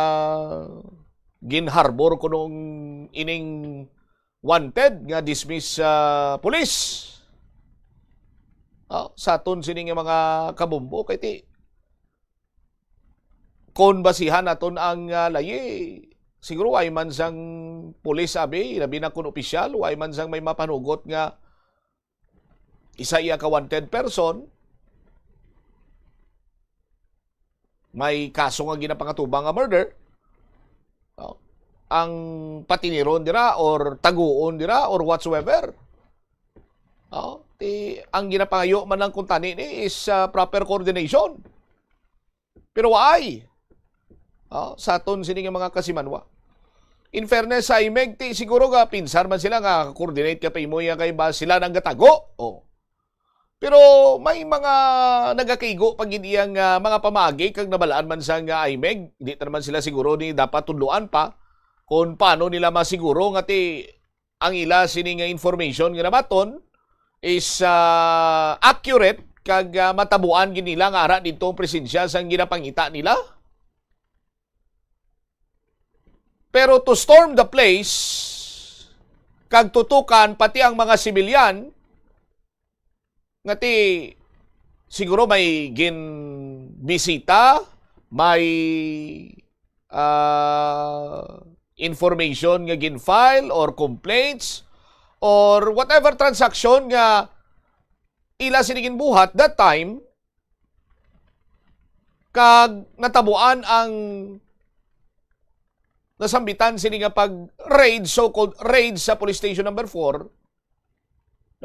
ginharbor kuno ining wanted nga dismiss, ah, police. Ah, sa aton sini nga mga kabombo, kay ti, kon basihan naton ang, ah, layi, siguro way man sang pulis abi, labi na kon opisyal, way man sang may mapanugot nga isa iya ka wanted person, may kaso nga ginapangatuba nga murder, no? Ang patiniron dira or taguon dira or whatsoever. No? Ti, ang ginapangayo man lang kuntani ni is, ah, proper coordination. Pero waay. Oh, sa aton sini nga mga kasimanwa. In fairness sa imeg, ti siguro nga pinsar man sila nga coordinate ka pa imo iya kay ba sila nang gatago. Oh. Pero may mga nagakaigo pa gid iya nga mga pamaagi kag nabalaan man sa nga imeg. Di ta naman sila siguro ni dapat tudloan pa kung paano nila masiguro nga ti ang ila sini nga information nga nabaton is, ah, accurate kag, ah, matabuan gid nila nga ara didto ang presensya sang ginapangita nila. Pero to storm the place kag tutukan pati ang mga sibilyan nga ti siguro may ginbisita, may, ah, information nga gin-file or complaints or whatever transaction nga ila sini ginbuhat that time, kag natabuan ang nasambitan sini nga pag-raid, so-called raid sa Police Station Number Four,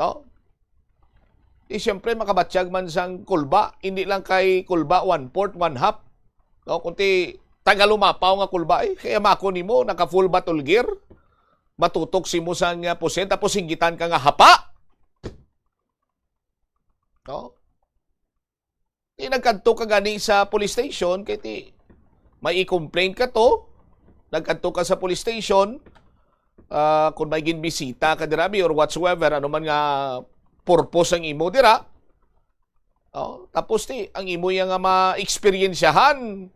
no? Di siyempre makabatyag man sang kulba, hindi lang kay kulba one-fourth, one-half. No? Kundi tagalumapaw nga kulba, eh, kaya mako nimo, naka full battle gear, matutok si mo sang, ah, pusil, tapos singgitan ka nga hapa. No? Di nagkadto ka gani sa police station, kay ti may i-complain ka to, nagkadto ka sa police station, ah, kung may ginbisita ka dira, bi, or whatsoever, ano man nga purpose ang imo dira, oh, tapos ti, ang imo iya nga ma-eksperyensyahan,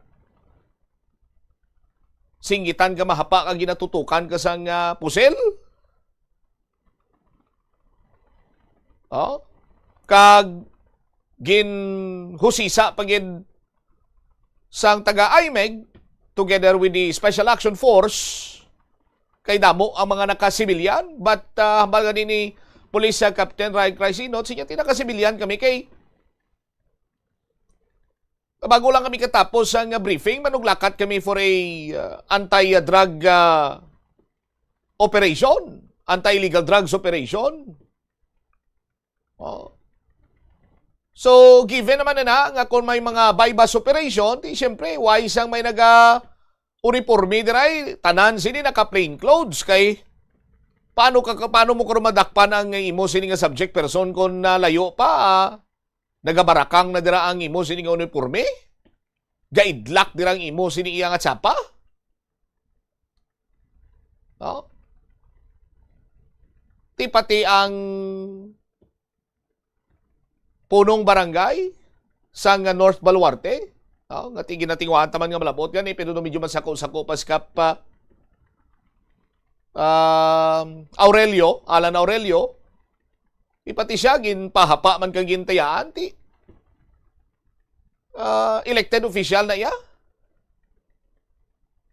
singgitan ka, mahapa ka, ginatutukan ka sang, ah, pusil, oh, kag ginhusisa pa gid sang taga imeg together with the Special Action Force kay damo ang mga nakasibilyan, but, ah, hambal gani ni Police, ah, Captain Ryan Crisinot, siya, "Ti nakasibilyan kami kay bago lang kami katapos ang, ah, briefing, manuglakat kami for a, ah, anti-drug, ah, operation, anti-illegal drugs operation." Oh. So, given naman na, na nga kung may mga buy-bust operation, di siyempre, why sang may naga-uniforme diray, tanan sini naka plain clothes, kay paano ka, paano mo karon madakpan ang imo sini nga subject person kung nalayo pa, ah, nagabarakang na dira ang imo sini nga uniforme? Gaidlak dira ang imo sini iya nga tsapa? No? Ti pati ang punong barangay sang North Baluarte, no? Nga ti ginatinguhaan ta man nga malabot gani, pero medyo masako-sako pa si Kap, ah, um, Aurelio, Alan Aurelio, ti pati siya ginpahapa man kag gintayaan ti, ah, elected official na iya.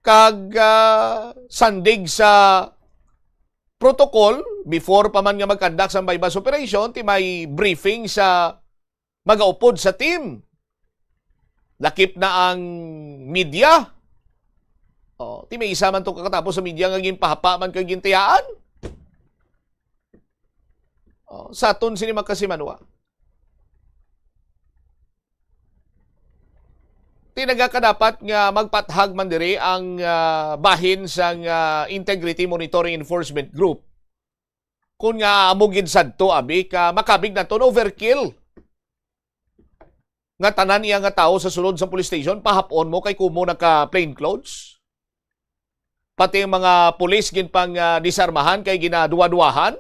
Kag, ah, sandig sa protocol, before pa man nga mag-conduct sang buy-bust operation, ti may briefing sa magaupod sa team. Lakip na ang media. Oh, ti may isa man to kakatapos sa media nga ginpahapa man kag gintayaan. Oh, sa aton sini magkasimanwa. Ti nagakadapat nga magpathag man diri ang, ah, bahin sang, ah, Integrity Monitoring Enforcement Group. Kun nga amo gid sadto, abi, ka makabig naton overkill. Nga tanan iya nga tawo sa sulod sa police station, pahapon mo kay kumo naka plain clothes. Pati ang mga pulis ginpang, ah, disarmahan kay ginaduwa-duwahan.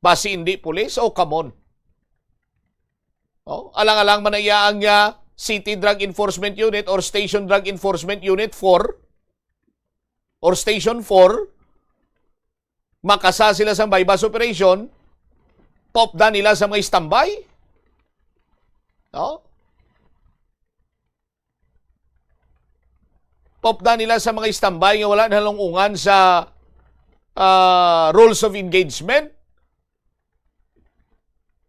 Basi hindi pulis, oh, come on. Oh, alang-alang man na iya ang, ah, City Drug Enforcement Unit or Station Drug Enforcement Unit four or Station four, makasa sila sa buy-bust operation, popda nila sa mga istambay. No? Popda nila sa mga istambay nga wala nalungungan sa, ah, rules of engagement,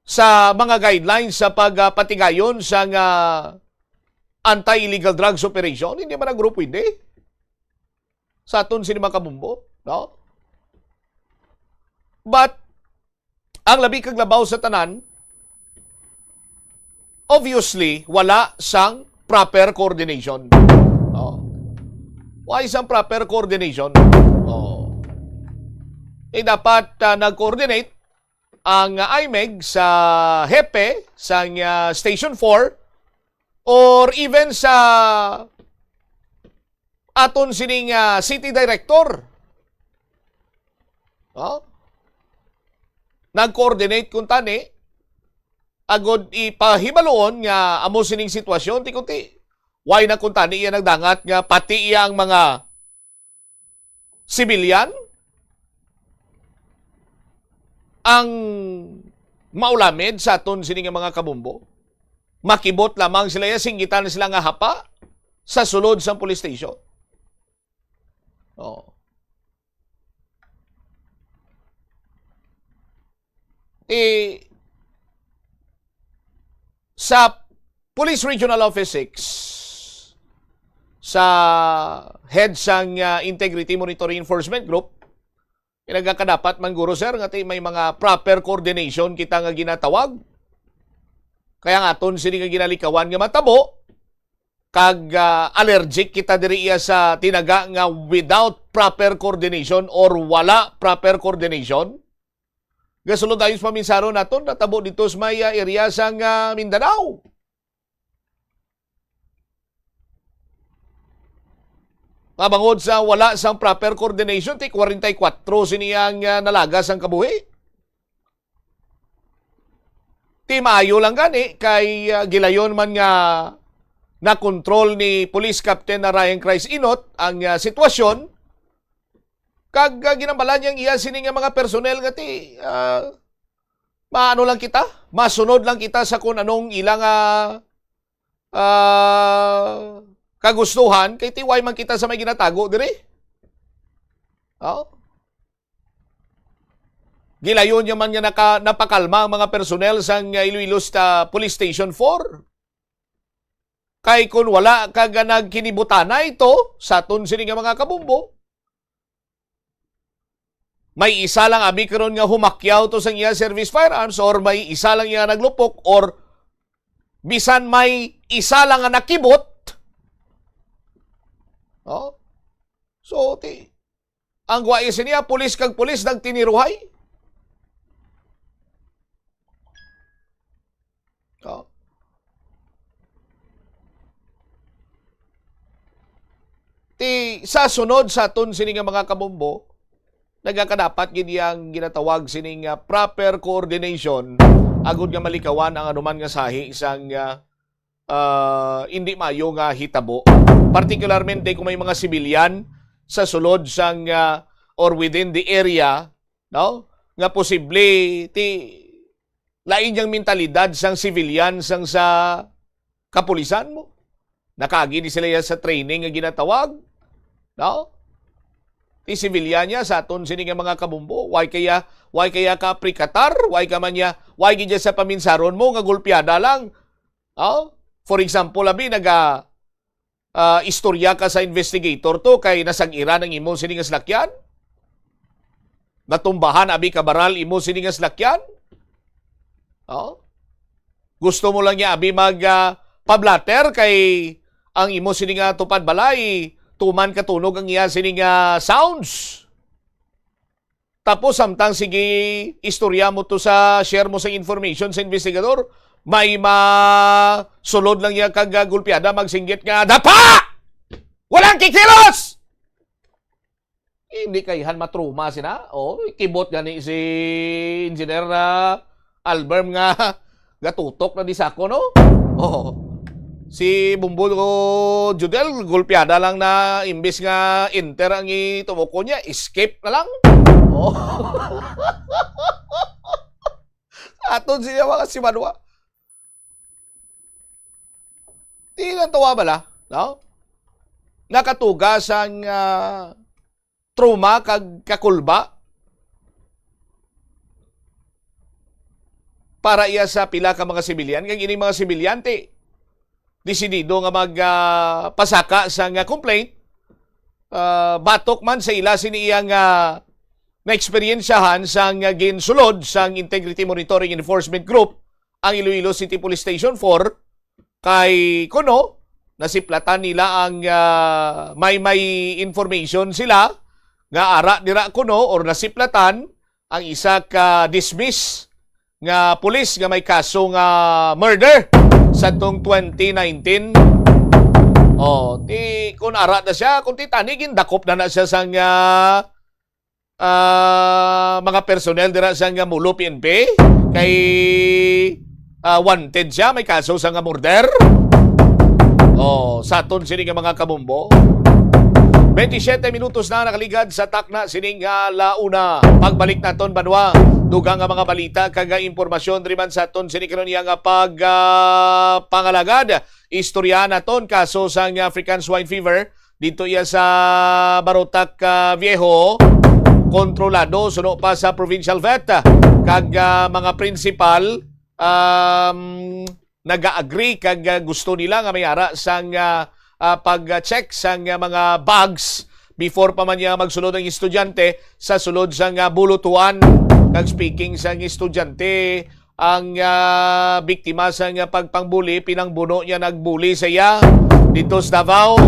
sa mga guidelines sa pagpatigayon sa nga anti-illegal drugs operation. Hindi man ang grupo, hindi. Sa aton sini mga kabumbo, no? But ang labi kag labaw sa tanan, obviously, wala sang proper coordination. Oh. Why sang proper coordination? Oh. Eh, dapat, ah, nag-coordinate ang, ah, IMEG sa hepe sang, ah, Station four or even sa aton sining, ah, city director. Oh? Nag-coordinate kuntani agod ipahibaluon nga amo sining sitwasyon, ti kunti why na kuntani iya nagdangat nga pati iya ang mga sibilyan ang maulamid sa aton sini nga mga kabumbo. Makibot lamang sila, ya, singgitan sila nga hapa sa sulod sang police station. Oh. Eh, sa Police Regional Office six, sa head sang, ah, Integrity Monitoring Enforcement Group, nagakadapat man guro, sir, nga ti may mga proper coordination kita nga ginatawag. Kaya nga aton sini nga ginalikawan nga matabo, kag, ah, allergic kita diri iya sa tinaga nga without proper coordination or wala proper coordination. Gasulod dayon sa paminsaron naton, natabo dito sa may, ah, area sang, ah, Mindanao. Nga bangod sa wala sang proper coordination, ti kwarenta y kuwatro sini ang, ah, nalagas ang kabuhi. Ti maayo lang gani kay, ah, gilayon man nga nakontrol ni Police Captain na Ryan Christ Inot ang, ah, sitwasyon. Kag, ah, ginambalan niyang iya sini nga mga personnel nga ti, ah, maano lang kita, masunod lang kita sa kung anong ilang, ah, ah, kagustuhan, kay ti why man kita sa may ginatago diri. Oh? Gilayon niya man nga naka-, napakalma ang mga personnel sang, ah, Iloilo Sta-, Police Station four. Kay kun wala ka nga nagkinibutanay to sa aton sini nga mga kabumbo, may isa lang abi karon nga humakyaw to sang iya service firearms or may isa lang iya naglupok or bisan may isa lang nga nakibot. Oh? So, ti-, ang gwais niya, pulis kag pulis nagtiniruhay. Oh. Ti, sa sunod sa aton sini nga mga kabombo, nagakadapat gid yang ginatawag sini nga proper coordination agud nga malikawan ang anuman nga sahi sang, ah, ah, indi maayo nga hitabo. Particularmente kung may mga sibilyan sa sulod sang, ah, or within the area, no? Nga posible ti lain yang mentalidad sang sibilyan sang sa kapulisan mo. Nakaagi ni sila ya sa training nga ginatawag, no? Ti sibilyan niya sa aton sini nga mga kabumbo. Why kaya, why kaya ka aprikatar? Why ka man niya, why gid sa paminsaron mo nga gulpiada lang? Oh? For example, abi, naga, ah, istorya ka sa investigator to kay nasag-iran ang imo sini nga salakyan? Natumbahan, abi, kabaral imo sini nga salakyan? Oh? Gusto mo lang niya, abi, mag, ah, pablatter kay ang imo sini nga tupad balay, tuman katunog ang iya sini nga sounds. Tapos samtang sige istorya mo to sa share mo sa information sa investigador, may masulod lang niya kag, ah, gulpiada, magsinggit nga, "Dapa! Walang kikilos!" Hindi kay han matruma sina. Oh, kibot gani si Engineer, ah, Albert nga gatutok na di sako, no? Oh. Si Bumbol ko Judel, gulpiada lang na imbis nga enter ang itubo ko niya, escape na lang. Oh. Aton siya mga si Manwa. Di natuwa bala, no? Nakatuga sang, ah, trauma kag kakulba para iya sa pila ka mga sibilyan. Kag ining mga sibilyan, ti, desidido nga mag, ah, pasaka sang, ah, complaint, ah, batok man sa ila sini iya nga naeksperyensyahan sang, ah, ginsulod sang Integrity Monitoring Enforcement Group ang Iloilo City Police Station four, kay kuno nasiplatan nila ang, ah, may, may information sila nga ara dira kuno or nasiplatan ang isa ka dismiss nga pulis nga may kaso nga murder sa tong twenty nineteen. Oh, ti kun ara na siya, kun ti tani gindakop na na siya sang, ah, ah, mga personnel dira sang Mulo P N P kay, ah, wanted siya, may kaso sang murder. Oh, sa aton sini nga mga kabombo. Twenty-seven minutos na nakaligad sa takna sining, ah, la una. Pagbalik naton, banwa, dugang nga mga balita kag impormasyon diri man sa aton sini karon iya nga pag, ah, pangalagad. Istorya naton kaso sang African Swine Fever dito iya sa Barotac, ah, Viejo, kontrolado suno pa sa provincial vet, ah, kag, ah, mga principal, um, naga-agree kag, ah, gusto nila nga may ara sang, ah, ah, pag-check sang, ah, mga bags before pa man niya magsulod ang estudyante sa sulod sang, ah, bulutuan. Kag speaking sang estudyante, ang, ah, biktima sang, ah, pagpangbuli, pinangbuno niya nagbuli sa iya dito sa Davao.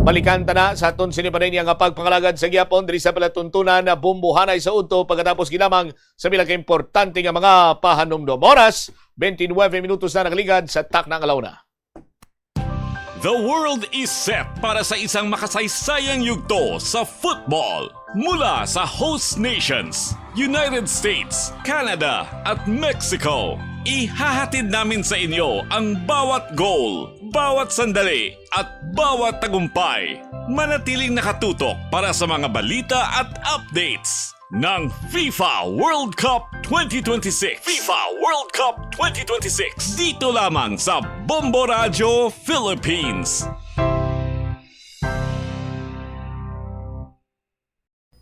Balikan ta na sa aton sini pa rin nga pagpangalagad sa gihapon diri sa palatuntunan na Bumbuhanay sa Udto pagkatapos ginamang sa pila ka importante nga mga pahanumdom. Oras, twenty-nine minutos na nakaligad sa takna nga la una. The world is set para sa isang makasaysayang yugto sa football. Mula sa host nations, United States, Canada, at Mexico, ihahatid namin sa inyo ang bawat goal, bawat sandali, at bawat tagumpay. Manatiling nakatutok para sa mga balita at updates ng FIFA World Cup twenty twenty-six. FIFA World Cup twenty twenty-six. Dito lamang sa Bombo Radyo Philippines.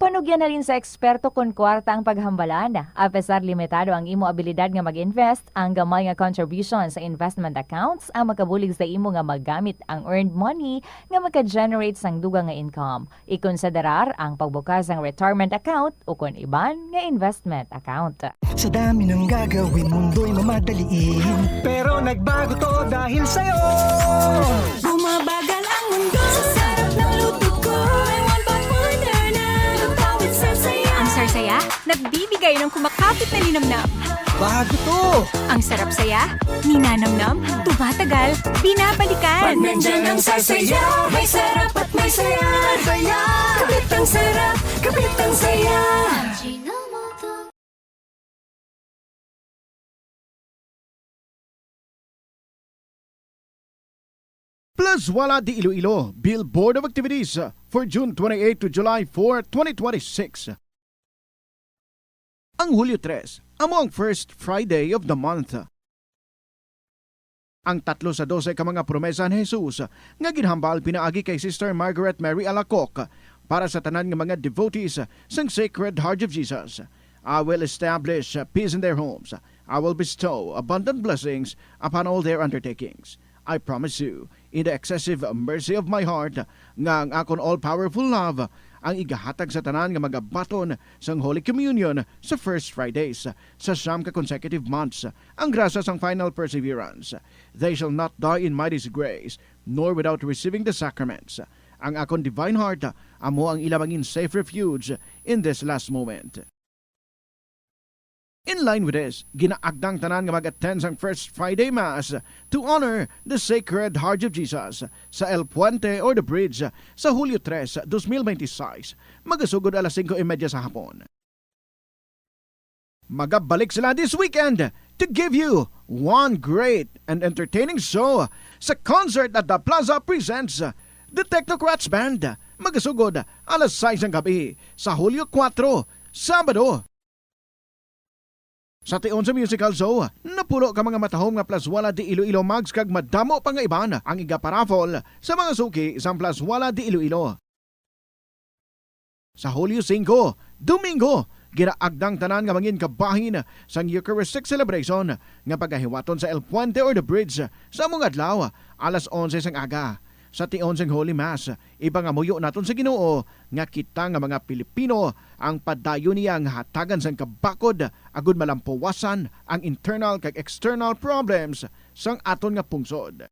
Panugyan na rin sa eksperto kon kwarta ang paghambalan. Apesar limitado ang imo abilidad nga mag-invest, ang gamay nga contribution sa investment accounts ang makabulig sa imo nga magamit ang earned money nga maka-generate sang dugang nga income. Ikonsiderar ang pagbukas sang retirement account ukon iban nga investment account. Sa dami ng gagawin, mundo'y mamadaliin. Pero nagbago to dahil sa'yo. Bumabagal ang mundo sa sarap ng luto ko. I want back order na lutawit sa saya. Ang Sarsaya, nagbibigay ng kumakapit na linamnam. Bago to! Ang sarap saya, ninanamnam, tumatagal, binabalikan. Pag nandyan ang Sarsaya, may sarap at may saya. Saya! Kapit ang sarap, kapit ang saya. Plus Wala de Iloilo, Billboard of Activities, uh, for June twenty-eight to July four, twenty twenty-six. Ang Hulyo tres, amo ang first Friday of the month. Ang tatlo sa dose ka mga promesa ni Jesus nga ginhambal pinaagi kay Sister Margaret Mary Alacoque para sa tanan nga mga devotees sang Sacred Heart of Jesus. "I will establish peace in their homes. I will bestow abundant blessings upon all their undertakings. I promise you, in the excessive mercy of my heart, nga ang akon all-powerful love ang igahatag sa tanan nga magabaton sang Holy Communion sa First Fridays sa siyam ka consecutive months, ang grasya sang final perseverance. They shall not die in my disgrace, nor without receiving the sacraments. Ang akon divine heart amo ang ila mangin safe refuge in this last moment. In line with this, ginaagdang tanan nga mag-attend sang First Friday Mass to honor the Sacred Heart of Jesus sa El Puente or the Bridge sa Hulyo tres, dos mil bente y seis, magasugod alas singko y media sa hapon. Magabalik sila this weekend to give you one great and entertaining show sa concert at The Plaza presents The Technocrats Band, magasugod alas sais sang gabi sa Hulyo kuwatro, Sabado. Sa tion sa musical show, napulo ka mga matahom nga Plaswala de Iloilo mugs kag madamo pa nga iban ang igaparaffle sa mga suki sang Plaswala de Iloilo. Sa Hulyo singko, Domingo, ginaagdang tanan nga mangin kabahin sang Eucharistic celebration nga pagahiwaton sa El Puente or the Bridge sa among adlaw, alas onse sang aga. Sa tion sang Holy Mass, ipangamuyo naton sa Ginoo nga kita nga mga Pilipino ang padayon niya nga hatagan sang kabakod agud malampuwasan ang internal kag external problems sang aton nga pungsod.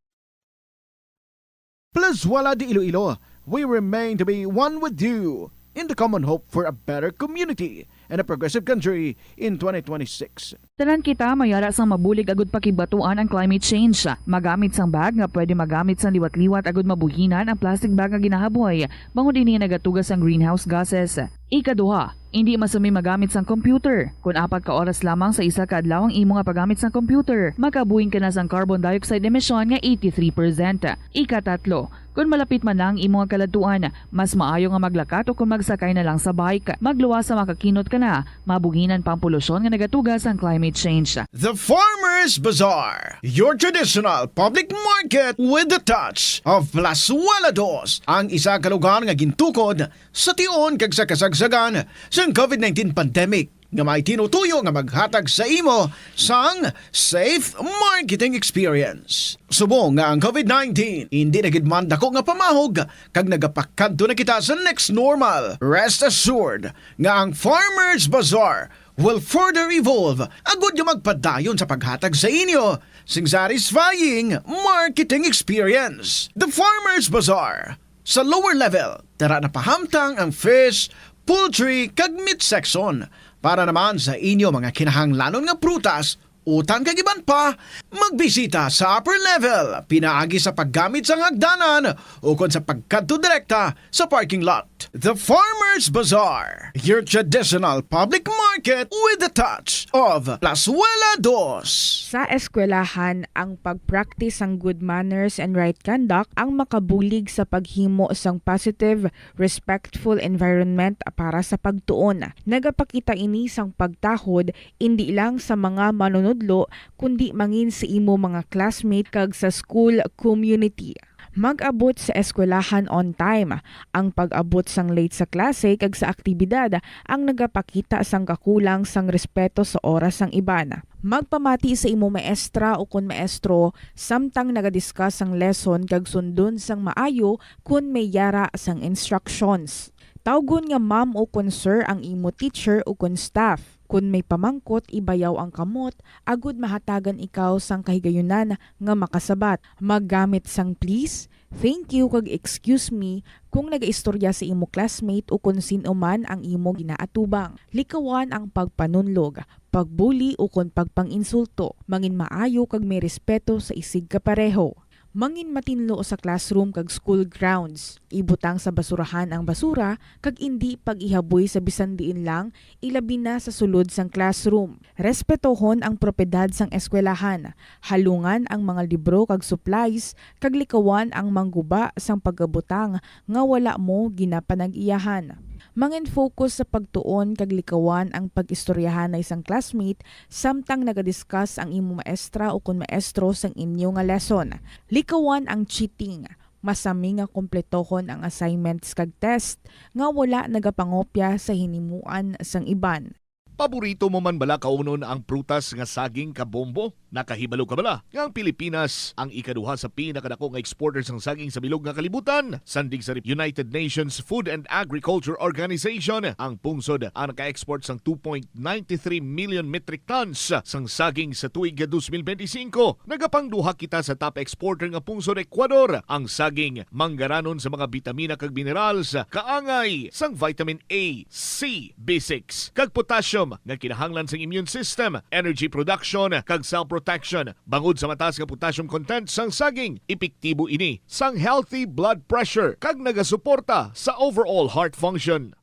Plaswala de Iloilo, we remain to be one with you in the common hope for a better community and a progressive country in twenty twenty-six. Tanan kita may ara sang mabulig agud pakibatuan ang climate change. Magamit sang bag nga pwede magamit sang liwat-liwat agud mabuhinan ang plastic bag nga ginahaboy, bangod ini nagatuga sang greenhouse gases. Ikaduha, indi masami magamit sang computer. Kon apat ka oras lamang sa isa ka adlaw ang imo nga paggamit sang computer, makabuhing ka na sang carbon dioxide emission nga eighty-three percent. Ikatatlo, kon malapit man na ang imo nga kaladtuan, mas maayo nga maglakat o kon magsakay na lang sa bike. Magluwas sa makakinot ka na, mabuhinan pa ang polusyon nga nagatuga sang climate change. The Farmers Bazaar, your traditional public market with the touch of Plazuela Dos, ang isa ka lugar nga gintukod sa tion kag sa kasagsagan sang covid nineteen pandemic nga may tinutuyo nga maghatag sa imo sang safe marketing experience. Subong nga ang covid nineteen indi na gid man dako nga pamahog kag nagapakadto na kita sa next normal, rest assured nga ang Farmers Bazaar will further evolve agud nga magpadayon sa paghatag sa inyo sing satisfying marketing experience. The Farmers Bazaar, sa lower level, tara na pahamtang ang fish, poultry, kag meat section. Para naman sa inyo mga kinahanglanon nga prutas, utan kag iban pa, magbisita sa upper level, pinaagi sa paggamit sang hagdanan ukon sa pagkadto direkta sa parking lot. The Farmers Bazaar, your traditional public market with the touch of Plazuela Dos. Sa eskwelahan, ang pag-practice sang good manners and right conduct ang makabulig sa paghimo sang positive, respectful environment para sa pagtuon. Nagapakita ini sang pagtahod indi lang sa mga manunudlo, kundi mangin sa imo mga classmate kag sa school community. Mag-abot sa eskwelahan on time. Ang pag-abot sang late sa klase kag sa aktibidad ang nagapakita sang kakulang sang respeto sa oras sang iban. Magpamati sa imo maestra ukon maestro samtang naga-discuss sang lesson kag sundon sang maayo kon may yara sang instructions. Tawgon nga ma'am ukon sir ang imo teacher ukon staff. Kon may pamangkot, ibayaw ang kamot agud mahatagan ikaw sang kahigayunan nga makasabat. Maggamit sang please, thank you, kag excuse me kon nagaistorya sa imo classmate ukon sin-o man ang imo ginaatubang. Likawan ang pagpanunlog, pagbuli, ukon pagpang-insulto. Mangin maayo kag may respeto sa isigkapareho. Mangin matinlo sa classroom kag school grounds. Ibutang sa basurahan ang basura kag indi pag-ihaboy sa bisan diin lang, ilabi na sa sulod sang classroom. Respetohon ang propiedad sang eskwelahan. Halungan ang mga libro kag supplies, kag likawan ang mangguba sang pagabutang nga wala mo ginapanag-iyahan. Mangin-focus sa pagtuon kag likawan ang pag-istoryahanay sang classmate samtang naga-discuss ang imo maestra ukon maestro sang inyo nga lesson. Likawan ang cheating. Masami nga kompletohon ang assignments kag test nga wala nagapangopya sa hinimuan sang iban. Paborito mo man bala kaunon ang prutas nga saging kabombo? Nakahibalo ka bala nga ang Pilipinas ang ikaduha sa pinakadako nga exporter sang saging sa bilog nga kalibutan? Sandig sa United Nations Food and Agriculture Organization, ang pungsod ang naka-export sang two point nine three million metric tons sang saging sa tuig twenty twenty-five. Nagapangduha kita sa top exporter nga pungsod, Ecuador. Ang saging manggaranon sa mga bitamina kag minerals, kaangay sang vitamin A, C, B six, kag potassium nga kinahanglan sang immune system, energy production, kag cell protection. Bangod sa mataas nga potassium content sang saging, epektibo ini sang healthy blood pressure kag nagasuporta sa overall heart function.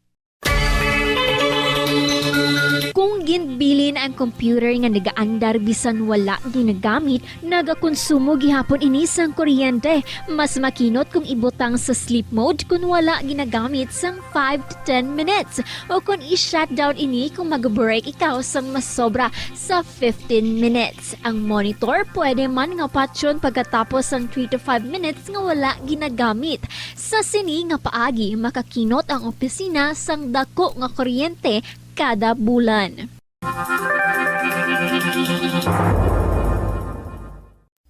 Kung ginbilin ang computer nga nagaandar bisan wala ginagamit, nagakonsumo gihapon ini sang kuryente. Mas makinot kung ibutang sa sleep mode kung wala ginagamit sang five to ten minutes, o kung i-shutdown ini kung mag-break ikaw sang masobra sa fifteen minutes. Ang monitor pwede man nga patyon pagkatapos sang three to five minutes nga wala ginagamit. Sa sini nga paagi, makakinot ang opisina sang dako nga kuryente kada bulan.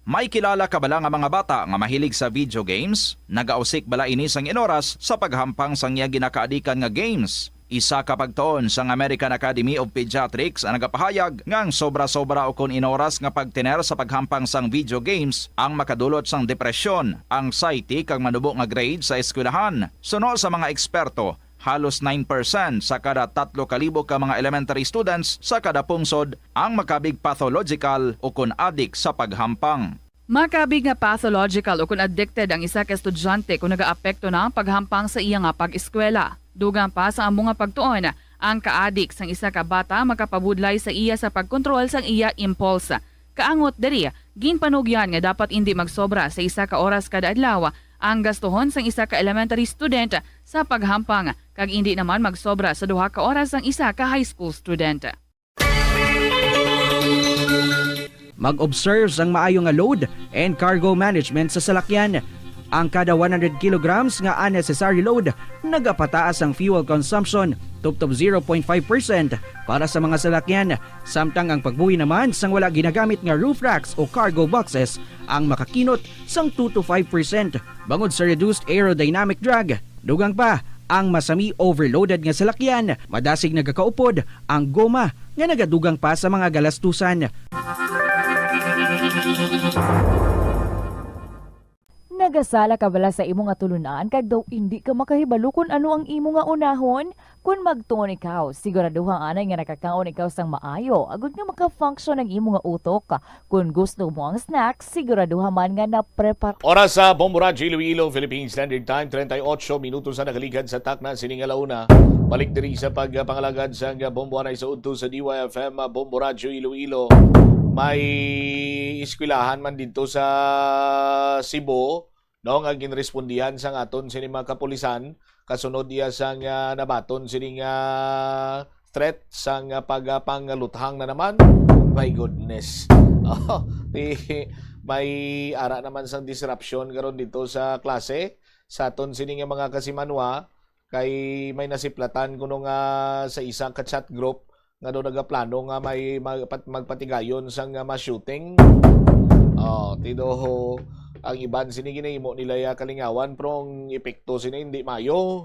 May kilala ka bala nga mga bata nga mahilig sa video games? Nagausik bala ini sang inoras sa paghampang sang iya ginakaadikan nga games? Isa ka pagtuon sang American Academy of Pediatrics ang nagapahayag nga ang sobra-sobra ukon inoras nga pagtener sa paghampang sang video games ang makadulot sang depresyon, anxiety, kag manubo nga grade sa eskwelahan. Suno sa mga eksperto, halos nine percent sa kada tatlo ka libo ka mga elementary students sa kada pungsod ang makabig pathological ukon adik sa paghampang. Makabig nga pathological ukon addicted ang isa ka estudyante kon nagaapekto na ang paghampang sa iya nga pag-eskwela. Dugang pa sa amo nga pagtuon, ang kaadik sang isa ka bata makapabudlay sa iya sa pagkontrol sang iya impulse. Kaangot diri, ginpanugyan nga dapat indi magsobra sa isa ka oras kada adlaw ang gastuhon sang isa ka elementary student sa paghampang, kag indi naman magsobra sa duha ka oras ang isa ka high school student. Mag-observe sang maayo nga load and cargo management sa salakyan. Ang kada one hundred kilograms nga unnecessary load nagapataas ang fuel consumption tubtob zero point five percent para sa mga salakyan, samtang ang pagbuhi naman sang wala ginagamit nga roof racks o cargo boxes ang makakinot sang two to five percent bangod sa reduced aerodynamic drag. Dugang pa, ang masami overloaded nga salakyan madasig nagakaupod ang goma nga nagadugang pa sa mga galastusan. Nagasala ka bala sa imo nga tulunan kag daw indi ka makahibalo kon ano ang imo nga unahon? Kon magtuon ikaw, siguraduha anay nga nakakaon ikaw sang maayo agod nga maka-function ang imo nga utok. Kon gusto mo ang snack, siguraduha man nga naprepar. Oras sa Bombo Radyo Iloilo, Philippine Standard Time, treinta y ocho minutos na nakaligad sa takna sini nga launa. Balik diri sa pagpangalagad sa Bombo anay sa udto sa D Y F M, Bombo Radyo Iloilo. May eskwelahan man didto sa Cebu, no, nga ginrespondihan sang aton sini mga kapulisan kasunod iya sang nabaton sini nga threat sang pagpangaluthang na naman. My goodness. Oh, di, may ara naman sang disruption karon dito sa klase sa aton sini nga mga kasimanwa, kay may nasiplatan kuno nga sa isa ka chat group nga daw nagaplano nga may mag-, pat-, magpatigayon sang, ah, mass shooting. Oh, tido, ang iban sini ginahimo nila ya kalingawan, pero ang epekto sini hindi mayo.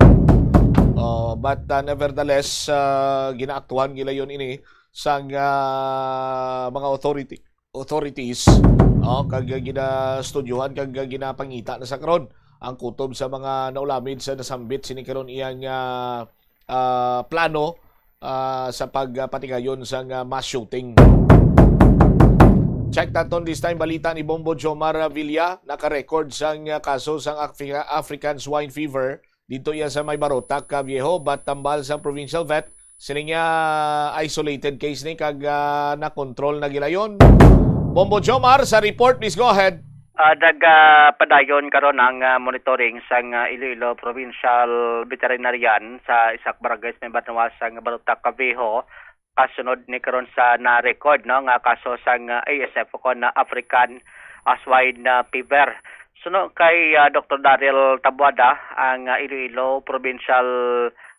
Oh, but, ah, nevertheless, ah, ginaaktuhan gilayon ini sang, ah, mga authority, authorities, oh, kag ginastudyohan kag ginapangita na sa karon ang kutob sa mga naulamid sa nasambit sini karon iyang, ah, ah, plano, ah, sa pagpatigayon sang, ah, mass shooting. Check naton this time balita ni Bombo Jomar Villa, naka-record sang, ah, kaso sang Afri-, African Swine Fever dito iya sa may Barotac, ah, Viejo, but tambal sang provincial vet, sining, ah, isolated case ni kag, ah, na-control na gilayon. Bombo Jomar, sa report, please go ahead. Ah, nagapadayon karon ang, ah, monitoring sang, ah, Iloilo Provincial Veterinarian sa isa ka barangay sa may banwa sang Barotac, Viejo, kasunod ni karon sa na-record, no, nga kaso sang, ah, A S F o kon, ah, African, ah, Swine, ah, Fever. Suno kay, ah, Doktor Daryl Tabuada, ang, ah, Iloilo Provincial,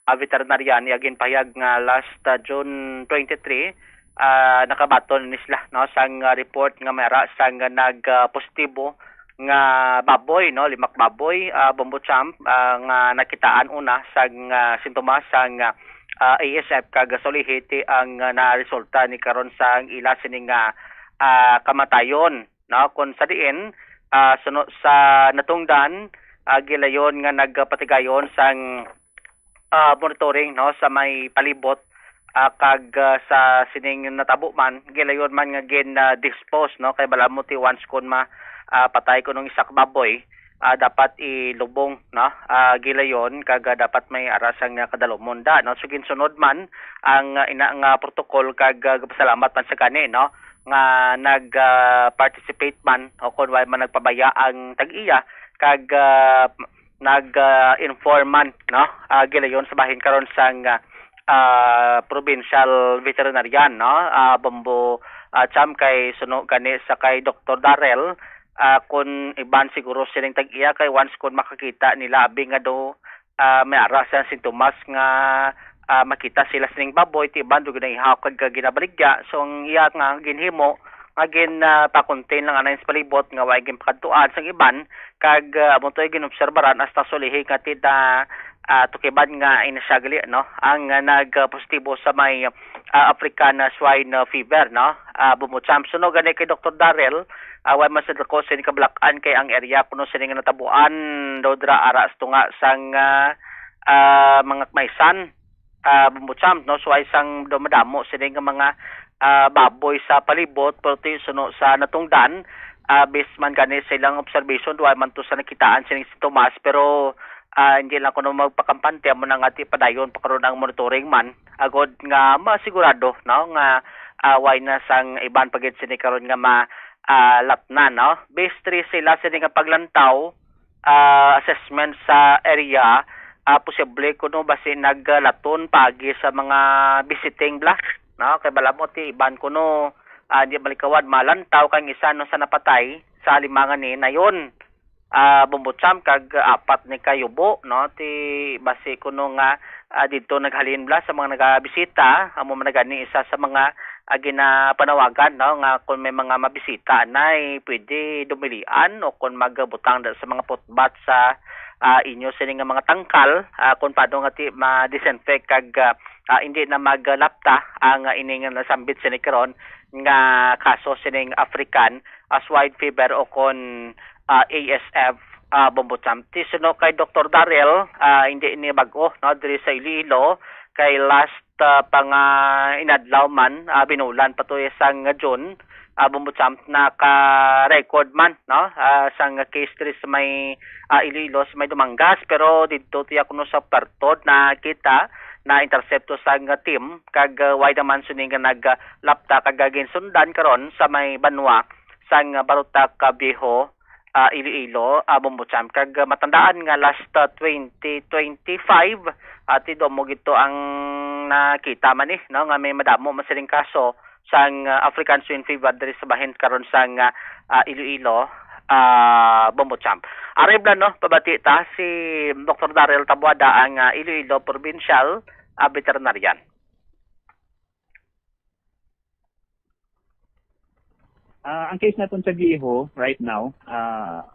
ah, Veterinarian, iya ginpahayag nga last, ah, June twenty-three, ah, nakabaton ni sila, no, sang, ah, report nga may ara sang nag, ah, positibo nga baboy, no, limak baboy, ah, Bombo Champ, ah, nga nakitaan una sang, ah, sintomas sang, ah, ah, A S F, kag sa ulihi ti ang, ah, naresulta ni karon sang ila sini nga, ah, kamatayon, no, kun sa diin, ah, suno sa natungdan, ah, gilayon nga nagpatigayon sang, ah, monitoring, no, sa may palibot, ah, kag, ah, sa sining natabo man, gilayon man nga gin, ah, dispose, no, kay bala mo ti once kun ma, ah, patay kunong isa ka baboy, ah, dapat ilubong, no, ah, gilayon kag, ah, dapat may ara sang, ah, kadalumon da, no. So ginsunod man ang, ah, ina nga protocol kag, ah, gapasalamat man sa gani, no, nga nag, ah, participate man o kun wala man nagpabaya ang tag-iya kag, ah, nag, ah, inform man, no, ah, gilayon sa bahin karon sang, ah, ah, provincial veterinarian, no, ah, Bombo, ah, Champ, kay suno gani sa kay Doktor Darrell, ah, kun iban siguro sining tag-iya kay once kun makakita nila abi nga do, ah, may ara sa sintomas nga, ah, makita sila sining baboy, ti iban do ginaihaw kag ginabaligya. So ang iya nga ginhimo nga gin, ah, pa-contain lang anay sa palibot nga way ginpakadtuan sang iban, kag, ah, amo to'y ginobserbaran hasta sulihi nga ti na, ah, tukiban nga ina siya gali, no, ang, ah, nag, ah, positibo sa may, ah, African, ah, swine, ah, fever, no. Ah, Bombo Champ, suno gani kay Doktor Darrell, ah, way man sa dako sini kabalakan kay ang area kuno sini nga natabuan daw dira ara sa tunga sang, ah, ah, mga kamaisan, ah, Bombo Champ, no? So, ay sang daw madamo sini nga mga, ah, baboy sa palibot, pero ti suno sa natungdan, ah, based man gani sa ilang observation, duha man to sa nakitaan sining sintomas, pero, ah, hindi lang kuno magpakampante, amo na nga ti padayon pa karon ang monitoring man, agod nga masigurado, no, nga, ah, way na sang iban pa gid sini karon nga ma, ah, latnan, no? Based diri sila sini nga paglantaw, ah, assessment sa area, ah, posible kuno basi naglaton paagi sa mga visiting bla, no? Kay bala mo ti iban kuno, ah, di malikawad malantaw kay ang isa no sa napatay sa alimangan ni nayon, ah, Bombo Champ, kag apat ni kayubo, no? Ti basi kuno nga, ah, didto naghalin bla sa mga nagabisita, amo man na gani isa sa mga, ah, ginapanawagan, no, nga kung may mga mabisita anay, pwede dumilian o kung magbutang da sa mga putbat sa, ah, inyo sini nga mga tangkal, ah, kung paano nga ti ma-disinfect kag, ah, ah, hindi na maglapta ang, ah, ining nasambit sini karon nga kaso sining African, ah, swine fever o kon, ah, A S F, ah, Bombo Champ. Ti suno kay Doktor Darrell, ah, hindi ni bag-o, no, diri sa Iloilo, kay last, ah, pa nga inadlaw man, ah, binulan pa to sang June, ah, Bombo Champ, naka-record man, no, ah, sang case diri sa may, ah, Iloilo, sa may Dumangas, pero didto tiya kuno sa Puerto nakita, na-intercepto sang team, kag, ah, way naman sini nga nag, ah, lapta kag ginsundan karon sa may banwa sang Barotac, ah, Viejo, ah, Iloilo, ah, Bombo Champ. Kag, ah, matandaan nga last, ah, twenty twenty-five, ah, ti dumo gid to ang nakita man ni, no, nga may madamo man sining kaso sang, ah, African Swine Fever diri sa bahin karon sang, ah, ah, Iloilo, ah, Bombo Champ. Ari bala, no, pabati ta si Doktor Darrell Tabuada, ang, ah, Iloilo Provincial, ah, Veterinarian. Ah, ang case naton sa Viejo right now, ah,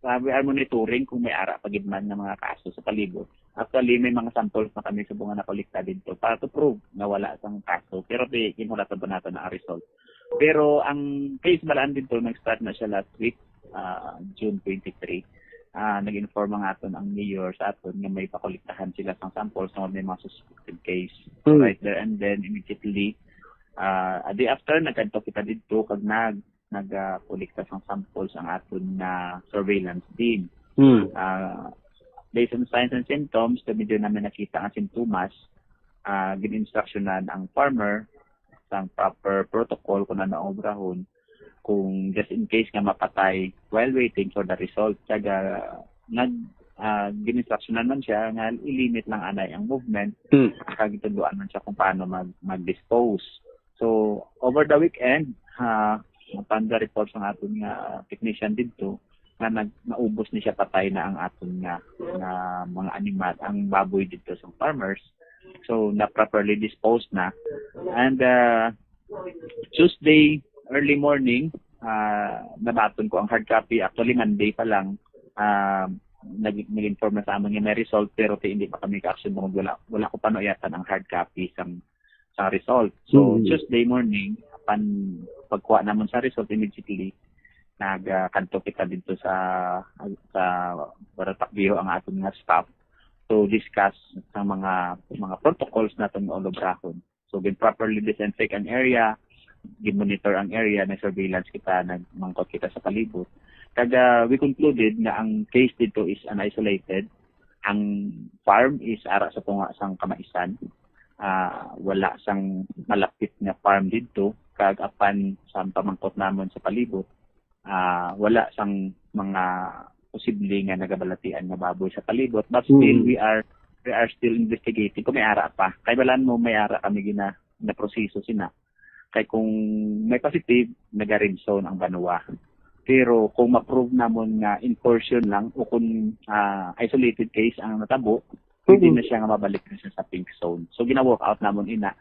ah, we are monitoring kung may ara pa gid man nga mga kaso sa palibot. Actually, may mga samples na kami sa mga nakolekta dito para to prove na wala sang kaso. Pero di, kinulatan ba nato na ang result? Pero ang case balaan dito, nag-start na siya last week, ah, June twenty-three. Ah, nag-inform ang aton ang mayor sa aton nga may pakolektahan sila sang samples nga may mga suspected case. Hmm. Right there and then, immediately, ah, a day after, nagkadto kita dito kag nag nag-, ah, kolekta sang samples ang aton nga surveillance team. Hmm. Ah, based on signs and symptoms, medyo namin nakita ang sintomas, ah, gin-instructionan ang farmer sang proper protocol kung ano ang obrahon, kung just in case nga mapatay while waiting for the result. Kag nag-, ah, gin-instructionan man siya nga i-limit lang anay ang movement, Hmm. kag gitudloan man siya kung paano mag-, mag-dispose. So, over the weekend, ah, upon the report sang aton nga technician didto, nga nag-, naubos ni siya, patay na ang aton nga, nga mga animal, ang baboy didto sa farmers. So, na properly disposed na. And, ah, Tuesday, early morning, ah, nabaton ko ang hard copy. Actually, Monday pa lang, ah, nag-, nag-inform na sa amin nga may result, pero ti-, hindi pa kami ka-action tungod wala, wala ko pa nauyatan ang hard copy sang, sa result. So, Mm. Tuesday morning, apan pagkuha namon sa result, immediately, nag, ah, kadto kita dito sa, sa Baratak Viejo ang aton nga staff to discuss sa mga, mga protocols naton nga ulobrahon. So, gin properly disinfect ang area, gin monitor ang area, may surveillance kita, nagmangkot kita sa palibot. Kag, ah, we concluded nga ang case dito is an isolated. Ang farm is ara sa tunga sang kamaisan. Ah, wala sang malapit nga farm didto, kag apan sa pamangkot namon sa palibot, ah, wala sang mga posible nga nagabalatian nga baboy sa palibot. But still, Mm. we are, we are still investigating kung may ara pa. Kay balaan mo, may ara kami gina-, na proseso sina. Kay kung may positive, naga-red zone ang banwa. Pero kung ma-prove namon nga incursion lang o kung, ah, isolated case ang natabo, pwede Mm. na siya nga mabalik na siya sa pink zone. So, gina-work out namon ina.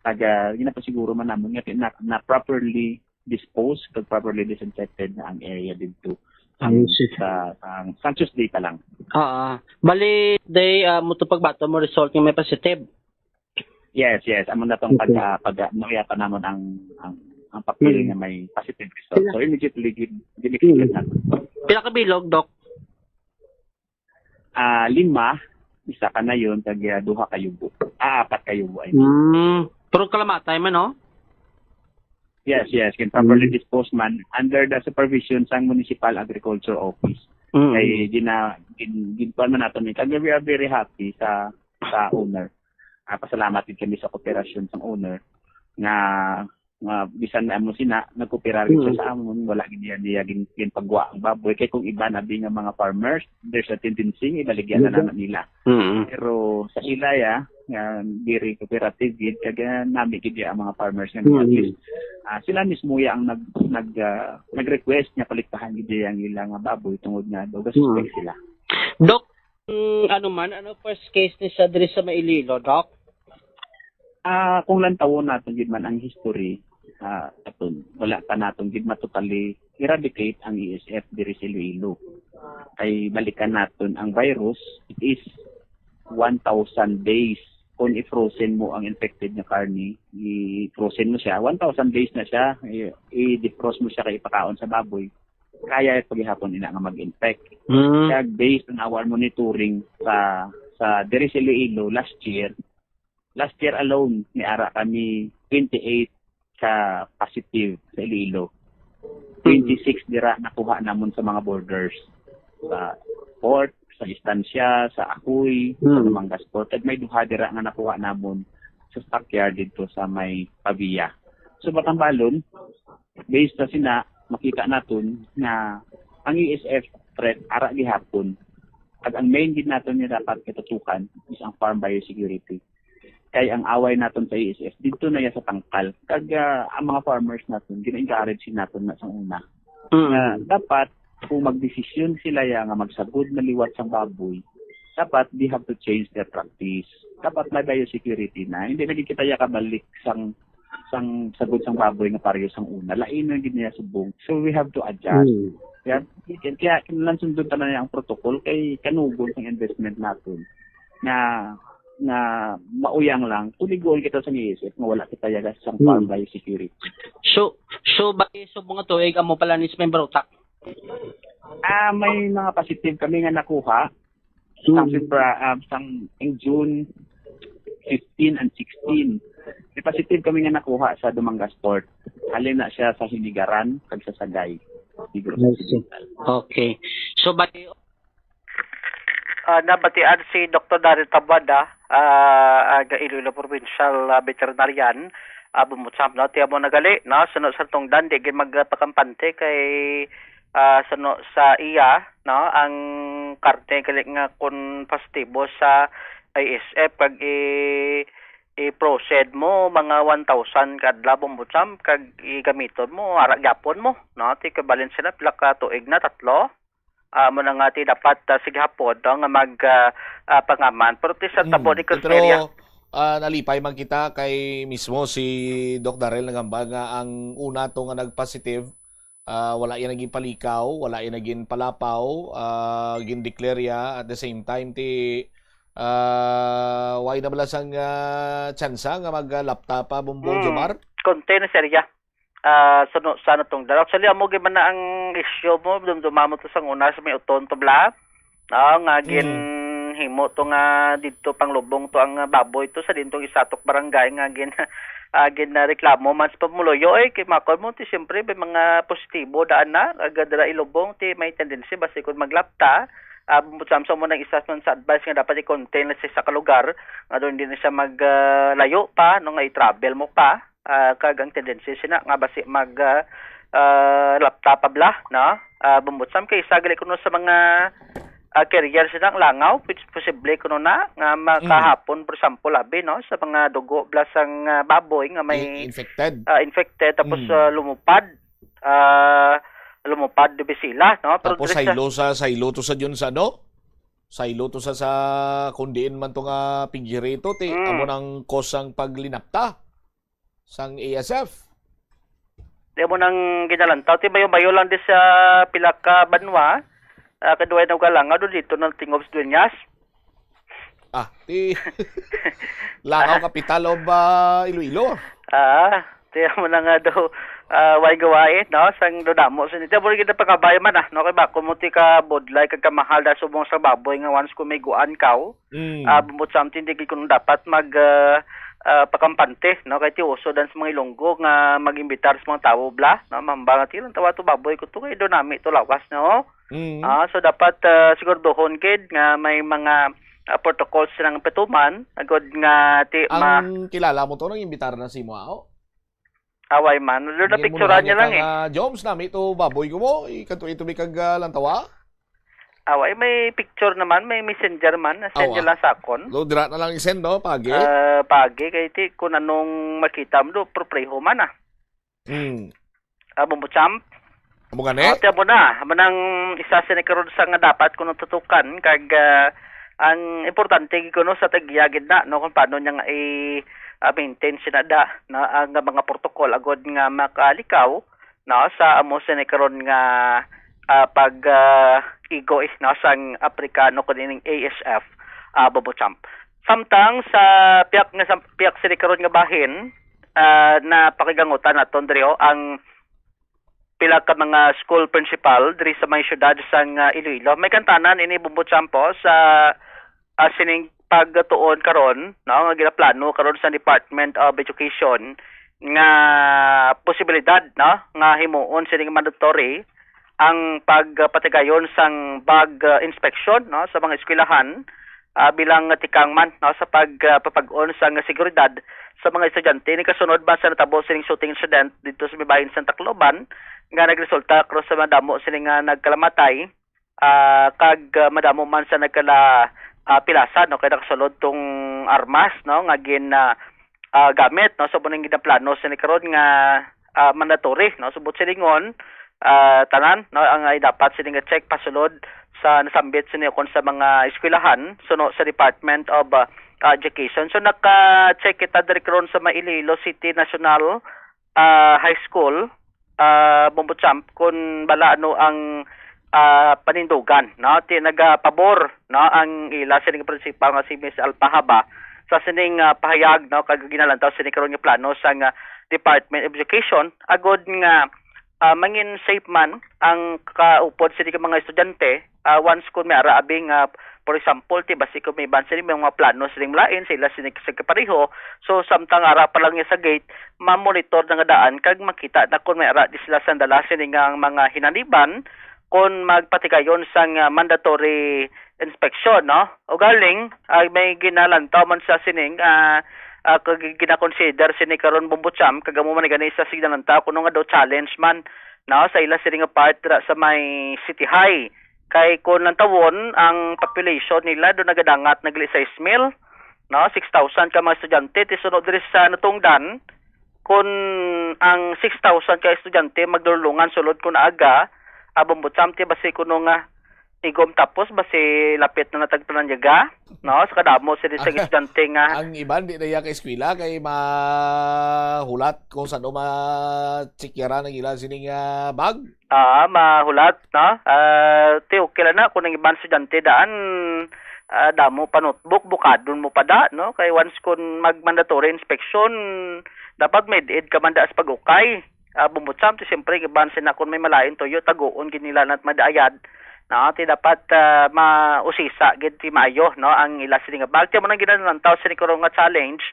Kag, ah, ginapasiguro man namon nga na, na properly disposed kag properly disinfected na ang area didto. Ang Ayun, sir. sa, ang, sa Tuesday pa lang. Ah, ah. Bali, day, ah, mo to pagbato mo result nga may positive. Yes, yes. Amo na tong Okay. pag, ah, pag, ah, nauya pa namon ang, ang, ang papel Mm. nga may positive result. Pila So, immediately, gin-, gin-execute Mm. nato. Pila ka bilog, Doc? Ah, lima, isa ka na yun, kag, ah, duha ka yubo. Ah, apat ka yubo, I mean. Mm. Pero kalamatay man, no? Yes, yes. Can properly Mm. dispose man under the supervision sang Municipal Agriculture Office. Mm. Kay gina-, gin-, ginkuan man nato ni. Kag we are very happy sa, sa owner. Ah, pasalamat din kami sa kooperasyon sang owner nga, nga bisan na mo sina, nagkooperar gid siya Mm. sa amon, wala gid niya, niya gin-, ginpagwa ang baboy. Kay kung iba na bi nga mga farmers, there's a tendency nga ibaligya na Iba. naman nila. Mm. Pero sa ila, ya, nga very cooperative gid, kag, ah, nami gid ya ang mga farmers nga Mm. at least, ah, sila mismo ya ang nag-, nag-, ah, nag-request nga paligtahan gid ya ang ila nga baboy tungod nga daw Mm. suspect sila. Doc, mm, ano man, ano first case ni siya diri sa Iloilo, Doc? Ah, kung lantawon naton gid man ang history, ah, aton, wala pa naton gid ma-totally eradicate ang A S F diri sa Iloilo. Kay balikan naton ang virus, it is one thousand days. Kung i-frozen mo ang infected nga karne, i-frozen mo siya, one thousand days na siya, i-, i-defrost mo siya kay ipakaon sa baboy, kaya pa gihapon ina nga mag-infect. Mm. Kag based on our monitoring sa, sa diri sa Iloilo last year, last year alone, may ara kami twenty-eight ka positive sa Iloilo. Twenty-six dira nakuha namon sa mga borders. Sa port, sa Estancia, sa Ajuy, sa Hmm. Dumangas Port. Kag may duha dira nga nakuha namon sa stockyard didto sa may Pavia. So, matambalon, based sa sina, makita naton nga ang A S F threat ara gihapon. Kag ang main gid naton nga dapat katutukan is ang farm biosecurity. Kay ang away naton sa A S F, didto na ya sa tangkal. Kag, ah, ang mga farmers naton, gina-encourage naton na sa una. Mm. Nga dapat, kung magdesisyon sila ya nga magsagod na liwat sang baboy, dapat they have to change their practice. Dapat may biosecurity na. Hindi na gid kita ya kabalik sang, sang sagod sang baboy nga pareho sang una. Lain na gid niya subong. So we have to adjust. Mm. Kaya, kaya, kaya kinahanglan sundon ta na ang protocol kay kanugon sang investment naton nga, nga mauyang lang, tuligoon kita sa A S F nga wala kita yagas sang Hmm. farm biosecurity. So, so, bali, so, mga tuig, amo pala ni sa may Barotac? Ah, may mga positive kami nga nakuha. Hmm. Sang Febra-, ah, sang, in June fifteen and sixteen. May positive kami nga nakuha sa Dumangas Port. Halin na siya sa Hinigaran kag sa Sagay. Negros I see. Occidental. Okay. So, bali, Ah, nabatian si Doktor Daryl Tabuada, ah, ah, nga Iloilo Provincial, ah, Veterinarian, ah, Bumbutsam, no? Tiyan mo na gali, no? Suno sa tungdan, di gid magpakampante kay, ah, suno sa iya, no? Ang karne gali nga kun positibo sa A S F, kag i-, i-frozen mo mga one thousand ka adlaw, Bumbutsam, kag igamiton mo, ara gyapon mo, no? Ti kabalin sila, pila ka tuig na, tatlo? Ah, amo na nga ti dapat, ah, sige hapon, no, nga mag, ah, ah, pangaman. Pero ti sa tabo Mm. ni Pero Crismeria. Ah, nalipay man kita kay mismo si Doc Darrell nagambal nga ang una to nga nag-positive, ah, wala iya naging palikaw, wala iya naging palapaw, ah, gin-declare iya. At the same time, ti, ah, wala na bala sang, ah, tsansa nga mag-, ah, lapta pa, Bombo Hmm. Jomar? Contained, sir, iya. Ah, suno sa natungdan. Actually, amo gyud man na ang issue mo, dumduma mo to sang una sa may uton to bla. Ah, nga Mm. ginhimo to nga didto panglubong to ang baboy to sa didtong isatok barangay nga gin-, ah, ginreklamo man sa pumuluyo, eh, kay makon mo ti siyempre may mga positibo daan na, agad ra ilubong ti may tendency basi kun maglapta, ah, butang sa mo nang isa man sa advice nga dapat i-contain na sa isa ka lugar, nga doon din siya mag, ah, layo pa, no, nga i-travel mo pa. Ah, kag ang tendency sina nga basi mag, ah, ah, lapta pa bala, no? Ah, bumbutsam kay isa gali kuno sa mga, ah, carrier sina ang langaw, which posible kuno na nga Mm. makahapon, for example, abi, no, sa mga dugo bala sang, ah, baboy nga may, I-, infected. ah, infected, tapos, Mm. ah, lumupad, ah, lumupad dibi sila, no? Pero Tapos diri sa saylo sa, saylo to sa dyan sa ano? Saylo to sa, sa kung diin man to nga pigirito, ti, Mm. amo nang cause ang paglinapta sang A S F. Di mo nang ginalantaw. Ti bayo-bayo lang di sa pila ka banwa. Ah, kaduway na galangaw do dito ng Tingog sa Dueñas. Ah, ti Langaw, capital of, ah, Iloilo. Ah, ti mo na nga do, ah, way gawain, no? Sang do damo sa nito. Pero gid pangabay man, ah, no? Kay bako mo ti ka budlay, kag kamahal da subong sa baboy nga once kung may guan kaw. Mm. Ah, but something di gid kuno dapat mag, ah, ah, pakampante, no? Kay ti uso dan sa mga Ilonggo nga mag-imbitar sa mga tawo bla, no? Mamba nga ti lang tawa to baboy ko to, kay do nami to lawas, no? Mm. Ah, so dapat, ah, siguraduhon gid nga may mga, ah, protocols silang patuman, agod nga ti ma- Ang kilala mo to, nang imbitar na si mo, aho? Away man. Doon na Hindi mo picturean niya lang eh. Nga, Joms, nami to baboy ko mo, ikato ito may kag, ah, lantawa? Away, may picture naman, may messenger man, na send Awa. niya lang sa akon. Lo, dira na lang i-send, no, pagi? Ah, pagi, kay ti, kung anong makita mo do, propreho man ah. Hmm. Ah, Bombo Champ. Amo gani? Ah, ti amo na, amo nang isa sini karon sa nga dapat kuno tutukan kag, ah, ang importante gid kuno sa tag-iya gid na, no, kung paano niya nga i, ah, maintain sina da, no, ang mga protocol agod nga makalikaw, no, sa amo sini karon nga, ah, pag, ah, igo, eh, no, sang Afrikano kuno ning A S F, ah, Bombo Champ. Samtang sa piyak nga, sa piyak sini karon nga bahin, ah, napakigangutan naton diri, oh, ang pila ka mga school principal diri sa may siyudad sang, ah, Iloilo. May kantanan ini, Bombo Champ, sa, ah, sining pagtuon karon, no, nga ginaplano karon sa Department of Education nga posibilidad, no, nga himuon sining mandatory ang pagpatigayon sang bag, ah, inspection, no, sa mga eskwelahan, ah, bilang tikang man, no, sa pag, ah, papag-on sang seguridad sa mga estudyante. Ini kasunod man sa natabo sining shooting incident dito sa may bahin sa Tacloban nga nagresulta cross sa madamo sini nga nagkalamatay, ah, kag, ah, madamo man sa nagkala, ah, pilasan, no, kay nakasulod tong armas, no, nga gin, ah, ah, gamit, no, so muning ginaplano sini karon nga, ah, mandatory, no, subot silingon, ah, tanan, no, ang ay dapat sini nga check pasulod sa nasambit sini kon sa mga eskwelahan suno sa Department of, ah, Education. So naka-check kita diri karon sa may Iloilo City National, ah, High School, ah, Bombo Champ, kung bala ano ang, ah, panindugan, no? Ti nagapabor, no, ang ila sining principal nga si Miss Alpahaba sa sining, ah, pahayag, no, kag ginalantaw sini karon nga plano sang, ah, Department of Education agod nga, ah, mangin safe man ang kaupod sini ka mga estudyante, ah, once kung may ara abi nga, for example, ti basi kung may iban sini may mga plano sining malain sa ila sini sa kapareho. So samtang ara pa lang niya sa gate, ma-monitor na nga daan kag makita na kon may ara di sila sandala sini nga ang mga hinaniban kon magpatigayon sang, ah, mandatory inspection, no? O galing, ay may ginalantaw man sa sining, ah, ah, kag ginakonsider sini karon Bombo Champ, kag amo man gani sa signalantaw kuno nga daw challenge man, no, sa ila sini nga part dira sa may City High. Kay kung lantawon, ang population nila do nagadangat nagli sais mil, no, six thousand ka mga estudyante, ti sunod diri sa natungdan, kun ang six thousand ka estudyante magdulungan sulod kun aga, abang butsam ti basi kuno nga Igom tapos basi lapit na natagpanan niya ga, no? Sa kadamo sila sa estudyante nga Ang iban di na iya ka eskwela kay mahulat kung saan ma-checkyaran ang ila sining ah, bag. Ah, mahulat, no? Ah, ti okay lang na kung ang iban estudyante daan ah, damo pa notebook, bukadon mo pa da, no? Kay once kun mag-mandatory inspection, dapat med-ed ka man da sa pag-ukay. Ah, bumbutsam ti siyempre giban sina kun may malain tuyo, taguon gid nila nat madayad. No, ti dapat ah, mausisa gid ti maayo, no, ang ila sini nga bag. Ti mo nang ginalantaw sini karon nga challenge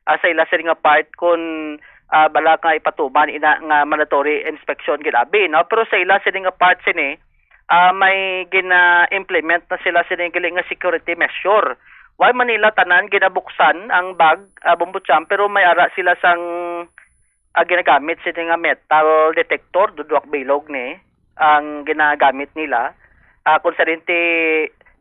ah, sa ila sini nga part kun ah, bala nga ipatuman ina nga mandatory inspection gid abi, no. Pero sa ila sini nga part sini ah, may gina-implement na sila sini gali nga security measure. Why man nila tanan ginabuksan ang bag, ah, bumbutsam, pero may ara sila sang ah, ginagamit sini nga metal detector, duduak bilog ni ang ginagamit nila. Ah, kung sa rin ti,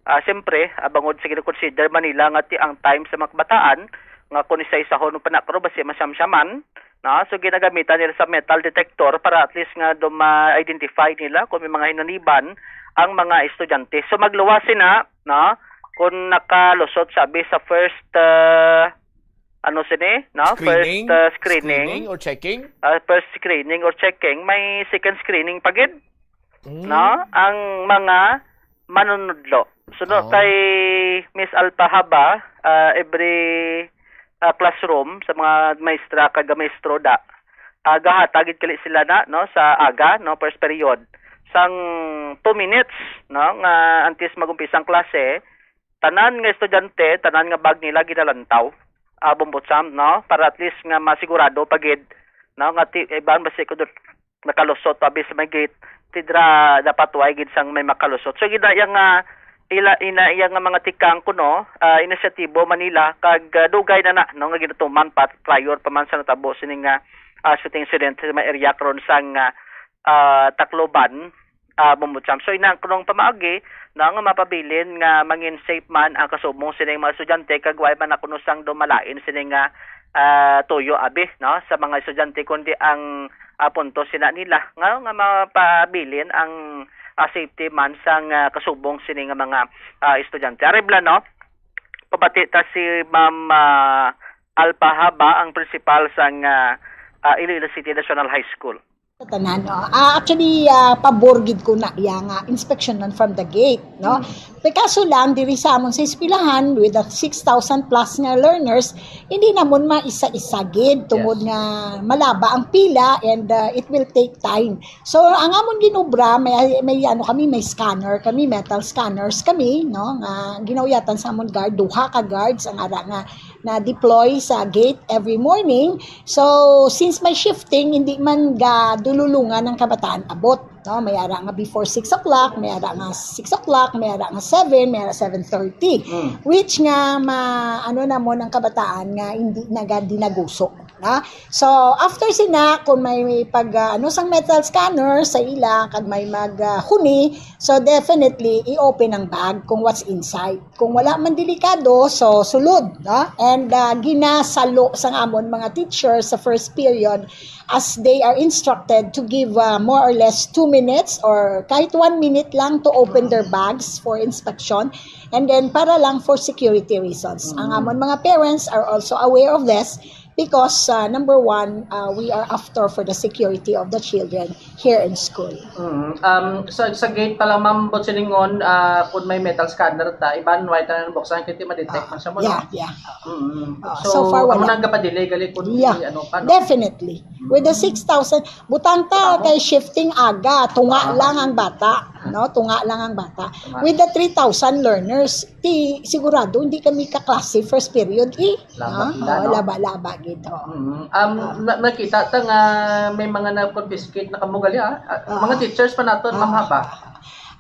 ah, siyempre, ah, bangod sa gina-consider man nila nga ti ang time sa mga kabataan, nga kung isa-isahon mo pa na karon, basi masamsaman, no? So, ginagamitan nila sa metal detector para at least nga do ma-identify nila kung may mga hinaniban ang mga estudyante. So, magluwas sina, no? Kung nakalusot sabi sa first, ah, ano sini, no? Screening? First, ah, screening. Screening or checking? Ah, first screening or checking, may second screening pa gid, Mm. no? Ang mga manunudlo. So, no, Oh. kay Miss Alpahaba, ah, every ah, classroom sa mga maestra kag maestro da, ah, gahatag gid kali sila na, no, sa aga, no, first period. Sang two minutes, no, nga antes mag-umpisa ang klase, tanan nga estudyante, tanan nga bag nila ginalantaw. Ah, bumbutsam, no, para at least nga masigurado pa gid, no, nga ti, iban basi ko nakalusot abi sa may gate, ti dira dapat way gid sang may makalusot. So, gid na iya nga ila, ina iya nga mga tikang kuno, ah, inisyatibo man nila kag, ah, dugay na na, no, nga ginatuman pa prior pa man sa natabo sini nga, ah, shooting incident sa may area karon sang, ah, ah, Tacloban, ah, Bumbutsam. So, ina kunong pamaagi, no, nga mapabilin nga mangin safe man ang kasubong sining mga estudyante kag way man na kuno sang dumalain sini nga, ah, tuyo abi, no, sa mga estudyante, kundi ang ah, punto sina nila nga, nga mapabilin ang ah, safety man sang ah, kasubong sini nga mga ah, estudyante. Aribla, no? Pabati ta si Ma'am ah, Alpahaba, ang principal sang ah, ah, Iloilo City National High School. Tanan, no? Ah, actually, ah, pabor gid ko na iya nga inspection man from the gate, no? Mm. Pero kaso lang, diri sa amon sa eskwelahan, with the six thousand plus nga learners, hindi namon maisa-isa gid tungod Yes. nga malaba ang pila and, ah, it will take time. So, ang amon ginobra, may, may ano kami, may scanner kami, metal scanners kami, no, nga ginauyatan sa amon guard, duha ka guards ang ara nga na-deploy sa gate every morning. So, since may shifting, hindi man gadululungan ang kabataan abot, no? May ara nga before six o'clock, may ara nga six o'clock, may ara nga seven, may ara seven thirty. Mm. Which nga ma-, ano namon ang kabataan nga hindi nagadinaguso, no? So, after sina, kung may, may pag, ah, ano, sang metal scanner sa ila, kag may mag, ah, huni, so definitely, i-open ang bag kung what's inside. Kung wala man delikado, so sulod, no? And, ah, ginasalo sang amon mga teachers sa first period as they are instructed to give, ah, more or less two minutes or kahit one minute lang to open their bags for inspection and then para lang for security reasons. Ang Mm. amon mga parents are also aware of this because, ah, number one, ah, we are after for the security of the children here in school. Mm. Um, sa, sa gate pa lang, Ma'am Botselingon, ah, kung may metal scanner ta, iban way ta na buksan, kaya ma-detect Ah, man siya mo, yeah, no? yeah. Mm. Ah, So, so far, amo wala. nang gapadelay, gali kung Yeah. di, ano pa, no? Definitely. With the Mm. six thousand, butang ta Tama. kay shifting aga, tunga Ah. lang ang bata, no? Tunga lang ang bata. Tama. With the three thousand learners, ti, sigurado hindi kami kaklase first period, eh. Laba Ah, gid, oh, no? laba-laba gid, oh. Mm. Um, Ah. na-, nakita ta nga may mga na-confiscate na kamo gali, ah. Ah, Ah. mga teachers pa naton, Ah. Ma'am Haba.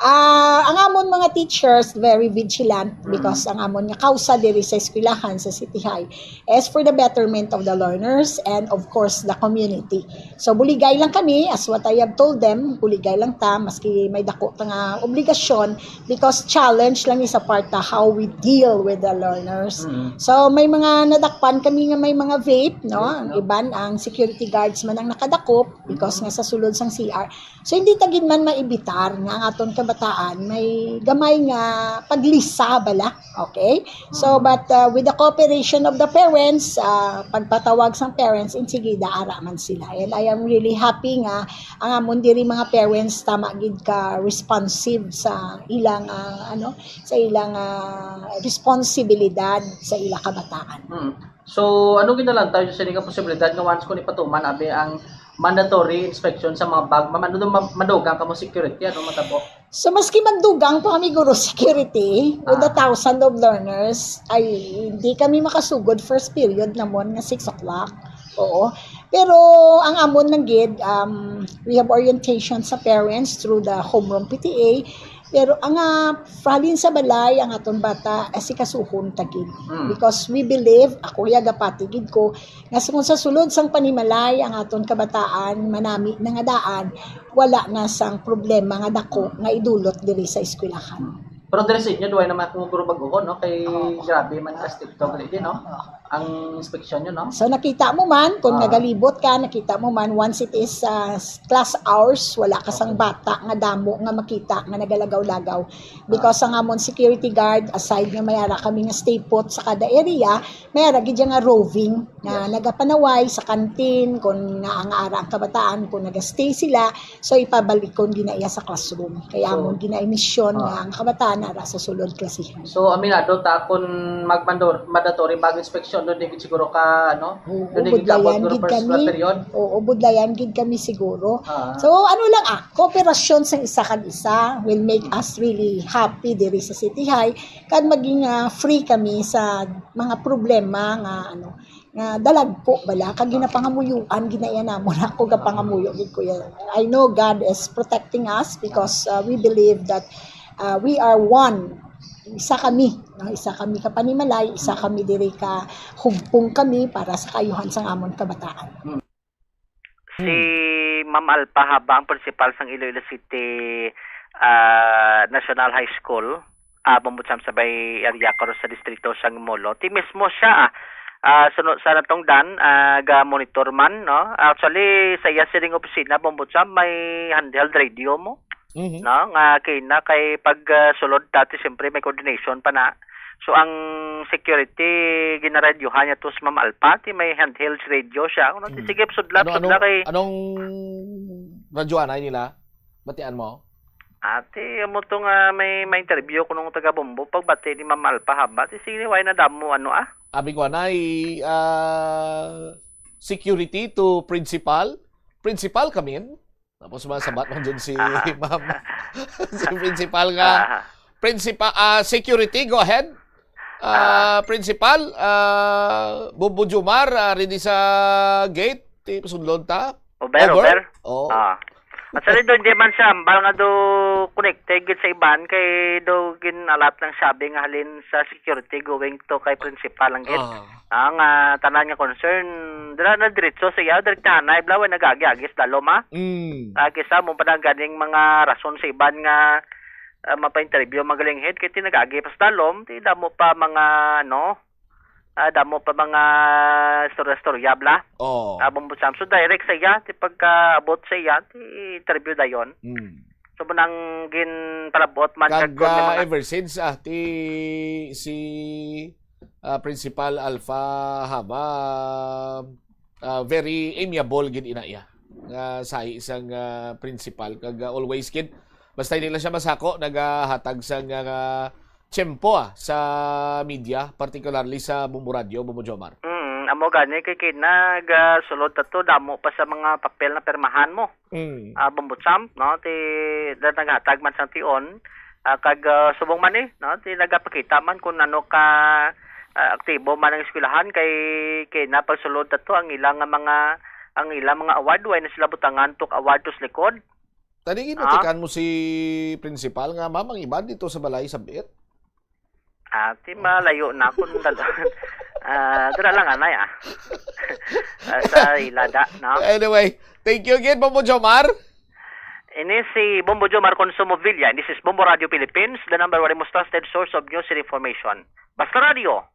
Ah, ang amon mga teachers very vigilant Mm. because ang amon nga kausa diri sa eskwelahan sa City High is for the betterment of the learners and of course the community. So, buligay lang kami, as what I have told them, buligay lang ta, maski may dako ta nga obligasyon, because challenge lang is a part ta how we deal with the learners. Mm. So, may mga nadakpan kami nga may mga vape, no? Vape, Ang no? iban, ang security guards man ang nakadakop because Mm. nga sa sulod sang C R. So, hindi ta gid man maibitar nga ang aton kabataan, may gamay nga paglisa bala. Okay? So, but, uh, with the cooperation of the parents, uh, pagpatawag sang parents, insigida ara man sila. And I am really happy nga ang amon diri mga parents tama gid ka responsive sa ilang, uh, ano, sa ilang, uh, responsibilidad sa ila kabataan. Hmm. So, ano ginalantaw sa nga posibilidad nga once kung ipatuman abi ang mandatory inspection sa mga bag, ma-, ano, ma-, madugang kamo security, ano matabo? So, maski magdugang pa kami, guro, security, with a Ah. thousand of learners, ay hindi kami makasugod first period namon nga six o'clock. Oo. Pero ang amon lang gid, um, we have orientation sa parents through the homeroom P T A. Pero ang, ah, halin sa balay, ang aton bata, asikasuhon ta gid. Mm. Because we believe, ako ya gapati gid ko, nga sa, kung sa sulod sang panimalay ang aton kabataan manami na nga daan, wala na sang problema nga dako nga idulot diri sa eskwelahan. Pero diri sa inyo, duway naman akong guro bag-ohon, no? Kay Oo. grabe man ka stricto diri, no? Oo. Ang inspeksyon nyo, no? So, nakita mo man, kung Ah. nagalibot ka, nakita mo man, once it is, ah, class hours, wala ka sang Okay. bata nga damo nga makita nga nagalagaw-lagaw. Because Ah. ang amon security guard, aside nga may ara kami nga stay put sa kada area, may ara gid nga roving nga Yes. nagapanaway sa canteen, kung nga ang ara ang kabataan, kung naga-stay sila, so ipabalikon gid na iya sa classroom. Kaya So, amon gid na imisyon ah. nga ang kabataan ara sa sulod klasihan. So, aminado ta, kung mag-mandor-, mandatory bag inspection, doon din siguro ka, ano? Oo, Doon din budlayan gid kami. Period. Oo, budlayan gid kami siguro. Ah. So, ano lang, ah, kooperasyon sa isa kag isa will make us really happy diri sa City High, kag maging, ah, free kami sa mga problema nga, ano, nga dalagko bala, kag ginapangamuyuan, ginaiya namon ako, gapangamuyo gid ko yan. I know God is protecting us because, ah, we believe that, ah, we are one. Isa kami, no? Isa kami ka panimalay, isa kami diri ka hugpong kami para sa kaayuhan sang amon kabataan. Si Ma'am Alpa Haba ang principal sang Iloilo City, ah, National High School, ah, Bombo Champ, sa bay area ko sa distrito sang Molo. Ti mismo siya, ah, ah, suno sa natungdan, ah, ga-monitor man, no? Actually, sa iya siling opisina, Bombo Champ, may handheld radio mo, Mhm. no? Nga kina kay pag, ah, sulod dati, siyempre may coordination pa na. So, ang security, ginaradyohan niya to si Ma'am Alpa, ti may handheld radio siya. Ano, ti, Hmm. sige, sudla, Ano, sudla anong, kay anong radyoanay nila? Batian mo? Ati, amo to nga may, may interview ko nung taga Bombo, pagbati ni Ma'am Alpa Haba. Ti, sige, why na damo, ano, ah? Abi ko, anay, ah, security to principal? Principal kami? Tapos masabat man dyan si Ah. ma'am. Si principal nga. Ah. Principal, ah, security, go ahead. Ah, Ah. Principal, ah, Bubo Jumar, ah, ready sa gate. Ti, sudlon ta. Over, Over? over? Oo. Ah. Actually, do, hindi man siya ambal nga do connected gid sa iban kay do gin-allot lang siya abi nga halin sa security going to kay principal lang gid. Ah. Ang, ah, tanan nga concern, dira na diretso sa iya, direktahan na, ibla, way nag-agi-agi sa dalom, ha? Mm. Kag isa mo pa na ganing mga rason sa iban nga, ah, mapa-interview, magaling head, kay ti nag-agi pa sa dalom, ti damo pa mga, ano, ah, damo pa mga istorya-istorya, bla. Oo. Ah, Bombo Champ. So, direct sa iya, ti pagkaabot sa iya, ti interview dayon. Mm. So, mo nang ginpalabot man Kag, kag kung may ah, mga ever since, ah, ti, si ah, Principal Alpha Haba, ah, very amiable gid ina iya nga sahi sang, ah, principal kag, ah, always gid basta hindi lang siya masako nagahatag sang, ah, tiyempo, ah, sa media, particularly sa Bombo Radio, Bombo Jomar. Mm, amo gani kay kinag, ah, sulod ta to damo pa sa mga papel na pirmahan mo. Mm. Ah, Bombo Champ, no, ti da naghatag man sang tion, ah, kag, ah, subong man ni, no, ti nagapakita man kung ano ka, ah, aktibo man ang eskwelahan kay, kay napagsulod ato ang ilang nga mga, ang ilang mga award, way na sila butangan tok award to sa likod. Tani, Ah? ginatikan mo si principal nga, "Ma'am, ang iban dito sa balay, sabit." Ah, ti malayo na akong dalon. Ah, dira lang anay, ah. Ah, sa Ilada, no? Anyway, thank you again, Bombo Jomar. Ini si Bombo Jomar Consumo Villa. This is Bombo Radio Philippines, the number one most trusted source of news and information. Basta Radio,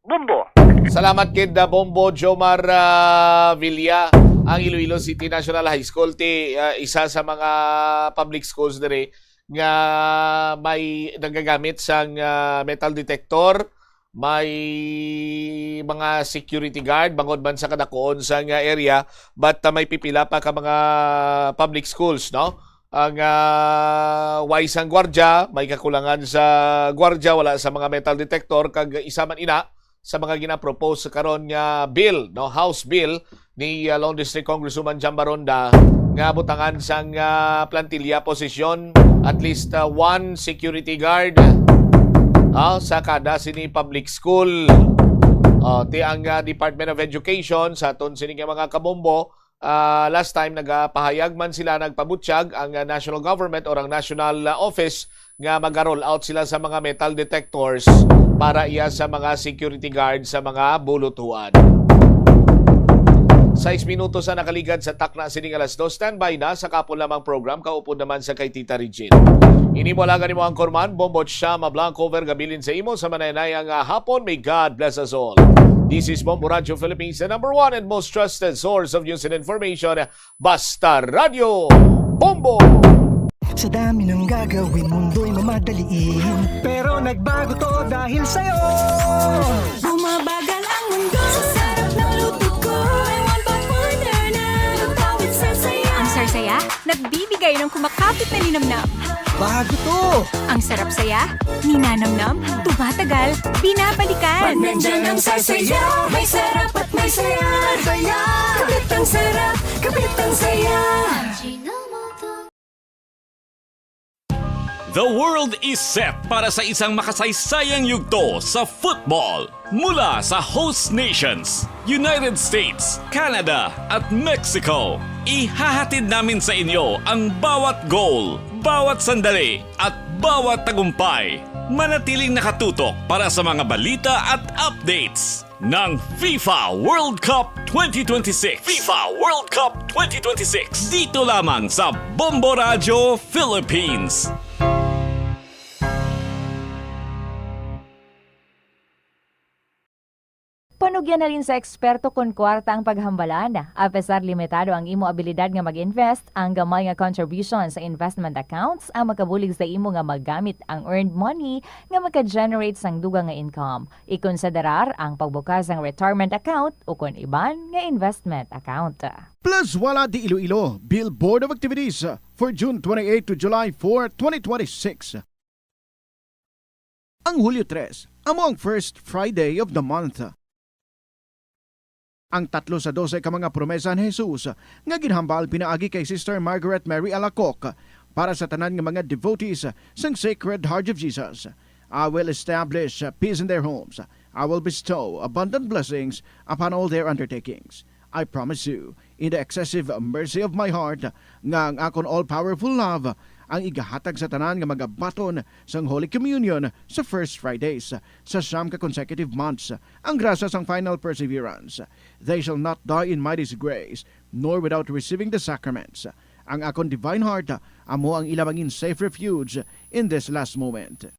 Bombo. Salamat kid, uh, Bombo Jomar, uh, Villa. Ang Iloilo City National High School ti, uh, isa sa mga public schools diri nga may nagagamit sang, ah, metal detector, may mga security guard bangod man sa kadakuon sang, ah, area, but, ah, may pipila pa ka mga public schools, no? Ang, ah, way sang gwardya, may kakulangan sa gwardya, wala sa mga metal detector, kag isa man ina sa mga ginapropose karon nga bill, no, House bill ni, ah, Long District Congresswoman Jam Baronda nga butangan sang, ah, plantilla posisyon at least, ah, one security guard, ah, sa kada sini public school. Ah, ti ang, ah, Department of Education sa aton sini nga mga kabombo, ah, last time nagapahayag man sila, nagpabutyag ang, ah, national government or ang national, ah, office nga maga-roll out sila sa mga metal detectors para iya sa mga security guard sa mga bulutuan. Sais minutos ang nakaligad sa takna sining alas dos. Standby na sa kapon lamang program, kaupod naman sa kay Tita Regine. Ini mo lang mo ang korman, Bombo Chama Blanco, Vergabilin sa imo sa mananayang, ah, hapon. May God bless us all. This is Bombo Radio Philippines, the number one and most trusted source of news and information. Basta Radyo Bombo! Sa dami ng gagawin, mundo'y mamadaliin. Pero nagbago to dahil sa'yo. Bumabagal ang mundo sa sarap ng luto ko. May one point four na lutawit sa saya. Ang Sarsaya, nagbibigay ng kumakapit na linamnam. Bago to! Ang sarap saya, ninanamnam, tumatagal, binabalikan. Pag nandyan ang Sarsaya, may sarap at may saya. Saya! Kapit ang sarap, kapit ang saya. The world is set para sa isang makasaysayang yugto sa football. Mula sa host nations, United States, Canada, at Mexico, ihahatid namin sa inyo ang bawat goal, bawat sandali, at bawat tagumpay. Manatiling nakatutok para sa mga balita at updates ng FIFA World Cup twenty twenty-six. FIFA World Cup twenty twenty-six. Dito lamang sa Bombo Radyo Philippines. Panugyan halin sa eksperto kon kwarta ang paghambalan. Apesar limitado ang imo abilidad nga mag-invest, ang gamay nga contribution sa investment accounts ang makabulig sa imo nga magamit ang earned money nga maka-generate sang dugang nga income. Ikonsiderar ang pagbukas sang retirement account ukon iban nga investment account. Plus Wala di Iloilo, Bill Board of Activities for June twenty-eight to July four, twenty twenty-six. Ang Hulyo tres amo ang first Friday of the month. Ang tatlo sa dose ka mga promesa ni Jesus nga ginhambal pinaagi kay Sister Margaret Mary Alacoque para sa tanan nga mga devotees sang Sacred Heart of Jesus. "I will establish peace in their homes. I will bestow abundant blessings upon all their undertakings. I promise you, in the excessive mercy of my heart, nga ang akon all-powerful love ang igahatag sa tanan nga magabaton sang Holy Communion sa First Fridays sa siyam ka consecutive months, ang grasya sang final perseverance. They shall not die in my disgrace, nor without receiving the sacraments. Ang akon divine heart amo ang ila mangin safe refuge in this last moment."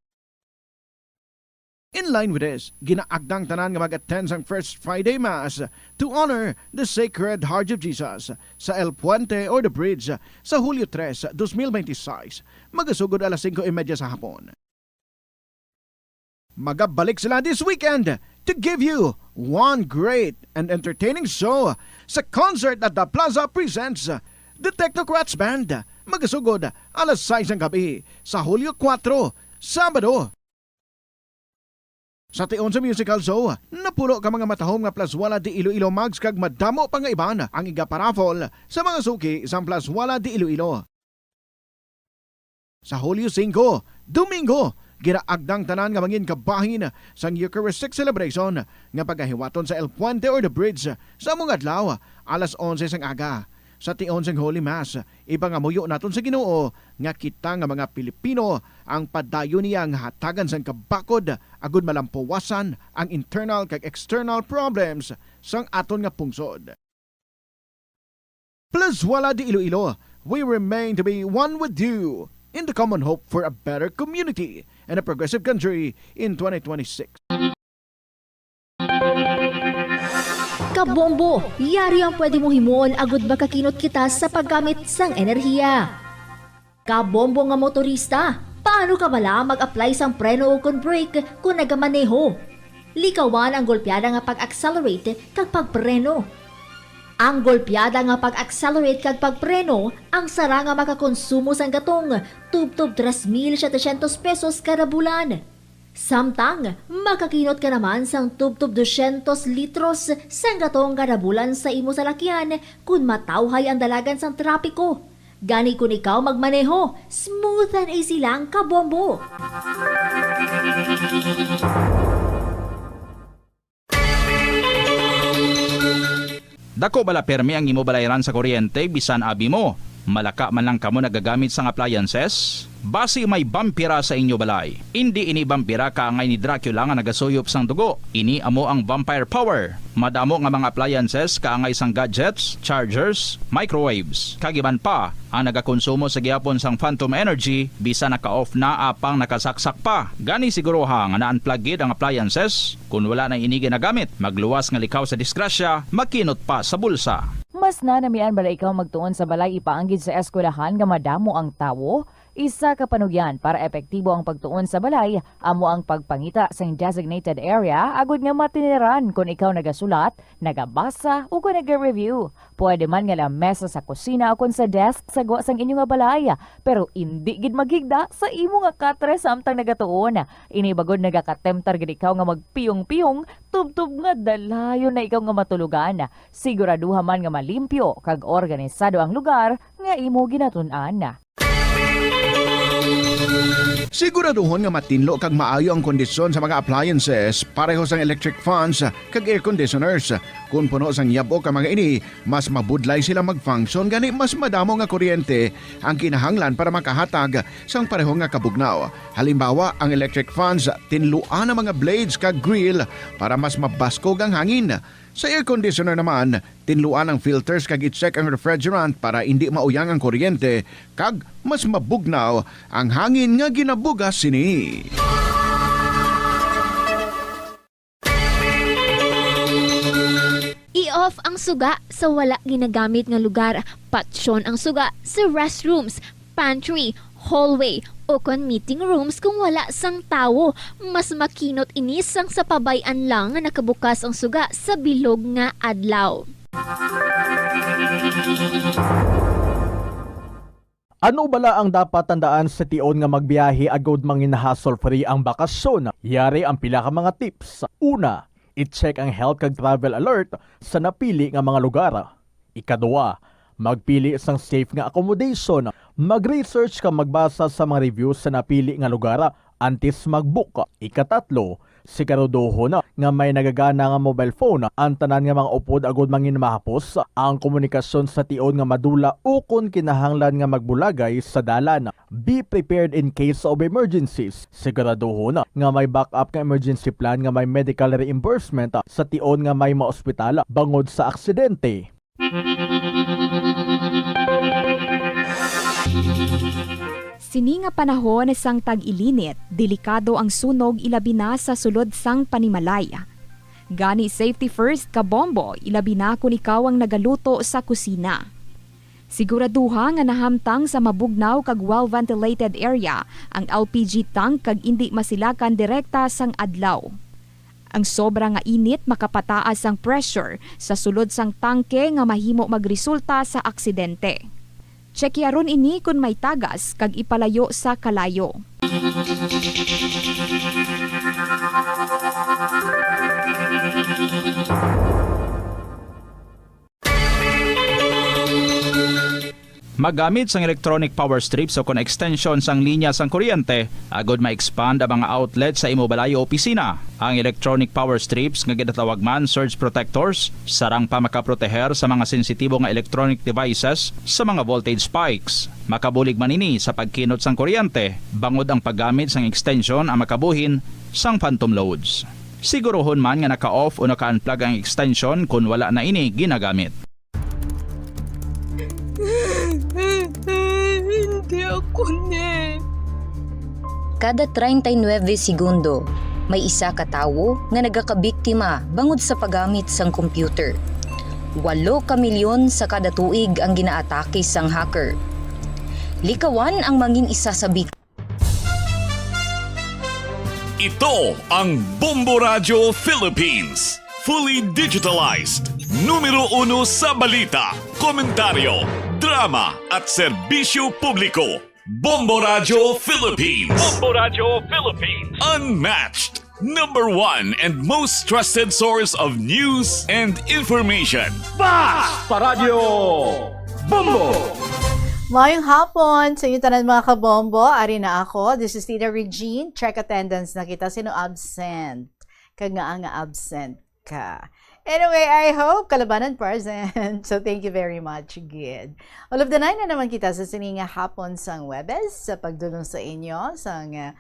In line with this, ginaagdang tanan nga mag-attend sang First Friday Mass to honor the Sacred Heart of Jesus sa El Puente or the Bridge sa Hulyo tres, dos mil benti seis, magasugod alas singko y media sa hapon. Magabalik sila this weekend to give you one great and entertaining show sa concert at The Plaza presents The Technocrats Band, magasugod alas sais sang gabi sa Hulyo kuwatro, Sabado. Sa tion sa musical show, napulo ka mga matahom nga Plazuela de Iloilo mugs kag madamo pa nga iban ang igaparaffle sa mga suki sang Plazuela de Iloilo. Sa Hulyo singko, Domingo, ginaagdang tanan nga mangin kabahin sang Eucharistic celebration nga pagahiwaton sa El Puente or the Bridge sa among adlaw, alas onse sang aga. Sa tion sang Holy Mass, ipangamuyo naton sa Ginoo nga kita nga mga Pilipino ang padayon niya nga hatagan sang kabakod agud malampuwasan ang internal kag external problems sang aton nga pungsod. Plus, wala di Iloilo, we remain to be one with you in the common hope for a better community and a progressive country in twenty twenty-six. Kabombo, yari ang pwede mo himuon agud makakinot kita sa paggamit sang enerhiya. Kabombo nga motorista, paano ka bala mag-apply sang preno ukon brake kon nagamaneho? Likawan ang golpeada nga pag-accelerate kag pagpreno. Ang golpeada nga pag-accelerate kag pagpreno ang sara nga makakonsumo sang gatong tubtob tres mil setecientos pesos kada bulan. Samtang, makakinot ka naman sang tubtob dosyentos litros sang gatong kada bulan sa imo salakyan kon matawhay ang dalagan sang trapiko. Gani kon ikaw magmaneho, smooth and easy lang, kabombo! Dako bala permi ang imo balayran sa kuryente bisan abi mo? Malaka man lang kamo nagagamit sang appliances? Basi may bampira sa inyo balay. Indi ini bampira kaangay ni Dracula nga nagasuyop sang dugo. Ini amo ang vampire power. Madamo nga mga appliances kaangay sang gadgets, chargers, microwaves, kag iban pa ang nagakonsumo sa gihapon sang phantom energy bisan naka-off na apang nakasaksak pa. Gani siguruha nga na-unplug gid ang appliances. Kon wala na ini ginagamit, magluwas nga likaw sa disgrasya, makinot pa sa bulsa. Mas nanamian bala ikaw magtuon sa balay ipaanggid sa eskwelahan nga madamo ang tawo? Isa ka panugyan para epektibo ang pagtuon sa balay amo ang pagpangita sang designated area agud nga matiniran kon ikaw nagasulat, nagabasa, o kon naga-review. Pwede man nga lamesa sa kusina o kon sa desk sa gwa sang inyo nga balay, pero indi gid maghigda sa imo nga katre samtang nagatuon. Ini bagod nagakatemtar gid ikaw nga magpiyong-piyong, tubtob nga dalayon na ikaw nga matulogan. Siguraduha man nga malimpyo kag organisado ang lugar nga imo ginatun-an. Siguraduhon nga matinlo kag maayo ang kondisyon sa mga appliances, pareho sang electric fans kag air conditioners. Kon puno sang yab-ok ang mga ini, mas mabudlay sila mag-function, gani mas madamo nga kuryente ang kinahanglan para makahatag sang pareho nga kabugnaw. Halimbawa, ang electric fans, tinluan ang mga blades kag grill para mas mabaskog ang hangin. Sa air conditioner naman, tinluan ang filters kag i-check ang refrigerant para indi mauyang ang kuryente kag mas mabugnaw ang hangin nga ginabugas sini. I-off ang suga sa wala ginagamit nga lugar. Patyon ang suga sa restrooms, pantry, hallway, o kon meeting rooms kung wala sang tawo. Mas makinot ini sang sa pabay-an lang nga nakabukas ang suga sa bilog nga adlaw. Ano bala ang dapat tandaan sa tion nga magbiyahe agud mangin-hassle-free ang bakasyon? Yari ang pila ka mga tips. Una, i-check ang health kag travel alert sa napili nga mga lugar. Ikaduha, magpili sang safe nga accommodation. Mag-research kag magbasa sa mga reviews sa napili nga lugar antes mag-book. Ikatatlo, siguraduhon nga may nagagana nga mobile phone ang tanan nga mga upod agud mangin mahapos ang komunikasyon sa tion nga madula ukon kinahanglan nga magbulagay sa dalan. Be prepared in case of emergencies. Siguraduhon nga may backup nga emergency plan nga may medical reimbursement sa tion nga may maospital bangod sa aksidente. Sini nga panahon sang tag-ilinit, delikado ang sunog, ilabi na sa sulod sang panimalay. Gani, safety first, kabombo, ilabi na kon ikaw ang nagaluto sa kusina. Siguraduha nga nahamtang sa mabugnaw kag well-ventilated area ang L P G tank kag indi masilakan direkta sang adlaw. Ang sobra nga init makapataas sang pressure sa sulod sang tangke nga mahimo magresulta sa aksidente. Tsekyaron ini kon may tagas kag ipalayo sa kalayo. Maggamit sang electronic power strips o kon extension sang linya sang kuryente agud ma-expand ang mga outlet sa imo balay o opisina. Ang electronic power strips, nga ginatawag man surge protectors, sarang pa makaproteher sa mga sensitibo nga electronic devices sa mga voltage spikes. Makabulig man ini sa pagkinot sang kuryente, bangod ang paggamit sang extension ang makabuhin sang phantom loads. Siguruhon man nga naka-off o naka-unplug ang extension kon wala na ini ginagamit. Hindi ako ni. Kada treinta y nueve segundo, may isa ka tawo nga nagakabiktima bangod sa paggamit sang computer. Walo ka milyon sa kada tuig ang ginaatake sang hacker. Likawan ang mangin-isa sa bit- Ito ang Bombo Radyo Philippines. Fully digitalized. Numero uno sa balita, komentaryo, drama, at serbisyo publiko. Bombo Radyo Philippines. Bombo Radyo Philippines. Unmatched. Number one and most trusted source of news and information. Basta Radyo Bombo! Mayong hapon sa inyo tanan, mga kabombo. Ari na ako. This is Tita Regine. Check attendance na kita. Sino absent? Kag nga nga absent ka. Anyway, I hope kalabanan present. So, thank you very much, gid. All of the nine na naman kita sa sini nga hapon sang Webes sa pagdulong sa inyo sang, ah,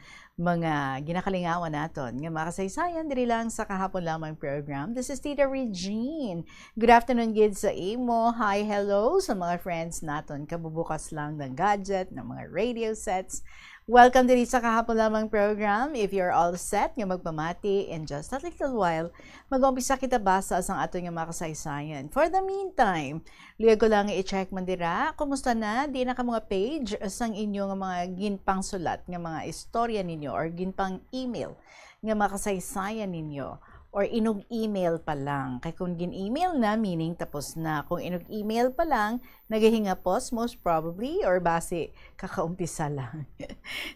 mga ginakalingawan naton nga mga kasaysayan diri lang sa Kahapon Lamang program. This is Tita Regine. Good afternoon gid sa imo. Hi, hello sa mga friends naton kabubukas lang ng gadget, ng mga radio sets. Welcome diri sa Kahapon Lamang program. If you're all set nga magpamati, in just a little while, mag-umpisa kita basa sang aton nga mga kasaysayan. For the meantime, luyag ko lang i-check man dira, kumusta na? Di na ka mga page sang inyo nga mga ginpangsulat nga mga istorya ninyo or ginpang-email nga mga kasaysayan ninyo? Or inog-email pa lang? Kay kung gin-email na, meaning tapos na. Kung inog-email pa lang, nagahingapos, most probably, or basi, kakaumpisa lang.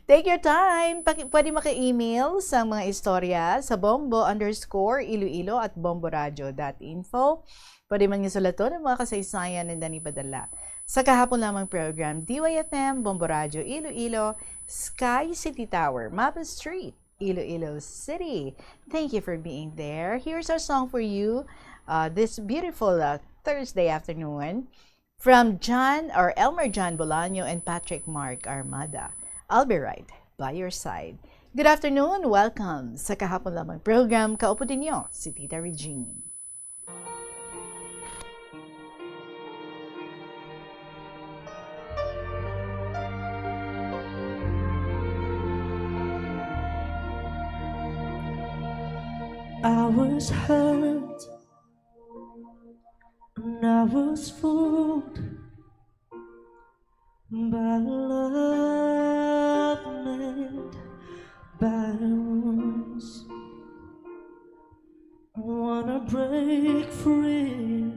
Take your time. Paki- pwede maka-email sa mga istorya sa bombo underscore iloilo at bomboradio dot info. Pwede man nga sulaton ang mga kasaysayan na nanipadala sa Kahapon Lamang program, D Y F M, Bombo Radyo Iloilo, Sky City Tower, Mapa Street, Iloilo City. Thank you for being there. Here's our song for you, uh, this beautiful, uh, Thursday afternoon from John or Elmer John Bolaño and Patrick Mark Armada. I'll be right by your side. Good afternoon. Welcome sa Kahapon Lamang program. Kaupo ninyo si Tita Regine. I was hurt and I was fooled by love made by wounds. Wanna break free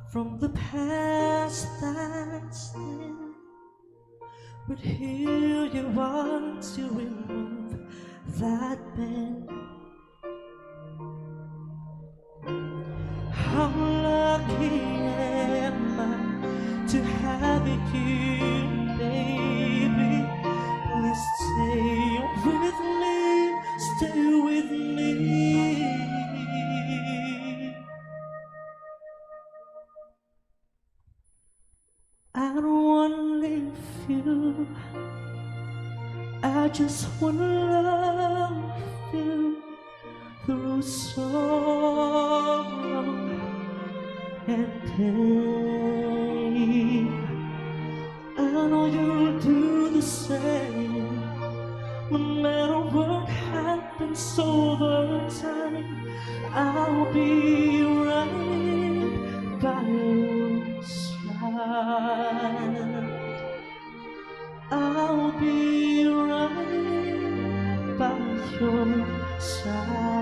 from the past that's there, but here you are to remove that pain. How lucky am I to have you, baby? Please stay with me, stay with me. I don't wanna leave you. I just wanna love you through sorrow and pain. I know you'll do the same. No matter what happens over time, I'll be right by your side. I'll be right by your side.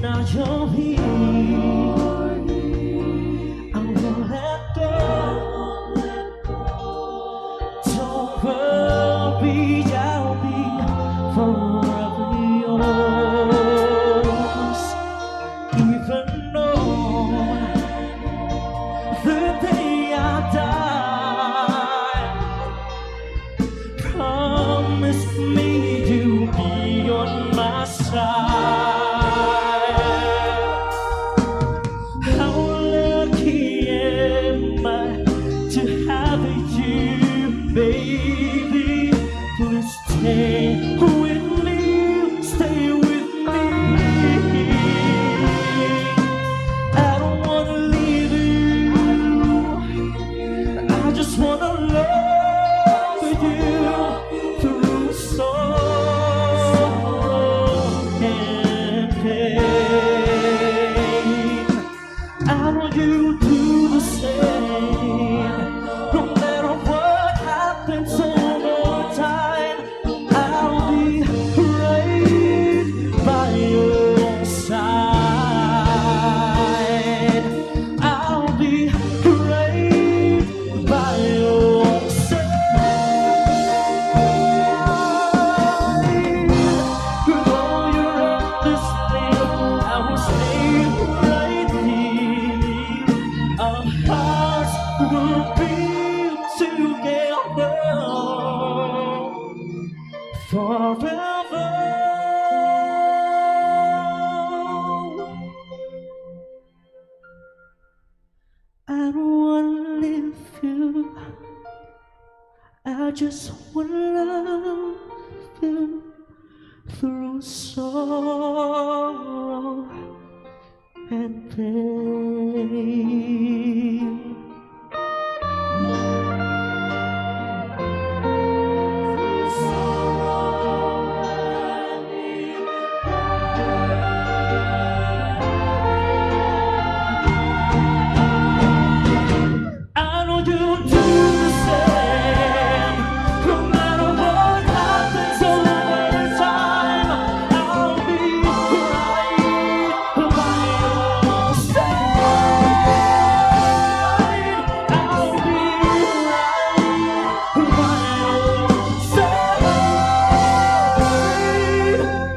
Now you're here. I won't let go. Don't worry, I'll be forever yours. Even on the day I die, promise me you'll be on my side. How lucky am I to have you, baby? Please stay with me, stay with me. I don't wanna leave you. I just wanna love you through sorrow and pain. Together forever. I don't wanna leave you. I just wanna love you through sorrow and pain. I know you do the same. No matter what happens over time, I'll be right by your side. I'll be right by your side.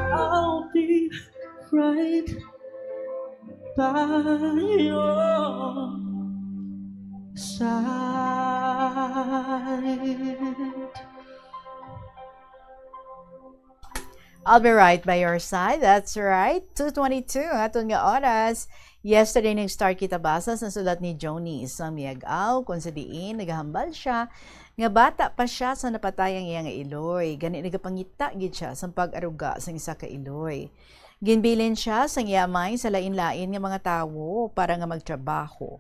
I'll be right by your side. I'll be right by your side. That's right. Two twenty-two ang aton nga oras. Yesterday, nag-start kita basa sa sulat ni Joni sang Miag-aw, kung sa diin nagahambal siya nga bata pa siya sa napatay ang iya nga iloy. Gani, nagapangita gid siya sang pag-aruga sang isa ka iloy. Ginbilin siya sang iya amay sa lain-lain nga mga tawo para nga magtrabaho,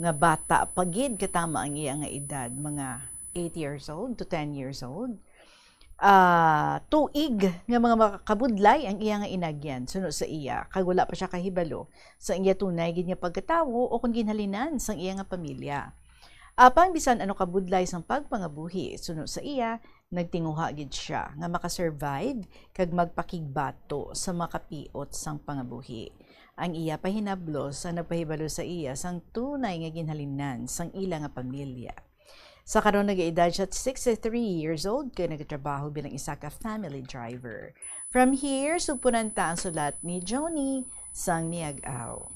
nga bata pa gid katama ang iya nga edad, mga eight years old to ten years old. Ah, tuig nga mga makakabudlay ang iya nga inagyan suno sa iya, kag wala pa siya kahibalo sa iya tunay gid nga pagkatawo o kon ginhalinan sang iya nga pamilya. Apang bisan ano kabudlay sang pagpangabuhi suno sa iya, nagtinguha gid sia nga makasurvive kag magpakigbato sa makapiot sang pangabuhi. Ang iya pahinablos ang nagpahibalo sa iya sang tunay nga ginhalinan sang ila nga pamilya. Sa karon, nagaedad siya sixty-three years old kag nagatrabaho bilang isa ka family driver. From here, sugpunan ta ang sulat ni Joni sang Miag-aw.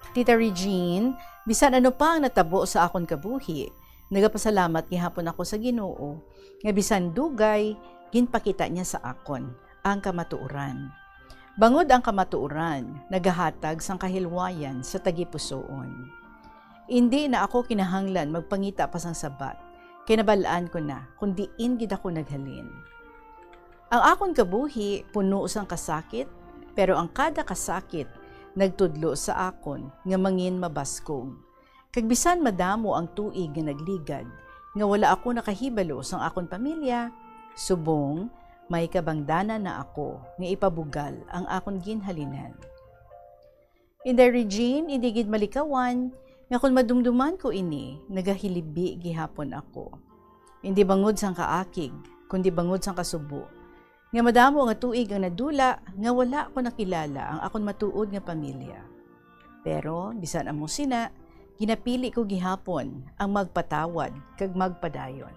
Tita Regine, bisan ano pa ang natabo sa akon kabuhi, nagapasalamat gihapon ako sa Ginoo nga bisan dugay, ginpakita niya sa akon ang kamatuoran. Bangod ang kamatuoran nagahatag sang kahilwayan sa tagipusoon. Indi na ako kinahanglan magpangita pa sang sabat, kay nabal-an ko na kon diin gid ako naghalin. Ang akon kabuhi puno sang kasakit, pero ang kada kasakit nagtudlo sa akon nga mangin mabaskog. Kag bisan madamo ang tuig nga nagligad nga wala ako nakahibalo sang akon pamilya, subong may kabangdanan na ako nga ipabugal ang akon ginhalinan. Inday Regine, indi gid malikawan nga kon madumduman ko ini, nagahilibi gihapon ako. Indi bangod sang kaakig, kundi bangod sang kasubo, nga madamo nga tuig ang nadula nga wala ko nakilala ang akon matuod nga pamilya. Pero bisan amo sina, ginapili ko gihapon ang magpatawad kag magpadayon.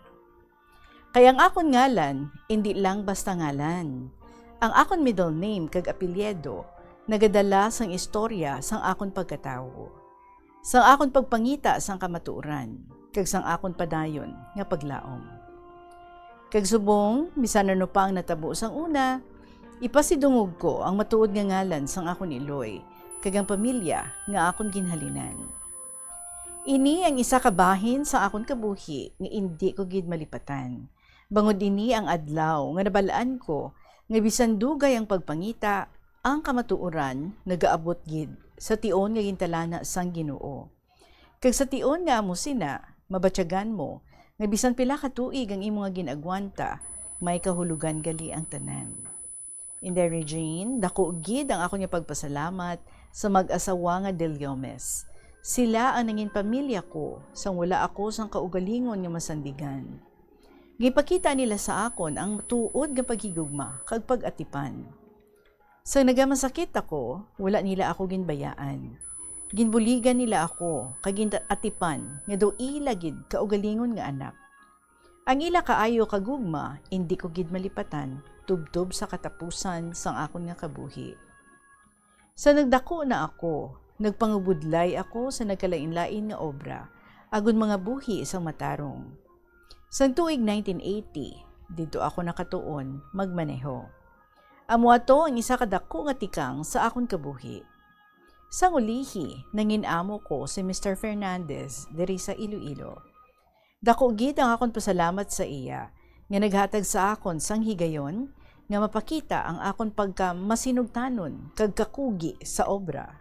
Kay ang akon ngalan indi lang basta ngalan. Ang akon middle name kag apelyido nagadala sang istorya sang akon pagkatawo, sang akon pagpangita sang kamatuoran, kag sang akon padayon nga paglaom. Kag subong bisan ano pa ang natabo sang una, ipasidungog ko ang matuod nga ngalan sang akon iloy kag ang pamilya nga akon ginhalinan. Ini ang isa ka bahin sa akon kabuhi nga indi ko gid malipatan. Bangod ini ang adlaw nga nabal-an ko nga bisan dugay ang pagpangita, ang kamatuoran nagaabot gid sa tion nga gintalana sang Ginoo. Kag sa tion nga amo sina, mabatyagan mo nga bisan pila ka tuig ang imo nga gin-agwanta, may kahulogan gali ang tanan. Inday Regine, dako gid ang akon nga pagpasalamat sa mag-asawa nga Deliomes. Sila ang nangin pamilya ko sang wala ako sang kaugalingon nga masandigan. Gipakita nila sa akon ang matuod nga paghigugma kag pag-atipan. Sang nagamasakit ako, wala nila ako ginbayaan. Ginbuligan nila ako kag gin-atipan nga daw ila gid kaugalingon nga anak. Ang ila kaayo kag gugma indi ko gid malipatan tubtob sa katapusan sang akon nga kabuhi. Sa nagdako na ako, nagpangabudlay ako sa nagkalain-lain nga obra, agon mangabuhi sang matarong. Sang tuig nineteen eighty, didto ako nakatuon magmaneho. Amo ato ang isa ka dako nga tikang sa akon kabuhi. Sang ulihi, nangin-amo ko si Mister Fernandez diri sa Iloilo. Dako gid ang akon pasalamat sa iya nga naghatag sa akon sang higayon nga mapakita ang akon pagkamasinugtanon kag kakugi sa obra.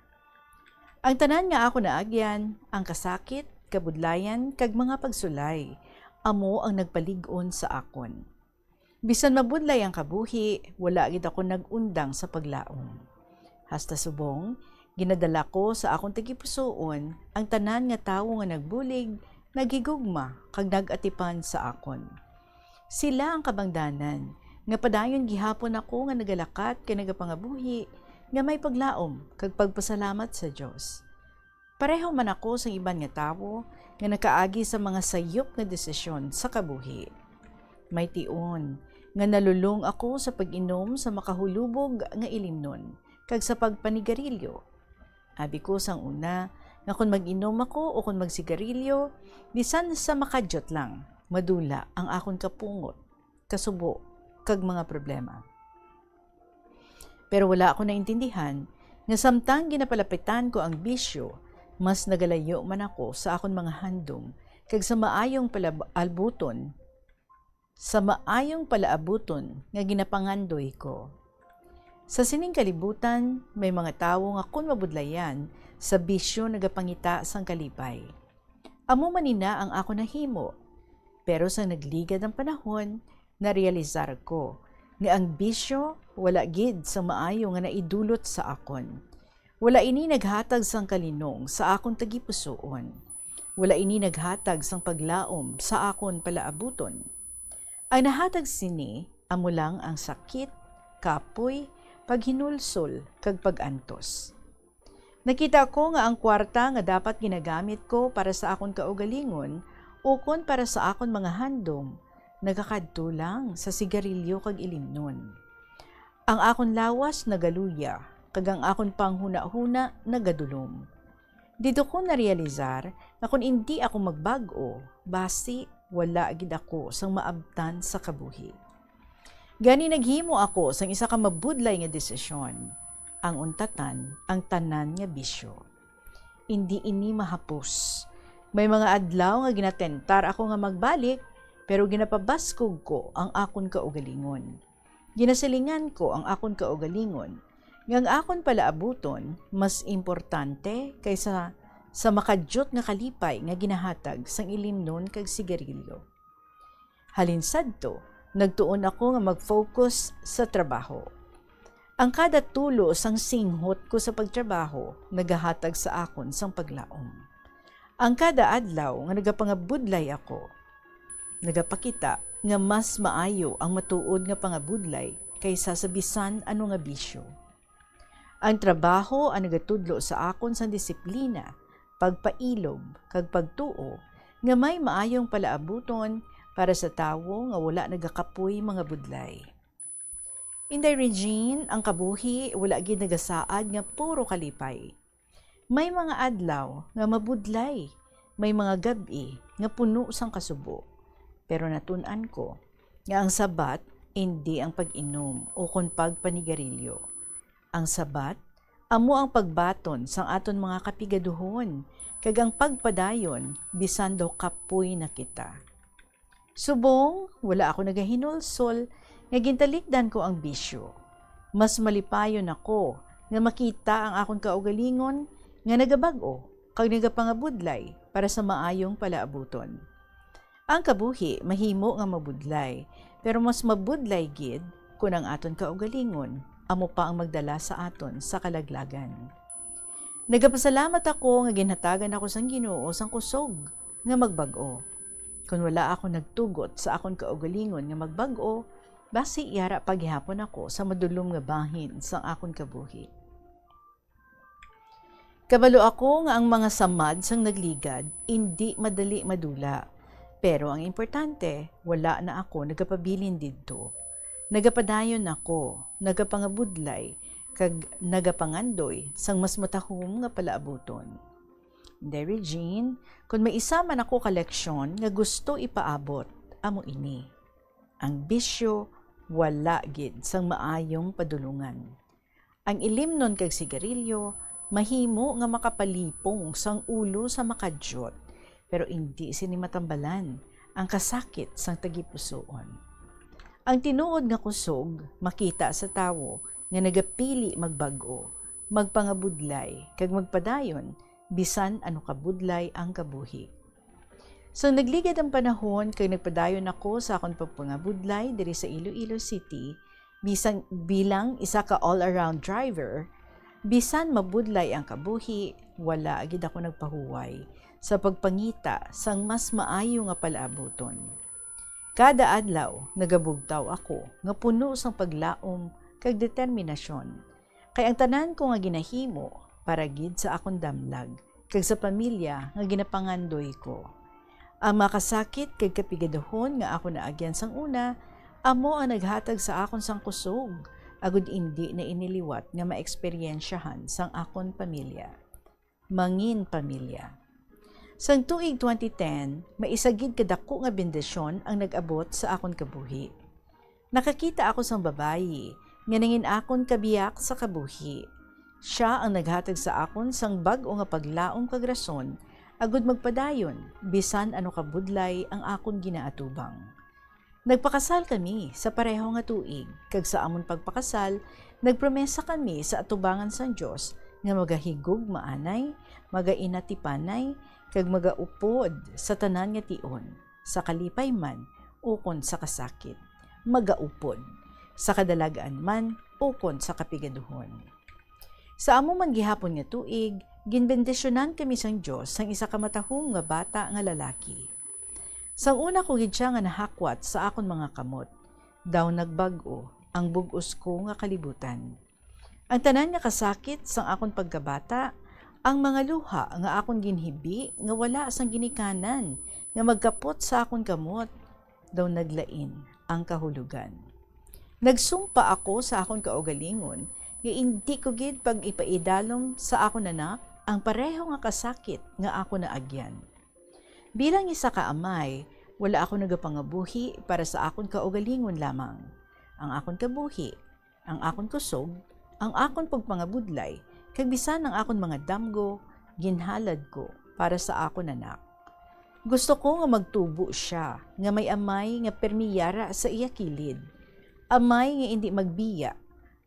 Ang tanan nga akon naagyan, ang kasakit, kabudlayan, kag mga pagsulay, amo ang nagpalig-on sa akon. Bisan mabudlay ang kabuhi, wala gid ako nag-undang sa paglaom. Hasta subong, ginadala ko sa akon tagipusoon ang tanan nga tawo nga nagbulig, naghigugma, kag nag-atipan sa akon. Sila ang kabangdanan nga padayon gihapon ako nga nagalakat kag nagapangabuhi nga may paglaom kag pagpasalamat sa Dios. Pareho man ako sang iban nga tawo nga nakaagi sa mga sayop nga desisyon sa kabuhi. May tion nga nalulong ako sa pag-inom sa makahulubog nga ilimnon kag sa pagpanigarilyo. Abi ko sang una nga kon mag-inom ako o kon magsigarilyo, bisan sa makadyot lang, madula ang akon kapungot, kasubo, kag mga problema. Pero wala ako naintindihan nga samtang ginapalapitan ko ang bisyo, mas nagalayo man ako sa akon mga handom kag sa maayong palab-, albuton, sa maayong palaabuton nga ginapangandoy ko. Sa sining kalibutan, may mga tawo nga kon mabudlayan sa bisyo nagapangita sang kalipay. Amo man ina ang akon nahimo. Pero sa nagligad ang panahon, narealisar ko nga ang bisyo wala gid sa maayo nga naidulot sa akon. Wala ini naghatag sang kalinong sa akon tagipusoon. Wala ini naghatag sang paglaom sa akon palaabuton. Ang nahatag sini amo lang ang sakit, kapoy, paghinulsol, kag pag-antos. Nakita ko nga ang kwarta nga dapat ginagamit ko para sa akon kaugalingon ukon para sa akon mga handom nagakadto lang sa sigarilyo kag ilimnon. Ang akon lawas nagaluya, kag ang akon panghunahuna nagadulom. Didto ko narealisar nga kon indi ako magbag-o, basi wala gid ako sang maabtan sa kabuhi. Gani naghimo ako sang isa ka mabudlay nga desisyon, ang untatan ang tanan nga bisyo. Indi ini mahapos. May mga adlaw nga ginatentar ako nga magbalik, pero ginapabaskog ko ang akon kaugalingon. Ginasilingan ko ang akon kaugalingon nga ang akon palaabuton mas importante kaysa sa makadyot nga kalipay nga ginahatag sang ilimnon kag sigarilyo. Halin sadto, nagtuon ako nga mag-focus sa trabaho. Ang kada tulo sang singhot ko sa pagtrabaho nagahatag sa akon sang paglaom. Ang kada adlaw nga nagapangabudlay ako, nagapakita nga mas maayo ang matuod nga pangabudlay kaysa sa bisan ano nga bisyo. Ang trabaho ang nagatudlo sa akon sang disiplina, pagpailob, kag pagtuo nga may maayong palaabuton para sa tawo nga wala nagakapoy mga budlay. Inday Regine, ang kabuhi wala gid nagasaad nga puro kalipay. May mga adlaw nga mabudlay, may mga gab-i nga puno sang kasubo. Pero natun-an ko nga ang Sabat indi ang pag-inom ukon pagpanigarilyo. Ang Sabat amo ang pagbaton sang aton mga kapigaduhon kag ang pagpadayon bisan daw kapoy na kita. Subong wala ako nagahinulsol nga gintalikdan ko ang bisyo, mas malipayon ako nga makita ang akon kaugalingon nga nagabag-o kag nagapangabudlay para sa maayong palaabuton. Ang kabuhi mahimo nga mabudlay, pero mas mabudlay gid kon ang aton kaugalingon amo pa ang magdala sa aton sa kalaglagan. Nagapasalamat ako nga ginhatagan ako sang Ginoo sang kusog nga magbag-o. Kon wala ako nagtugot sa akon kaugalingon nga magbag-o, basi yara pa gihapon ako sa madulom nga bahin sang akon kabuhi. Kabalo ako nga ang mga samad sang nagligad indi madali madula, pero ang importante, wala na ako nagapabilin didto. Nagapadayon ako, nagapangabudlay, kag nagapangandoy sang mas matahom nga palaabuton. Inday Regine, kon may isa man ako ka leksyon nga gusto ipaabot, amo ini: ang bisyo wala gid sang maayong padulongan. Ang ilimnon kag sigarilyo mahimo nga makapalipong sang ulo sa makadyot, pero indi sini matambalan ang kasakit sang tagipusoon. Ang tinuod nga kusog makita sa tawo nga nagapili magbag-o, magpangabudlay, kag magpadayon bisan ano kabudlay ang kabuhi. Sang nagligad ang panahon kag nagpadayon ako sa akon pagpangabudlay diri sa Iloilo City, bisan bilang isa ka all-around driver, bisan mabudlay ang kabuhi, wala gid ako nagpahuway sa pagpangita sang mas maayo nga palaabuton. Kada adlaw, nagabugtaw ako nga puno sang paglaom kag determinasyon, kay ang tanan ko nga ginahimo para gid sa akon damlag kag sa pamilya nga ginapangandoy ko. Ang mga kasakit kag kapigaduhon nga ako naagyan sang una amo ang naghatag sa akon sang kusog, agud indi na ini liwat nga maeksperyensyahan sang akon pamilya. Mangin pamilya. Sang tuig twenty ten, may isa gid ka dako nga bendisyon ang nag-abot sa akon kabuhi. Nakakita ako sang babayi nga nangin-akon kabiyak sa kabuhi. Sia ang naghatag sa akon sang bag-o nga paglaom kag rason agud magpadayon bisan ano kabudlay ang akon ginaatubang. Nagpakasal kami sa pareho nga tuig, kag sa amon pagpakasal, nagpromesa kami sa atubangan sang Dios nga magahigugmaanay, magainatipanay, kag magaupod sa tanan nga tion, sa kalipay man ukon sa kasakit, magaupod, sa kadalag-an man ukon sa kapigaduhon. Sa amo man gihapon nga tuig, ginbendisyonan kami sang Dios sang isa ka matahom nga bata nga lalaki. Sang una ko gid sia nga nahakwat sa akon mga kamot, daw nagbag-o ang bug-os ko nga kalibutan. Ang tanan nga kasakit sang akon pagkabata, ang mga luha nga akon ginhibi nga wala sang ginikanan nga magkapot sa akon kamot, daw naglain ang kahulogan. Nagsumpa ako sa akon kaugalingon nga indi ko gid pag-ipaidalom sa akon anak ang pareho nga kasakit nga akon naagyan. Bilang isa ka amay, wala ako nagapangabuhi para sa akon kaugalingon lamang. Ang akon kabuhi, ang akon kusog, ang akon pagpangabudlay, kag bisan ang akon mga damgo, ginhalad ko para sa akon anak. Gusto ko nga magtubo sia nga may amay nga permi yara sa iya kilid, amay nga indi magbiya,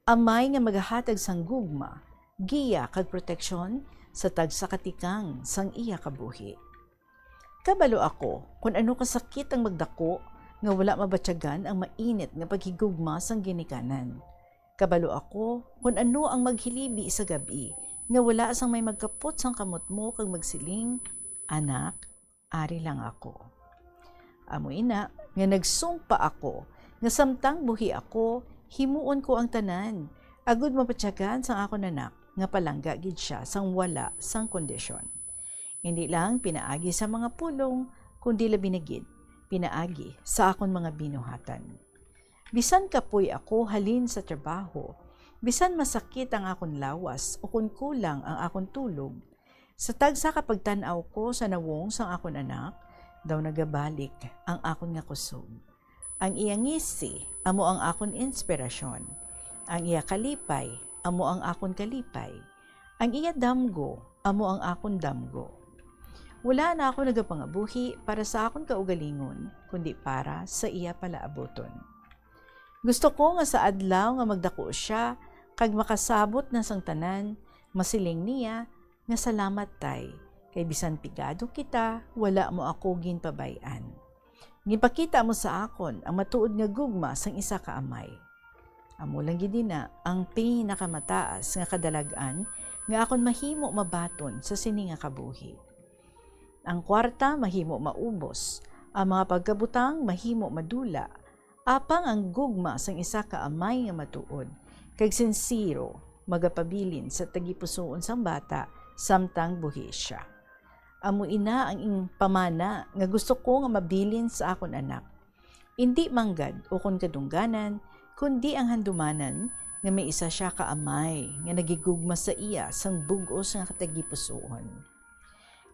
amay nga magahatag sang gugma, giya, kag proteksyon sa tagsa ka tikang sang iya kabuhi. Kabalo ako kon ano kasakit ang magdako nga wala mabatyagan ang mainit nga paghigugma sang ginikanan. Kabalo ako kon ano ang maghilibi sa gab-i nga wala sang may magkapot sang kamot mo kag magsiling, "Anak, ari lang ako." Amo ina nga nagsumpa ako nga samtang buhi ako, himuon ko ang tanan, agud mabatyagan sang akon anak nga palangga gid sia sang wala sang kondisyon. Indi lang pinaagi sa mga pulong, kundi labi na gid pinaagi sa akon mga binuhatan. Bisan kapoy ako halin sa trabaho, bisan masakit ang akon lawas ukon kulang ang akon tulog, sa tagsa ka pagtan-aw ko sa nawong sang akon anak, daw nagabalik ang akon nga kusog. Ang iya ngisi amo ang akon inspirasyon. Ang iya kalipay amo ang akon kalipay. Ang iya damgo amo ang akon damgo. Wala na ako nagapangabuhi para sa akon kaugalingon, kundi para sa iya palaabuton. Gusto ko nga sa adlaw nga magdako sia kag makasabot na sang tanan, masiling niya nga, "Salamat, Tay, kay bisan pigado kita, wala mo ako ginpabay-an. Ginpakita mo sa akon ang matuod nga gugma sang isa ka amay." Amo lang gid ina ang pinakamataas nga kadalag-an nga akon mahimo mabaton sa sini nga kabuhi. Ang kwarta mahimo maubos, ang mga pagkabutang mahimo madula, apang ang gugma sang isa ka amay nga matuod kag sinsero magapabilin sa tagipusoon sang bata samtang buhi sia. Amo ina ang ing-, pamana nga gusto ko nga mabilin sa akon anak. Indi manggad ukon kadungganan, kundi ang handumanan nga may isa sia ka amay nga nagigugma sa iya sang bug-os nga katagipusoon.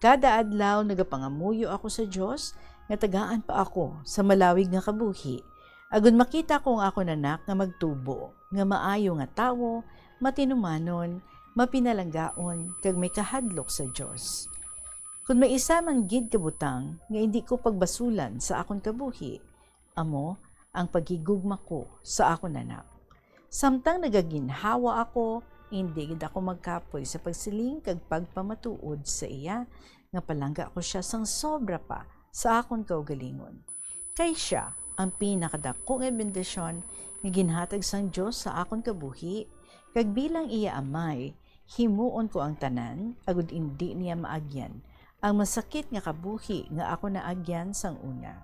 Kada adlaw nagapangamuyo ako sa Dios nga tagaan pa ako sa malawig nga kabuhi, agud makita ko ang akon anak nga magtubo, nga maayo nga tawo, matinumanon, mapinalanggaon, kag may kahadlok sa Dios. Kon may isa man gid ka butang nga indi ko pagbasulan sa akon kabuhi, amo ang paghigugma ko sa akon anak. Samtang nagaginhawa ako, indi gid ako magkapoy sa pagsiling kag pagpamatuod sa iya nga palangga ko sia sang sobra pa sa akon kaugalingon. Kay sia ang pinakadako nga bendisyon nga ginhatag sang Dios sa akon kabuhi, kag bilang iya amay, himuon ko ang tanan, agud indi niya maagyan ang masakit nga kabuhi nga ako naagyan sang una.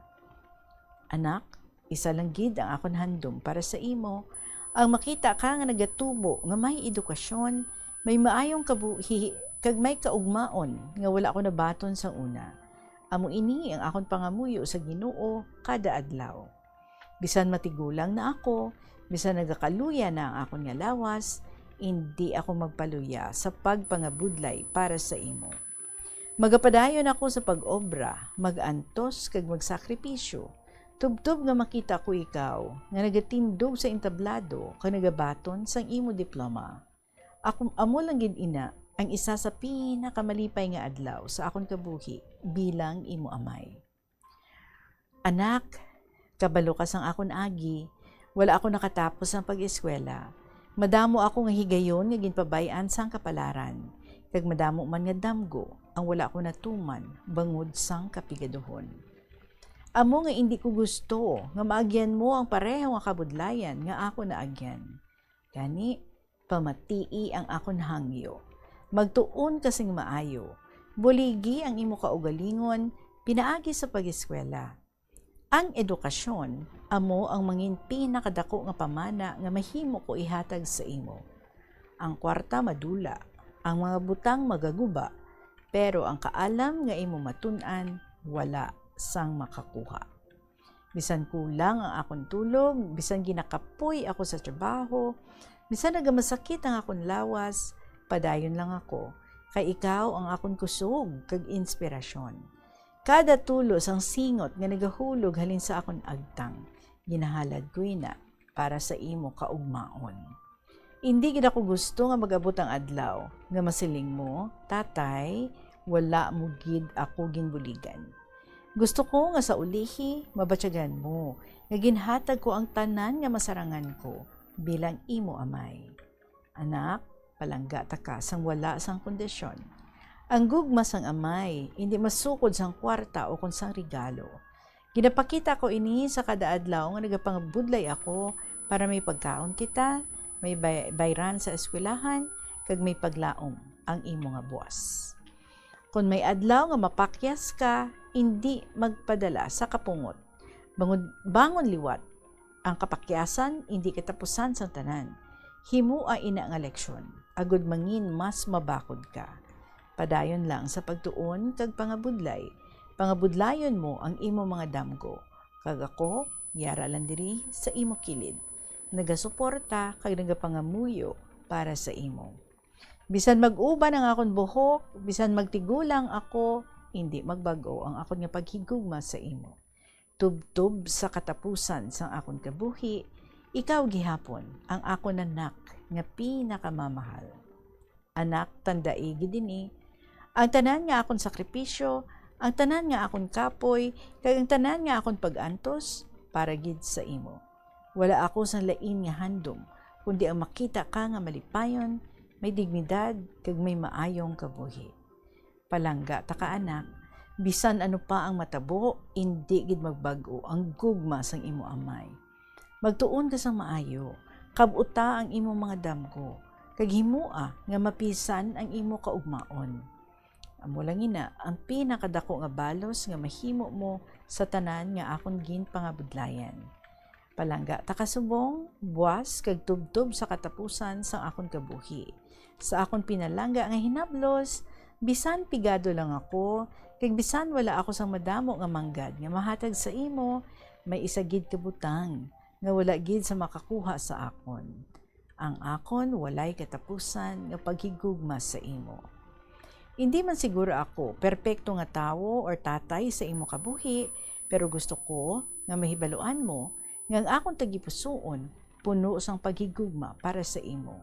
Anak, isa lang gid ang akon handom para sa imo, ang makita ka nga nagatubo nga may edukasyon, may maayong kabuhi, kag may kaugmaon nga wala ko nabaton sang una. Amo ini ang akon pangamuyo sa Ginoo kada adlaw. Bisan matigulang na ako, bisan nagakaluya na ang akon nga lawas, indi ako magpaluya sa pagpangabudlay para sa imo. Magapadayon ako sa pag-obra, mag-antos kag magsakripisyo, tubtob nga makita ko ikaw nga nagatindog sa entablado kag nagabaton sang imo diploma. Ako, amo lang gid ina ang isa sa pinakamalipay nga adlaw sa akon kabuhi bilang imo amay. Anak, kabalo ka sang akon agi, wala ako nakatapos sang pag-eskwela. Madamo ako nga higayon nga ginpabay-an sang kapalaran, kag madamo man nga damgo ang wala ko natuman bangod sang kapigaduhon. Amo nga indi ko gusto nga maagyan mo ang pareho nga kabudlayan nga ako naagyan. Gani, pamatii ang akon hangyo. Magtuon ka sing maayo. Buligi ang imo kaugalingon pinaagi sa pag-eskwela. Ang edukasyon amo ang mangin pinakadako nga pamana nga mahimo ko ihatag sa imo. Ang kwarta madula, ang mga butang magaguba, pero ang kaalam nga imo matun-an wala sang makakuha. Bisan kulang ang akon tulog, bisan ginakapoy ako sa trabaho, bisan nagamasakit ang akon lawas, padayon lang ako, kay ikaw ang akon kusog kag inspirasyon. Kada tulo sang singot nga nagahulog halin sa akon agtang, ginahalad ko ina para sa imo kaugmaon. Indi gid ako gusto nga mag-abot ang adlaw nga masiling mo, "Tatay, wala mo gid ako ginbuligan." Gusto ko nga sa ulihi, mabatyagan mo nga ginhatag ko ang tanan nga masarangan ko bilang imo amay. Anak, palangga ta ka sang wala sang kondisyon. Ang gugma sang amay indi masukod sang kwarta ukon sang regalo. Ginapakita ko ini sa kada adlaw nga nagapangabudlay ako para may pagkaon kita, may bay-, bayran sa eskwelahan, kag may paglaom ang imo nga buas. Kon may adlaw nga mapakyas ka, indi magpadala sa kapungot. Bangon, bangon liwat. Ang kapakyasan indi katapusan sang tanan. Himoa ina nga leksyon, agud mangin mas mabakod ka. Padayon lang sa pagtuon kag pangabudlay. Pangabudlayon mo ang imo mga damgo, kag ako yara lang diri sa imo kilid, nagasuporta kag nagapangamuyo para sa imo. Bisan mag-uban ang akon buhok, bisan magtigulang ako, indi magbag-o ang akon nga paghigugma sa imo. Tubtob sa katapusan sang akon kabuhi, ikaw gihapon ang akon anak nga pinakamamahal. Anak, tandai gid ini, ang tanan nga akon sakripisyo, ang tanan nga akon kapoy, kag ang tanan nga akon pag-antos para gid sa imo. Wala ako sang lain nga handom, kundi ang makita ka nga malipayon, may dignidad, kag may maayong kabuhi. Palangga ta ka, anak, bisan ano pa ang matabo, indi gid magbag-o ang gugma sang imo amay. Magtuon ka sang maayo, kab-uta ang imo mga damgo, kag himoa nga mapisan ang imo kaugmaon. Amo lang ina ang pinakadako nga balos nga mahimo mo sa tanan nga akon ginpangabudlayan. Palangga ta ka subong, buas, kag tubtob sa katapusan sang akon kabuhi. Sa akon pinalangga nga hinablos, bisan pigado lang ako, kag bisan wala ako sang madamo nga manggad nga mahatag sa imo, may isa gid ka butang nga wala gid sa makakuha sa akon. Ang akon walay katapusan nga paghigugma sa imo. Indi man siguro ako perpekto nga tawo or tatay sa imo kabuhi, pero gusto ko nga mahibaluan mo nga ang akon tagipusoon puno sang paghigugma para sa imo.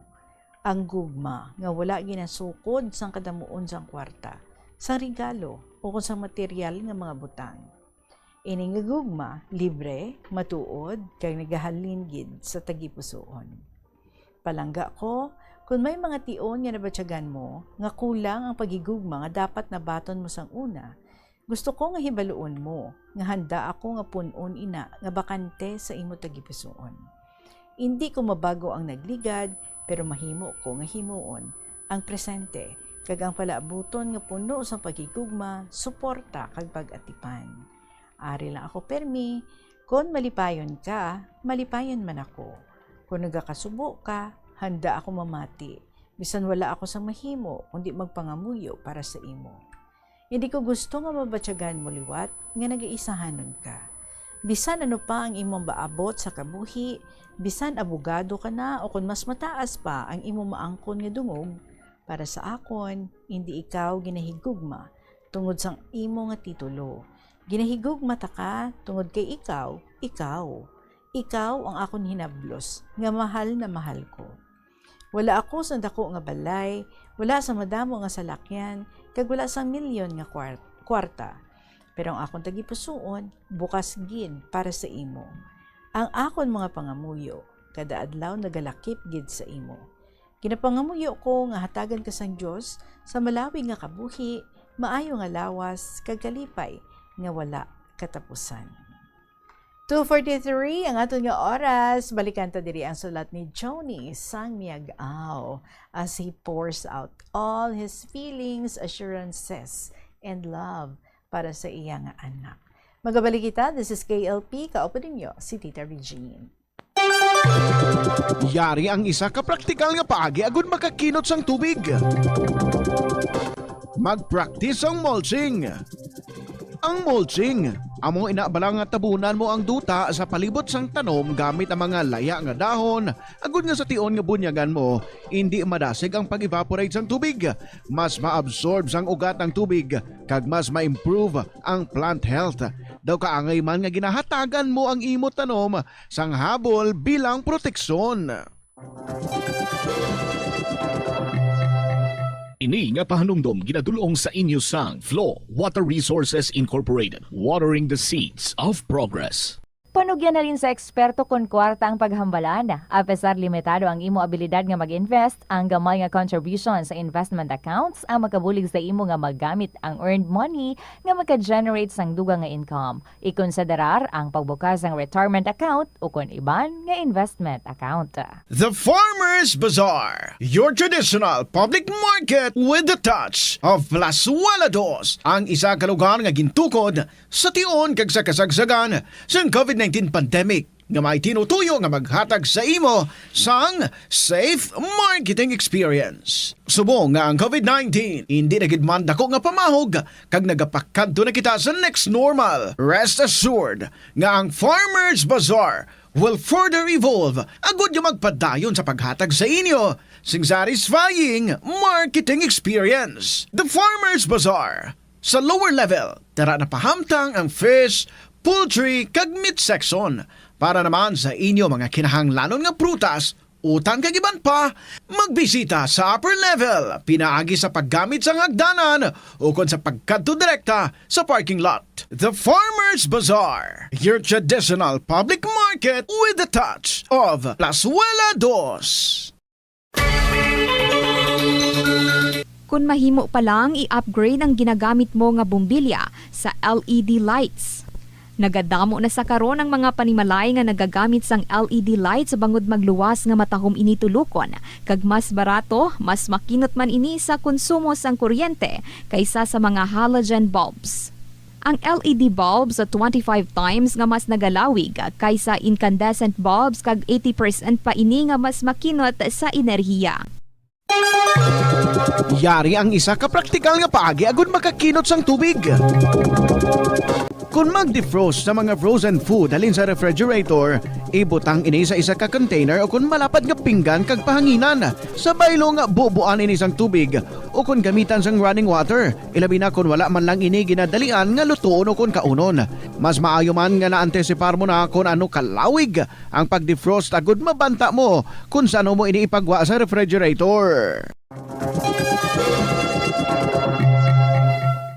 Ang gugma nga wala ginasukod sang kadamuon sang kwarta, sang regalo, o kon sang material nga mga butang. Ini nga gugma, libre, matuod, kag nagahalin gid sa tagipusoon. Palangga ko, kon may mga tion nga nabatyagan mo nga kulang ang paghigugma nga dapat nabaton mo sang una, gusto ko nga hibaluon mo nga handa ako nga pun-on ina nga bakante sa imo tagipusoon. Indi ko mabag-o ang nagligad, pero mahimo ko nga himuon ang presente kag ang palaabuton nga puno sang paghigugma, suporta, kag pag-atipan. Ari lang ako permi, kon malipayon ka, malipayon man ako. Kon nagakasubo ka, handa ako mamati, bisan wala ako sang mahimo kundi magpangamuyo para sa imo. Hindi ko gusto nga mabatyagan mo liwat nga nagaisahanon ka. Bisan ano pa ang imo maabot sa kabuhi, bisan abogado ka na o kon mas mataas pa ang imo maangkon nga dungog, para sa akon, hindi ikaw ginahigugma tungod sang imo nga titulo. Ginahigugma ta ka tungod kay ikaw, ikaw. Ikaw ang akon hinablos nga mahal na mahal ko. Wala ako sang dako nga balay, wala sang madamo nga salakyan, kag wala sang milyon nga kwar-, kwarta. Pero ang akon tagipusoon bukas gid para sa imo. Ang akon mga pangamuyo kada adlaw nagalakip gid sa imo. Ginapangamuyo ko nga hatagan ka sang Dios sa malawig nga kabuhi, maayo nga lawas, kag kalipay nga wala katapusan. Two forty-three ang aton nga oras. Balikan ta diri ang sulat ni Joni sang Miag-aw as he pours out all his feelings, assurances, and love para sa iya nga anak. Magabalik kita. This is K L P, kaupo ninyo si Tita Regine. Yari ang isa ka praktikal nga paagi agud makakinot sang tubig. Mag-practice sang mulching. Ang mulching, amo ina bala nga tabunan mo ang duta sa palibot sang tanom gamit ang mga laya nga dahon, agud nga sa tion nga bunyagan mo, indi madasig ang pag-evaporate sang tubig. Mas ma-absorb sang ugat ang tubig, kag mas ma-improve ang plant health. Daw kaangay man nga ginahatagan mo ang imo tanom sang habol bilang proteksyon. Ini nga pahanumdom ginadul-ong sa inyo sang Flow Water Resources Incorporated, watering the seeds of progress. Panugyan halin sa eksperto kon kwarta ang paghambalan. Apesar limitado ang imo abilidad nga mag-invest, ang gamay nga contribution sa investment accounts ang makabulig sa imo nga magamit ang earned money nga maka-generate sang dugang nga income. Ikonsiderar ang pagbukas sang retirement account ukon iban nga investment account. The Farmers Bazaar, your traditional public market with the touch of Plazuela Dos, ang isa ka lugar nga gintukod sa tion kag sa kasagsagan sang covid nineteen pandemic, nga may tinutuyo nga maghatag sa imo sang safe marketing experience. Subong nga ang covid nineteen indi na gid man dako nga pamahog kag nagapakadto na kita sa next normal, rest assured nga ang Farmers Bazaar will further evolve agud nga magpadayon sa paghatag sa inyo sing satisfying marketing experience. The Farmers Bazaar, sa lower level, tara na pahamtang ang fish, poultry, kag meat section. Para naman sa inyo mga kinahanglanon nga prutas, utan kag iban pa, magbisita sa upper level pinaagi sa paggamit sang hagdanan ukon sa pagkadto direkta sa parking lot. The Farmers Bazaar, your traditional public market with the touch of Plazuela Dos. Kun mahimo pa lang, i-upgrade ang ginagamit mo nga bombilya sa L E D lights. Nagadamo na sa karon ang mga panimalay nga nagagamit sang L E D lights bangod magluwas nga matahom ini tulokon, kag mas barato, mas makinot man ini sa konsumo sang kuryente kaysa sa mga halogen bulbs. Ang L E D bulbs twenty-five times nga mas nagalawig kaysa incandescent bulbs, kag eighty percent pa ini nga mas makinot sa enerhiya. Yari ang isa ka praktikal nga paagi agud makakinot sang tubig. Kon mag-defrost sa mga frozen food halin sa refrigerator, ibutang ini sa isa ka container o kon malapad nga pinggan kag pahanginan. Sa baylo nga bubuan ini sang tubig o kon gamitan sang running water, ilabi na kon wala man lang ini ginadalian nga lutuon o kon kaunon. Mas maayo man nga naantisipar mo na kon ano kalawig ang pag-defrost agud mabanta mo kon san-o mo ini ipagwa sa refrigerator.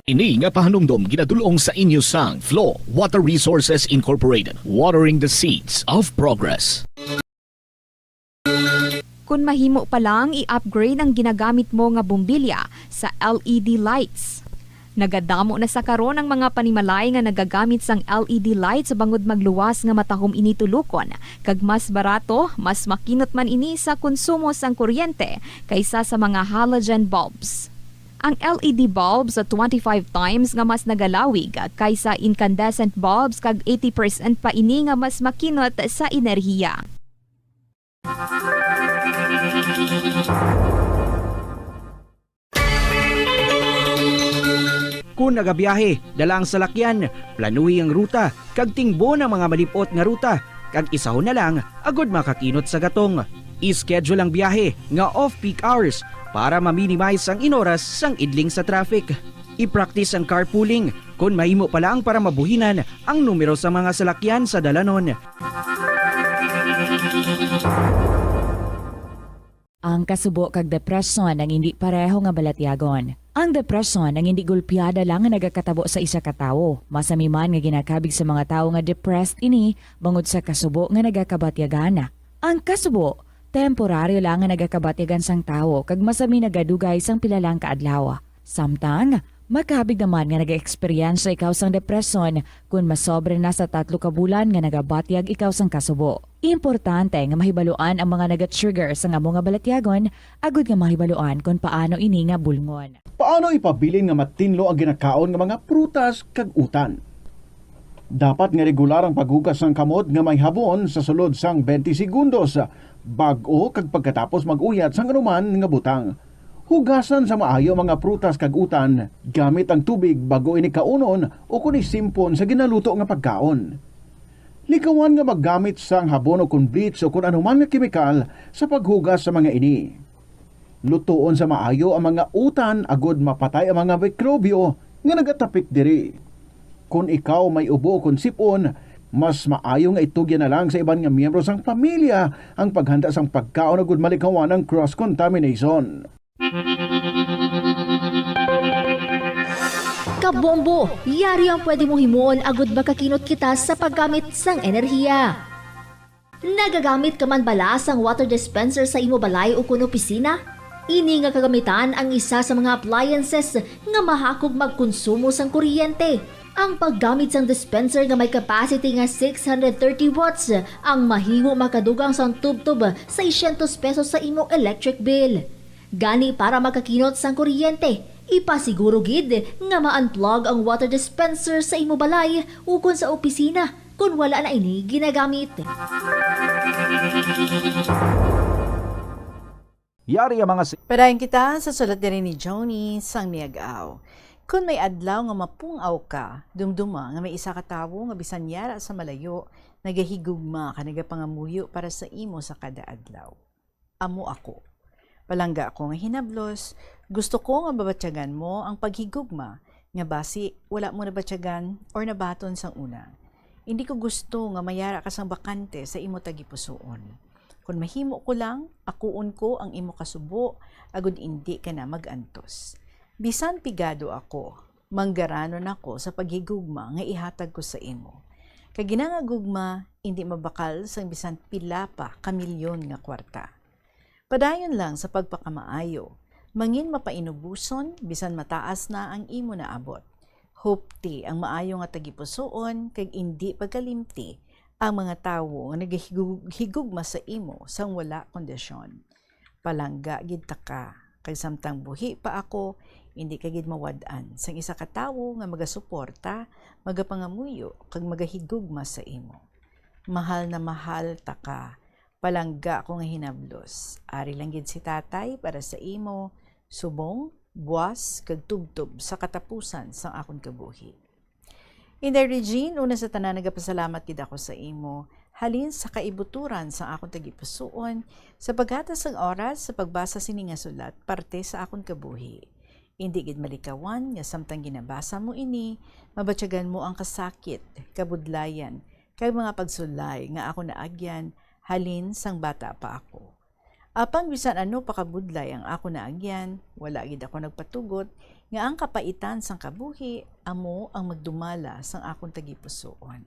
Ini nga pahanumdom ginadul-ong sa inyo sang Flow Water Resources Incorporated, watering the seeds of progress. Kon mahimo pa lang, i-upgrade ang ginagamit mo nga bombilya sa L E D lights. Nagadamo na sa karon ang mga panimalay nga nagagamit sang L E D lights bangod magluwas nga matahom ini tulokon, kag mas barato, mas makinot man ini sa konsumo sang kuryente kaysa sa mga halogen bulbs. Ang L E D bulbs twenty-five times nga mas nagalawig kaysa incandescent bulbs, kag eighty percent pa ini nga mas makinot sa enerhiya. Kung nagabiyahe, dala ang salakyan, planuhi ang ruta, kag tingbon ang mga malib-ot nga ruta, kag isahon na lang agud makakinot sa gatong. I-schedule ang biyahe nga off-peak hours para ma-minimize ang inoras sang idling sa traffic. I-practice ang carpooling kon mahimo pa lang para mabuhinan ang numero sa mga salakyan sa dalanon. Ang kasubo kag depresyon ang indi pareho nga balatyagon. Ang depresyon ang indi gulpiada lang nga nagakatabo sa isa ka tawo. Masami man nga ginakabig sa mga tawo nga depressed ini bangod sa kasubo nga nagakabatyagan. Ang kasubo, temporaryo lang nga nagakabatyagan sang tawo kag masami nagadugay sang pila lang ka adlaw. Samtang, makabig naman nga nag-eksperyensya ikaw sang depresyon kon masobra na sa tatlo ka bulan nga nagabatyag ikaw sang kasubo. Importante nga mahibaluan ang mga naga-trigger sang amo nga balatyagon agud nga mahibaluan kon paano ini nga bulngon. Paano ipabilin nga matinlo ang ginakaon nga mga prutas kag utan? Dapat nga regular ang paghugas sang kamot nga may habon sa sulod sang twenty segundos bag-o kag pagkatapos mag-uyat sang anuman nga butang. Hugasan sa maayo ang mga prutas kag utan gamit ang tubig bag-o ini kaunon o kon isimpon sa ginaluto nga pagkaon. Likawan nga maggamit sang habon o kon bleach o kon anuman nga kemikal sa paghugas sa mga ini. Lutoon sa maayo ang mga utan agud mapatay ang mga mikrobyo nga nagatapik diri. Kon ikaw may ubo o kon sip-on, mas maayo nga itugyan na lang sa iban nga miyembro sang pamilya ang paghanda sang pagkaon agud malikawan ang cross-contamination. Kabombo, yari ang pwede mong himuon agud makakinot kita sa paggamit sang enerhiya. Nagagamit ka man bala sang water dispenser sa imo balay ukon opisina? Ini nga kagamitan ang isa sa mga appliances nga mahakog magkonsumo sang kuryente. Ang paggamit sang dispenser nga may capacity nga six hundred thirty watts ang mahimo makadugang sang tubtob seiscientos pesos sa imo electric bill. Gani, para makakinot sang kuryente, ipasiguro gid nga ma-unplug ang water dispenser sa imo balay ukon sa opisina kon wala na ini ginagamit. Yari ang mga si- Padayon kita sa sulat diri ni Johnny sang Miag-aw. Kon may adlaw nga mapung-aw ka, dumduma nga may isa ka tawo nga bisan yara sa malayo, nagahigugma ka, nagapangamuyo para sa imo sa kada adlaw. Amo ako. Palangga ako nga hinablos, gusto ko nga mabatyagan mo ang paghigugma nga basi wala mo nabatyagan or nabaton sang una. Indi ko gusto nga mayara ka sang bakante sa imo tagipusoon. Kon mahimo ko lang, akuon ko ang imo kasubo, agud indi ka na mag-antos. Bisan pigado ako, manggaranon ako sa paghigugma nga ihatag ko sa imo. Kag ginangagugma indi mabakal sang bisan pila pa ka milyon nga kwarta. Padayon lang sa pagpakamaayo, mangin mapainuboson bisan mataas na ang imo naabot. Hupti ang maayo nga tagipusoon, kag indi pagkalimti ang mga tawo nga nagahigug-, higugma sa imo sang wala kondisyon. Palangga gid ta ka, kag samtang buhi pa ako, indi ka gid mawad-an sang isa ka tawo nga magasuporta, magapangamuyo, kag magahigugma sa imo. Mahal na mahal ta ka, palangga ko nga hinablos. Ari lang gid si Tatay para sa imo, subong, buas, kag tubtob sa katapusan sang akon kabuhi. Inday Regine, una sa tanan, nagapasalamat gid ako sa imo, halin sa kaibuturan sang akon tagipusoon, sa paghatag sang oras sa pagbasa sini nga sulat parte sa akon kabuhi. Indi gid malikawan nga samtang ginabasa mo ini, mabatyagan mo ang kasakit, kabudlayan, kag mga pagsulay nga ako naagyan halin sang bata pa ako. Apang bisan ano pa kabudlay ang ako naagyan, wala gid ako nagpatugot nga ang kapaitan sang kabuhi amo ang magdumala sang akon tagipusoon.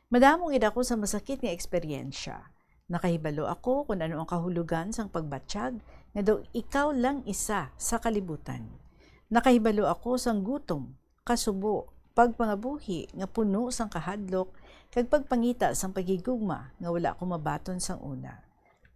Madamo gid ako sa masakit nga eksperyensya. Nakahibalo ako kon ano ang kahulogan sang pagbatyag nga daw ikaw lang isa sa kalibutan. Nakahibalo ako sang gutom, kasubo, pagpangabuhi nga puno sang kahadlok, kag pagpangita sang paghigugma nga wala ko mabaton sang una.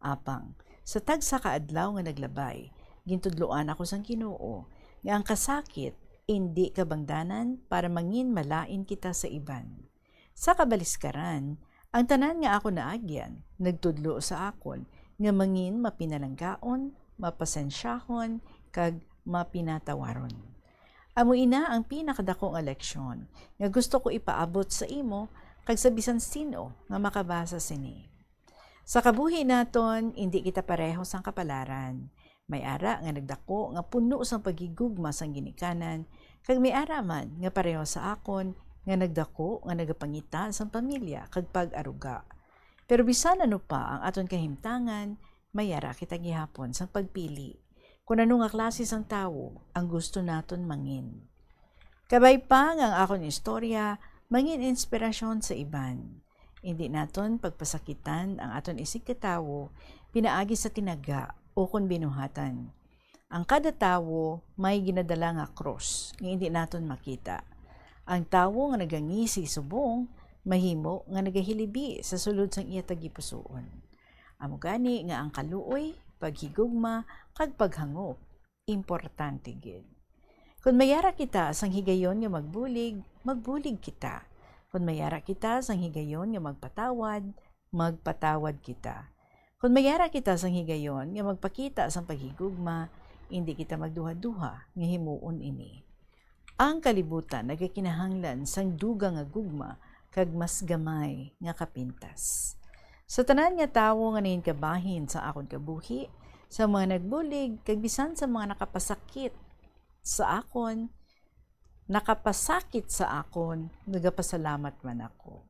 Apang, sa tagsa ka adlaw nga naglabay, gintudloan ako sang Ginoo nga ang kasakit indi kabangdanan para mangin malain kita sa iban. Sa kabaliskaran, ang tanan nga ako naagyan nagtudlo sa akon nga mangin mapinalanggaon, mapasensyahon, kag mapinatawaron. Amo ina ang pinakadako nga leksyon nga gusto ko ipaabot sa imo kag sa bisan sin-o nga makabasa sini. Sa kabuhi naton, indi kita pareho sang kapalaran. May ara nga nagdako nga puno sang paghigugma sang ginikanan, kag may ara man nga pareho sa akon nga nagdako nga nagapangita sang pamilya kag pag-aruga. Pero bisan ano pa ang aton kahimtangan, may ara kita gihapon sang pagpili kon ano nga klase sang tawo ang gusto naton mangin. Kabay pa nga ang akon istorya mangin inspirasyon sa iban. Indi naton pagpasakitan ang aton isigkatawo pinaagi sa tinaga o kon binuhatan. Ang kada tawo may ginadala nga krus nga indi naton makita. Ang tawo nga nagangisi subong mahimo nga nagahilibi sa sulod sang iya tagipusoon. Amo gani nga ang kaluoy, paghigugma, kag paghangop importante gid. Kon may ara kita sang higayon nga magbulig, magbulig kita. Kon may ara kita sang higayon nga magpatawad, magpatawad kita. Kon may ara kita sang higayon nga magpakita sang paghigugma, indi kita magduhaduha nga himuon ini. Ang kalibutan nagakinahanglan sang dugang nga gugma kag mas gamay nga kapintas. Sa tanan nga tawo nga nanginkabahin sa akon kabuhi, sa mga nagbulig, kag bisan sa mga nakapasakit sa akon, nakapasakit sa akon, nagapasalamat man ako.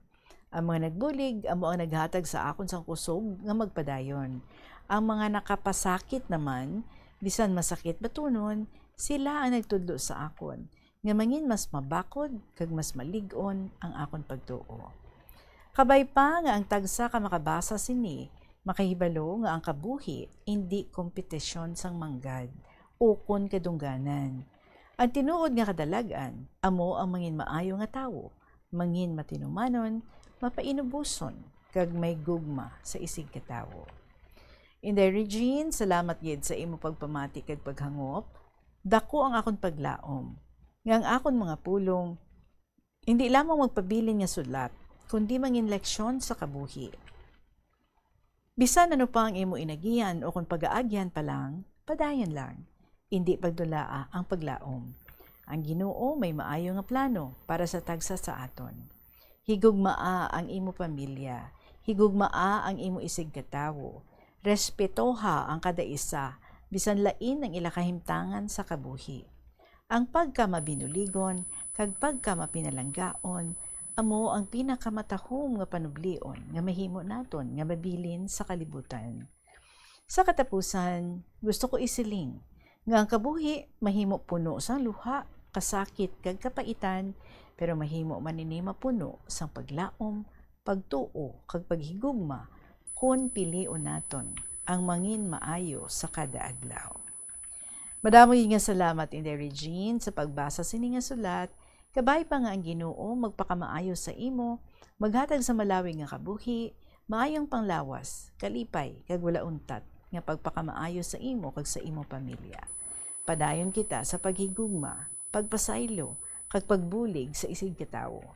Ang mga nagbulig amo ang naghatag sa akon sang kusog nga magpadayon. Ang mga nakapasakit naman, bisan masakit batunon, sila ang nagtudlo sa akon nga mangin mas mabakod kag mas malig-on ang akon pagtuo. Kabay pa nga ang tagsa ka makabasa sini makahibalo nga ang kabuhi indi kompetisyon sang manggad ukon kadungganan. Ang tinuod nga kadalag-an amo ang mangin maayo nga tawo, mangin matinumanon, mapainuboson, kag may gugma sa isigkatawo. Inday Regine, salamat gid sa imo pagpamati kag paghangop. Daku ang akon paglaom nga ang akon mga pulong indi lamang magpabilin nga sulat, kundi mangin leksyon sa kabuhi. Bisan ano pa ang imo inagihan o kon pagaagyan pa lang, padayon lang. Indi pagdulaa ang paglaom. Ang Ginoo may maayo nga plano para sa tagsa sa aton. Higugmaa ang imo pamilya, higugmaa ang imo isigkatawo, respetoha ang kada isa, bisan lain ang ila kahimtangan sa kabuhi. Ang pagkamabinuligon kag pagkamapinalanggaon amo ang pinakamatahom nga panublion nga mahimo naton nga mabilin sa kalibutan. Sa katapusan, gusto ko isiling nga ang kabuhi mahimo puno sang luha, kasakit, kag kapaitan, pero mahimo man ini mapuno sang paglaom, pagtuo, kag paghigugma kon pilion naton ang mangin maayo sa kada adlaw. Madamo gid nga salamat, Inday Regine, sa pagbasa sini nga sulat, Kabay pa nga ang Ginoo magpakamaayo sa imo, maghatag sa malawig nga kabuhi, maayong panglawas, kalipay, kag wala untat nga pagpakamaayo sa imo kag sa imo pamilya. Padayon kita sa paghigugma, pagpasaylo, kag pagbulig sa isigkatawo.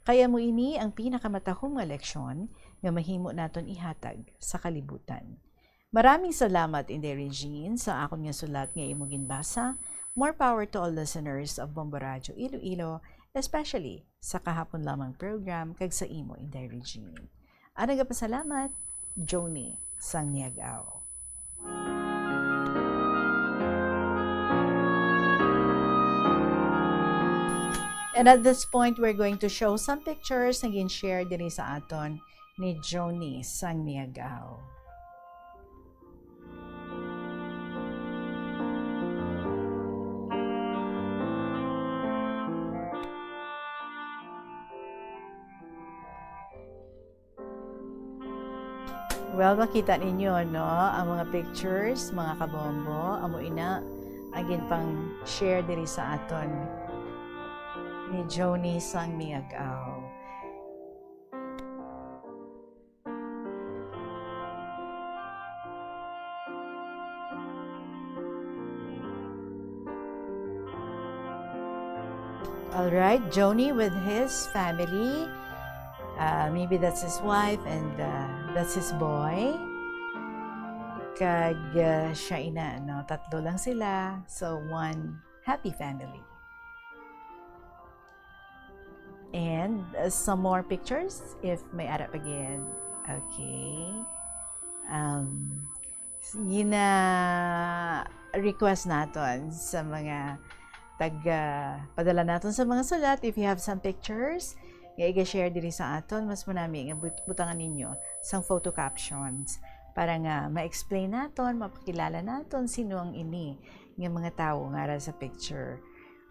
Kay amo ini ang pinakamatahom nga leksyon nga mahimo naton ihatag sa kalibutan. Maraming salamat, Inday Regine, sa akon nga sulat nga imo ginbasa. More power to all listeners of Bombo Radyo Iloilo, especially sa kahapon lamang program kag sa imo, Inday Regine. Ang nagapasalamat, Joni sang Miag-aw. And at this point, we're going to show some pictures nga gin-share diri sa aton ni Joni sang Miag-aw. Well, makita ninyo, no, ang mga pictures, mga kabombo, amo ina ang ginpang-share diri sa aton ni Joni sang Miag-aw. All right, Joni with his family. Uh, maybe that's his wife and, uh, that's his boy. Kag, uh, siya ina, no? Tatlo lang sila. So, one happy family. And, uh, some more pictures, if may ara pa gid. Okay. Um, gina-request naton sa mga taga, padala naton sa mga sulat, if you have some pictures nga iga-share diri sa aton, mas manami nga but-, butangan ninyo sang photo captions para nga ma-explain naton, mapakilala naton sino ang ini nga mga tawo nga ara sa picture.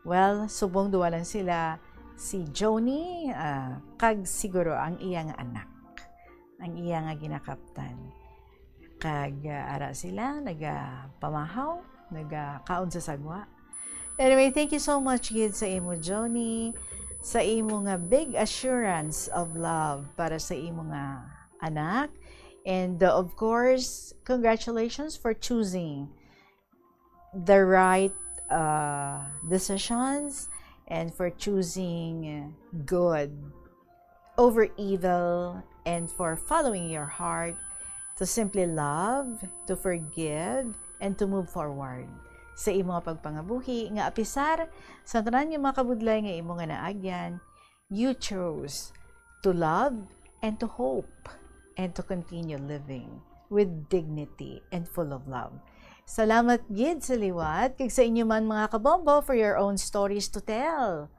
Well, subong duwa lang sila, si Joni, ah, kag siguro ang iya nga anak. Ang iya nga ginakaptan. Kag, ah, ara sila, nagapamahaw, nagakaon sa sagwa. Anyway, thank you so much gid sa imo, Joni, sa imo nga big assurance of love para sa imo nga anak. And, uh, of course, congratulations for choosing the right, uh, decisions and for choosing good over evil and for following your heart to simply love, to forgive, and to move forward sa imo nga pagpangabuhi nga apisar sa tanan nga mga kabudlay nga imo nga naagyan, you chose to love and to hope and to continue living with dignity and full of love. Salamat gid sa liwat, kag sa inyo man, mga kabombo, for your own stories to tell.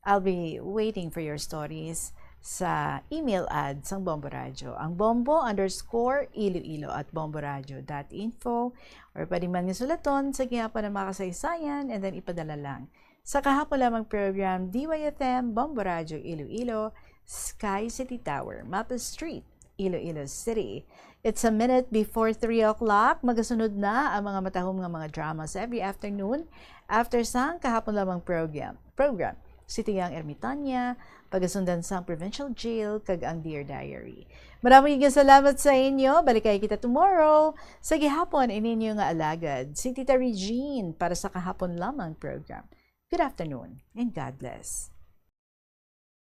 I'll be waiting for your stories sa email ad sang Bombo Radyo, ang bombo underscore iloilo at bomboradyo dot info, or pwede man nga sulaton sa gihapon nga mga kasaysayan and then ipadala lang sa kahapon lamang program, D Y F M, Bombo Radyo Iloilo, Sky City Tower, Maples Street, Iloilo City. It's a minute before three o'clock. Magasunod na ang mga matahom nga mga dramas every afternoon after sang kahapon lamang program. Program, City Young Ermitania, pagasundan sang Provincial Jail, kag ang Dear Diary. Maraming nga salamat sa inyo. Balikay kita tomorrow. Sa gihapon, ininyo nga alagad, si Tita Regine para sa kahapon lamang program. Good afternoon and God bless.